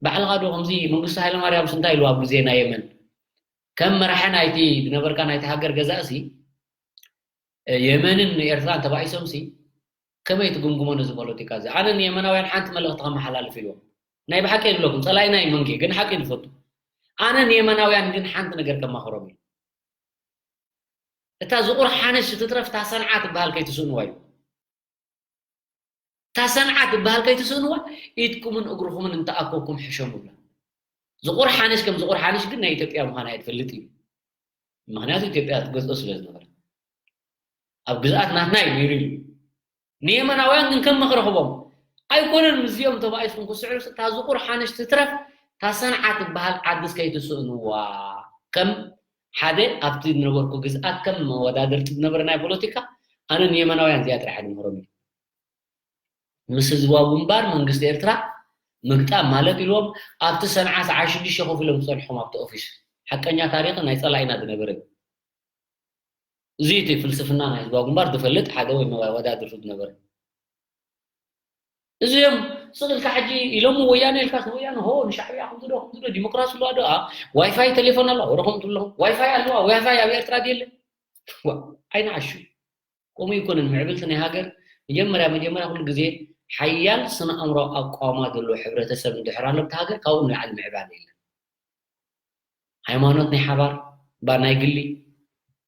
ባዕልኻ ዶ ከምዚ መንግስቲ ሃይለማርያምስ እንታይ ኢሉ ኣብ ግዜ ናይ የመን? ከም መራሒ ናይቲ ዝነበርካ ናይቲ ሃገር ገዛእሲ፣ እ፣ የመንን ኤርትራን ተባኢሶምሲ፣ ከመይ ትግምግሞ ነዚ ፖለቲካ እዚ? ኣነ ንየመናውያን ሓንቲ መልእኽቲ ከመሓላልፍ ኢልዎም። ናይ ብሓቂ ይብለኩም፣ ጸላኢና እዩ መንጌ፣ ግን ሓቂ ንፈቱ። ኣነ ንየመናውያን ግን ሓንቲ ነገር ከማኽሮም እዩ። እታ ዝቑር ሓንሽ ትትረፍ፣ እታ ሰንዓ ትበሃል ከይትስእንዋ እዩ። እታ ሰንዓ ትበሃል ከይትስእንዋ፣ ኢድኩምን እግርኹምን እንተኣከብኩም ሕሸሙ ብላ። ዝቑር ሓንሽ ከም ዝቑር ሓንሽ ግን ናይ ኢትዮጵያ ምዃና እየ ትፈልጥ እዩ። ምኽንያቱ ኢትዮጵያ ትገዝኦ ስለ ዝነበረ። ኣብ ግዝኣት ናትና እዩ ነይሩ ኢሉ። ንየመናውያን ግን ከም ምኽሪ ክቦም። ኣይኮነን ምስዚኦም ተባኢስኩም ክስዕሩስ፣ እታ ዝቑር ሓንሽ ትትረፍ፣ እታ ሰንዓ ትበሃል ዓድስ ከይትስእንዋ። ከም ሓደ ኣብቲ ዝነበርኩ ግዝኣት ከም መወዳደርቲ ዝነበረ ናይ ፖለቲካ፣ ኣነ ንየመናውያን እዚኣ ጥራሕ እየ ድምህሮም ኢሉ። ምስ ህዝባዊ ግንባር መንግስቲ ኤርትራ ምግጣም ማለት ኢልዎም ኣብቲ ሰንዓ ሰዓት ሽዱሽተ ኮፍ ኢሎም ዝጸንሖም ኣብቲ ኦፊስ። ሓቀኛ ታሪኽ ናይ ጸላኢና ዝነበረ እዩ። እዚ እቲ ፍልስፍና ናይ ህዝባዊ ግንባር ዝፈልጥ ሓደ ወይ መወዳድርቱ ዝነበረ። እዚኦም ስቕ ኢልካ ሕጂ ኢሎሙ ወያነ ኢልካስ ወያነ ሆ ንሻዕብያ ከምዚ ዶ ከምዚ ዶ ዲሞክራሲ ኣለዋ ዶ? ኣ፣ ዋይፋይ ቴሌፎን ኣለዋ ወረ ከምኡ ትብለኹም ዋይፋይ ኣለዋ። ዋይፋይ ኣብ ኤርትራ ድየለ? ዋ፣ ኣይንዓሹ። ከምኡ ይኮነን ምዕብልቲ ናይ ሃገር መጀመርያ መጀመርያ ኩሉ ግዜ ሓያል ስነ ኣእምሮ ኣቋማ ዘለዎ ሕብረተሰብ እንድሕር ኣሎ ኣብቲ ሃገር ካብኡ ንላዕሊ ምዕባለ የለን። ሃይማኖት ናይ ሓባር፣ ባ ናይ ግሊ፣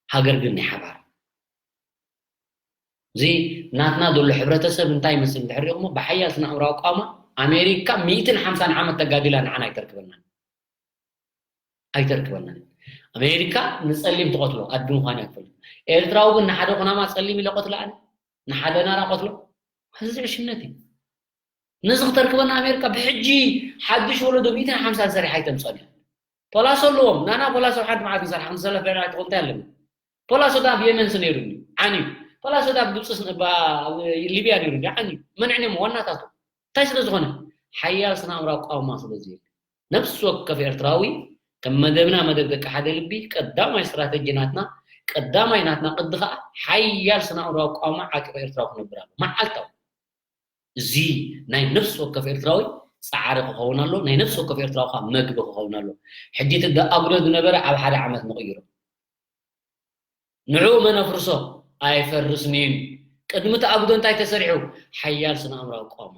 ሃገር ግን ናይ ሓባር። እዚ ናትና ዘሎ ሕብረተሰብ እንታይ ይመስል እንድሕር ሪእኹሞ፣ ብሓያል ስነ ኣእምሮ ኣቋማ ኣሜሪካ ሚእትን ሓምሳን ዓመት ተጋዲላ ንዓና ኣይተርክበናን። ኣይተርክበናን። ኣሜሪካ ንጸሊም ትቐትሎ ኣድጊ ምዃኑ ኣይፈልጥ። ኤርትራዊ ግን ንሓደ ኩናማ ጸሊም ኢለ ቆትለ ኣነ፣ ንሓደ ናራ ቆትሎ። እዚ ዕሽነት እዩ። ነዚ ክተርክበና ኣሜሪካ ብሕጂ ሓድሽ ወለዶ ሚእትን ሓምሳን ሰሪሓ ኣይተምጸን እያ። ፖላሶ ኣለዎም። ናና ፖላሶ ሓንቲ መዓልቲ ንሰርሓ፣ ክንሰለፍ በይና ኣይትኾን፣ እንታይ ኣለና? ፖላሶ ዳ ኣብ የመንስ ነይሩ እዩ፣ ዓንዩ። ፖላሶ ዳ ኣብ ግብፅስ ነ-፣ ባ-፣ ኣብ ሊብያ ነይሩ እዩ፣ ዓንዩ። መንዕን እዮም ዋናታቱ። እንታይ ስለ ዝኾነ? ሓያል ስነ ኣእምሮ ኣቋውማ ስለ ዘየለ። ነፍሲ ወከፍ ኤርትራዊ ከም መደብና መደብ ደቂ ሓደ ልቢ፣ ቀዳማይ ስትራተጂ ናትና፣ ቀዳማይ ናትና ቅዲ ኸዓ ሓያል ስነ ኣእምሮ ኣቋውማ ዓቂቑ ኤርትራዊ ክነብር ኣሎ። መዓልታዊ። እዚ ናይ ነፍሲ ወከፍ ኤርትራዊ ጻዕሪ ክኸውን ኣሎ፣ ናይ ነፍሲ ወከፍ ኤርትራዊ ኸዓ መግቢ ክኸውን ኣሎ። ሕጂ እቲ ኣጉዶ ዝነበረ ኣብ ሓደ ዓመት ንቕይሮ። ንዕኡ መነፍርሶ ኣይፈርስን እዩ። ቅድሚ እቲ ኣጉዶ እንታይ ተሰሪሑ? ሓያል ስነ ኣእምራዊ ኣቋውማ።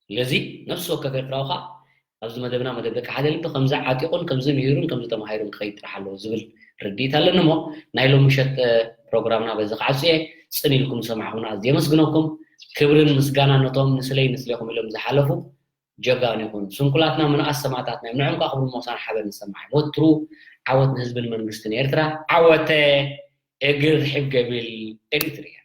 ስለዚ ነፍሲ ወከፍ ኤርትራዊ ኸዓ ኣብዚ መደብና መደብ ደቂ ሓደ ልቢ ከምዚ ዓጢቑን ከምዚ ምሂሩን ከምዚ ተማሂሩን ክኸይድ ጥራሕ ኣለዎ ዝብል ርድኢት ኣለኒ እሞ ናይ ሎሚ ምሸት፣ እ፣ ፕሮግራምና በዚ ክዓጹ እየ። ጽን ኢልኩም ዝሰማዕኹምና ኣዝየ የመስግነኩም። ክብርን ምስጋናን ነቶም ንስለይ ንስሌኹም ኢሎም ዝሓለፉ ጀጋኑ ይኹኑ። ስንኩላትና ምንኣስ ሰማእታትና እዮም። ንዕኦም ከኣ ክብሪ ሞሳን ሓበን ንሰማዕ። ወትሩ ዓወት ንህዝብን መንግስትን ኤርትራ። ዓወተ እግር ሕብ ገብል ኤሪትርያ።